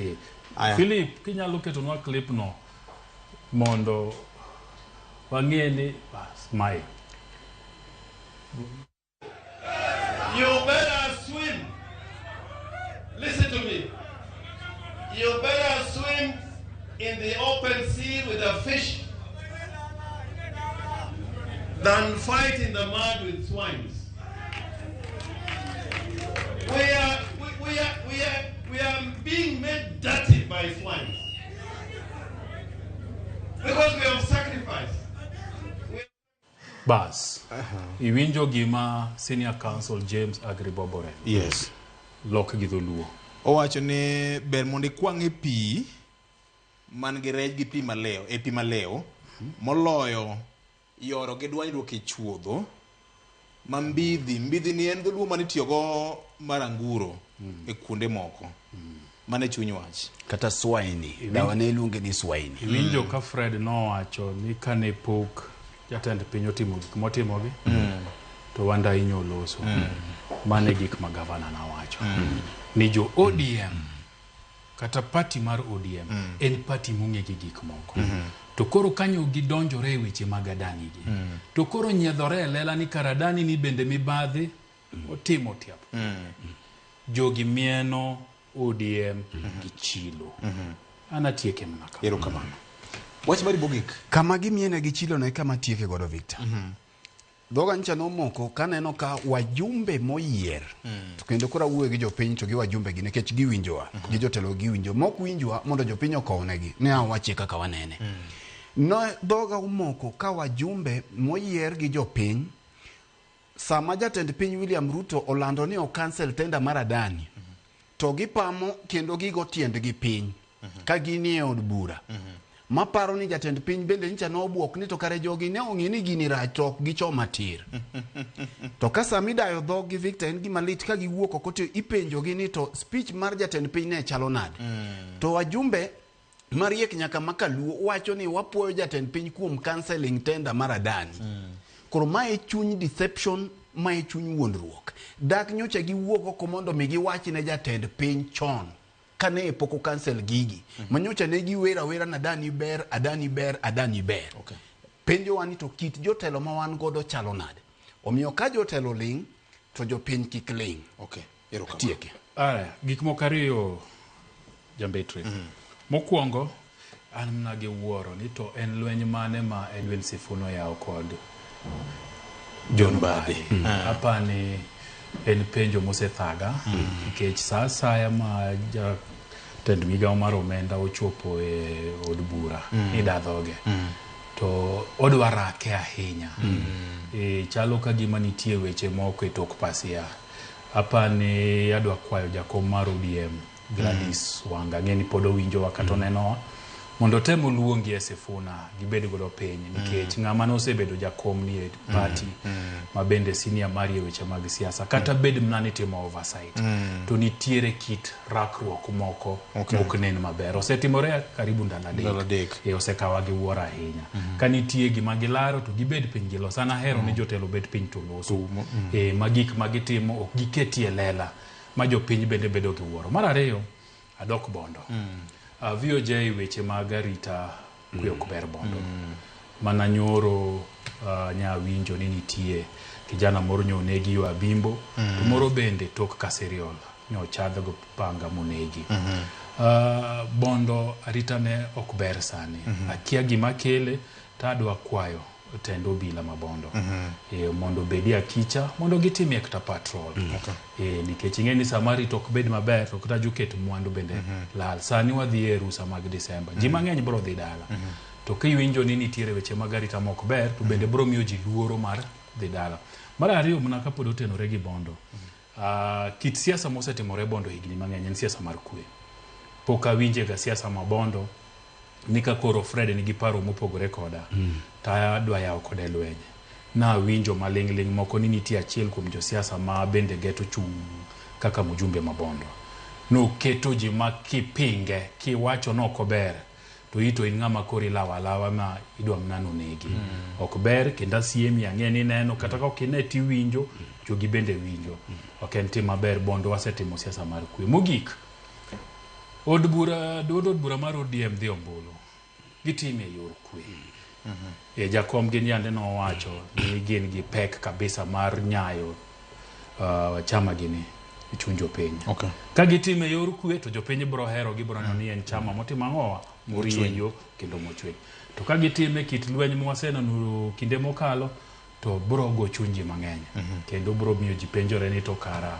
Aya. Philip kinyalo ketonwa clip no mondo wang'e ni bas mae. You better swim. Listen to me. You better swim in the open sea with a fish than fight in the mud with swines. We are being made dirty by swines because we have sacrificed. Bas. Iwinjo gima Senior Counsel James Aggrey Bob Orengo. Yes. Lok gi dholuo. Owacho ni ber mondo ikwang' e pi man gi rech gi pi malew, e pi malew moloyo yoro gi dwanyruok e chuodho ma mbidhi. Mbidhi ni en dholuo mane itiyogo mar anguro e kuonde moko. Mane chuny wach. Kata swaini. Dawa ne iluonge ni swaini. Iwinjo ka Fred nowacho ni kane pok jatend piny otimo gik motimogi to Wandayi nyoloso. Mane gik ma gavana nowacho. Ni jo ODM kata party mar ODM en party mong'e gi gik moko. To koro kanyo gidonjore e weche mag Adani gi. To koro nyiedhore e lela ni kar Adani ni bende mibadhi otimo tiap. Jogi mieno ODM gi chilo. An atieke mana kamano. Erokamano. Wach mari mogik. Kama gimiene gi chilo no e kama atieke godo Victor. Dhoga ncha nomoko kaneno ka wajumbe moyier to kendo koro awuoyo gi jopiny to gi wajumbe gi nikech giwinjowa gi jotelo giwinjo mok winjwa mondo jopiny okownegi ne awachie kaka wanene. No dhoga omoko ka wajumbe moyier gi jopiny sama jatend piny William Ruto olando ni okansel tenda mar Adani to gipamo kendo gigo tiendgi piny ka ginie od bura maparo ni jatend piny bende nyicha nobuok ni to kare jogi ne ong'e ni gini rach to ok gichoma tir. To ka sama idayo dhog gi Victor en gima lit ka giwuok oko to ipenjogi ni to speech mar jatend piny ne chalo nade. To wajumbe mariek nyaka makaluo wacho ni wapuoyo jatend piny kuom cancelling tender mar Adani. Koro mae chuny deception, mae chuny wuondruok. Dak nyocha giwuok oko mondo mi giwach ne jatend piny chon kane pok okansel gigi. Manyocha ne giwer awera ni Adani ber, Adani ber, Adani ber. Okay. Penjowa ni to kit jotelo ma wan godo chalo nade? Omiyo ka jotelo ling', to jopiny kik ling'. Okay. Erokamano. Tieke. Aya, gik moko ariyo jambetre. Mokwongo, an mana gi wuoro ni to en lweny mane ma Edwin Sifuna oyawo kod John Mbadi. Apani en penjo mosethaga nikech sa asaya ma jatend migawo mar omenda ochopo e od bura ida dhoge to odwa rake ahinya. Chalo ka gima nitie weche moko e tok pasia. Apani adwa kwayo jakom mar ODM Gladys Wanga, ang'e ni pod owinjowa kata onenowa, mondo otem oluongi e Sifuna gibed godo piny nikech ng'ama nosebedo jakom ni e party ma bende senior mari e weche mag siasa kata bed mana ni timo oversight to nitiere kit rakruok moko mok nen maber. Osetimore karibu ndalo adek. Osekawa gi wuoro ahinya. Ka nitie gima gilaro to gibed piny gilos. An ahero ni jotelo bed piny to loso. Ma gik ma gitimo ok giketie lela ma jopiny bende bedo gi wuoro. Mar ariyo, adok Bondo. VOJ weche mag arita kwe ok ber Bondo. Mana nyoro nya winjo ni nitie kijana moro nyo onegi yo Abimbo, to moro bende tok Kaseriol nyo ochadh go panga monegi. Bondo arita ne ok ber sani. Akia gima kele to adwa kwayo tend obila ma Bondo mondo obedie akicha mondo gitimie kata patrol. Nikech ing'e ni sama arita ok bed maber to kata joket mwandu bende lal. Sani wadhi e rusa mag Disemba. Ji mang'eny biro dhi dala. To kiwinjo ni nitiere weche mag arita mok ber to bende biro miyo ji luoro mar dhi dala. Mar ariyo mana kapod otenore gi Bondo. Kit siasa mosetimore Bondo higni mang'eny en siasa mar kwe. Pok awinjega siasa ma Bondo ni ka koro Fred nigi paro mopogore koda to adwa yawo kode lweny. Nawinjo maling'ling' moko ni nitie achiel kuom josiasa ma bende geto chung' kaka mjumbe ma Bondo. Noketo ji ma kipinge kiwacho ni ok ober to ito in ng'ama koro ilawo alawa ma idwa mana nonegi. Ok ber kendo asiemi ang'e ni ineno kata ka ok ine tiwinjo jogi bende winjo. Ok en tim maber. Bondo wasetimo siasa mar kwe. Mogik, od bura duond od bura mar ODM dhi ombulu. Gitime e yor kwe. Jakom gi nyande nowacho ni gin gi pek kabisa mar nyayo chama gini e chuny jopiny. Okay. Ka gitime e yor kwe to jopiny biro hero gibiro neno ni en chama motimo ang'owa morieyo kendo mochwiny. To ka gitime kit lweny mwaseneno kinde mokalo to biro go chuny ji mang'eny kendo biro miyo ji penjore ni to kara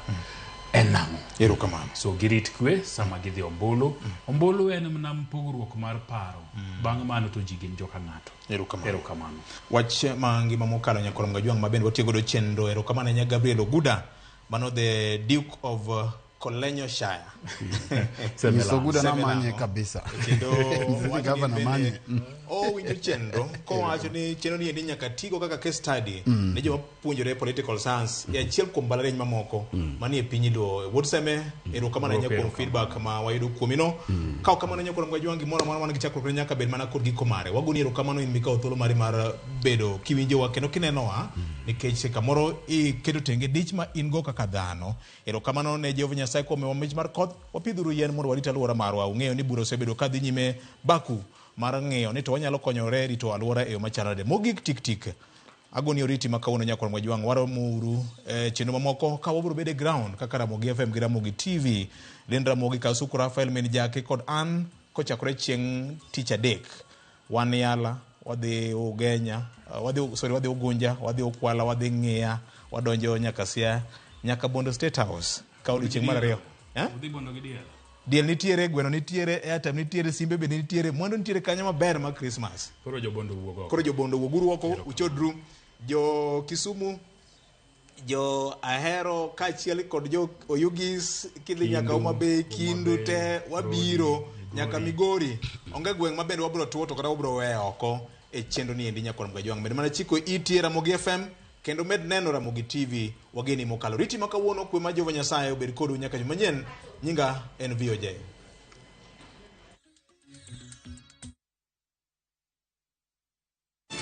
en nang'o. Erokamano. So girit kwe sama gidhi ombulu. Ombulu en mana pogruok mar paro. Bang' mano to ji gin joka ng'ato. Erokamano. Erokamano. Wach ma ngima mokalo nyakorom Gajwang' ma bende watiyo godo chenro. Erokamano ahinya Gabriel Oguda, mano the Duke of Kolenyo Shire. Nyiso Oguda namanye kabisa. Kendo Nyiso wacho ni gavana bende manye. owinjo chenro kowacho ni chenro ni endi nyaka tigo kaka case study ne joma puonjore political science e achiel kuom mbalariany mamoko manie piny Luo. Wuod Seme, erokamano ahinya kuom feedback ma wayudo kuomino. Ka ok kamano nyakorom Gajwang' gimoro amora man gi chakruok ne nyaka bed mana kod giko mare. Wagoni erokamano in mikawo thuolo mari mar bedo kiwinjowa kendo kinenowa nikech kamoro iketo tenge dich ma in go kaka dhano. Erokamano ne Jehova Nyasaye kuom miyowa mich mar koth. Wapidhuru yien mondo warit alwora marwa. Ung'eyo ni bura osebedo ka dhi nyime Baku mar ng'iyo ni to wanyalo konyore rito alwora e yo machalo nade. Mogik tik tik, agoni oriti ma kawuono nyakwar Mwajwang' waromo uru e chenro mamoko ka wabiro bedo e ground kaka Ramogi FM gi Ramogi TV. Lind Ramogi Kasuku Rafael min Jake kod an kochakore chieng' tich adek. Wan yala. wadhi Ugenya, wadhi, sorry, wadhi Ugunja, wadhi Ukwala, wadhi Ng'iya, wadonjo nyaka Siaya, nyaka Bondo State House ka odiochieng' mar ariyo. Eh? Udhi Bondo gi diel. Diel nitiere, gweno nitiere, airtime nitiere, simbe bende nitiere, mwandu nitiere kanyo maber mar Christmas. Koro jobondo wuog oko. Koro jobondo wuoguru oko, uchodru. Jo Kisumu, jo Ahero kaachiel kod jo Oyugis, kidhi nyaka Kindu, Homa Bay, Kindu Homa Bay, te, wabiro nyaka Migori. Onge gweng' ma bende wabiro tuo to kata wabiro weyo oko e chenro ni endi nyakwar Mgajwang'. Med mana chiko iti e Ramogi FM kendo med neno Ramogi TV wageni mokalo. Riti ma kawuono kwe ma Jehova Nyasaye obed kodu nyaka juma manyien. Nyinga en VOJ.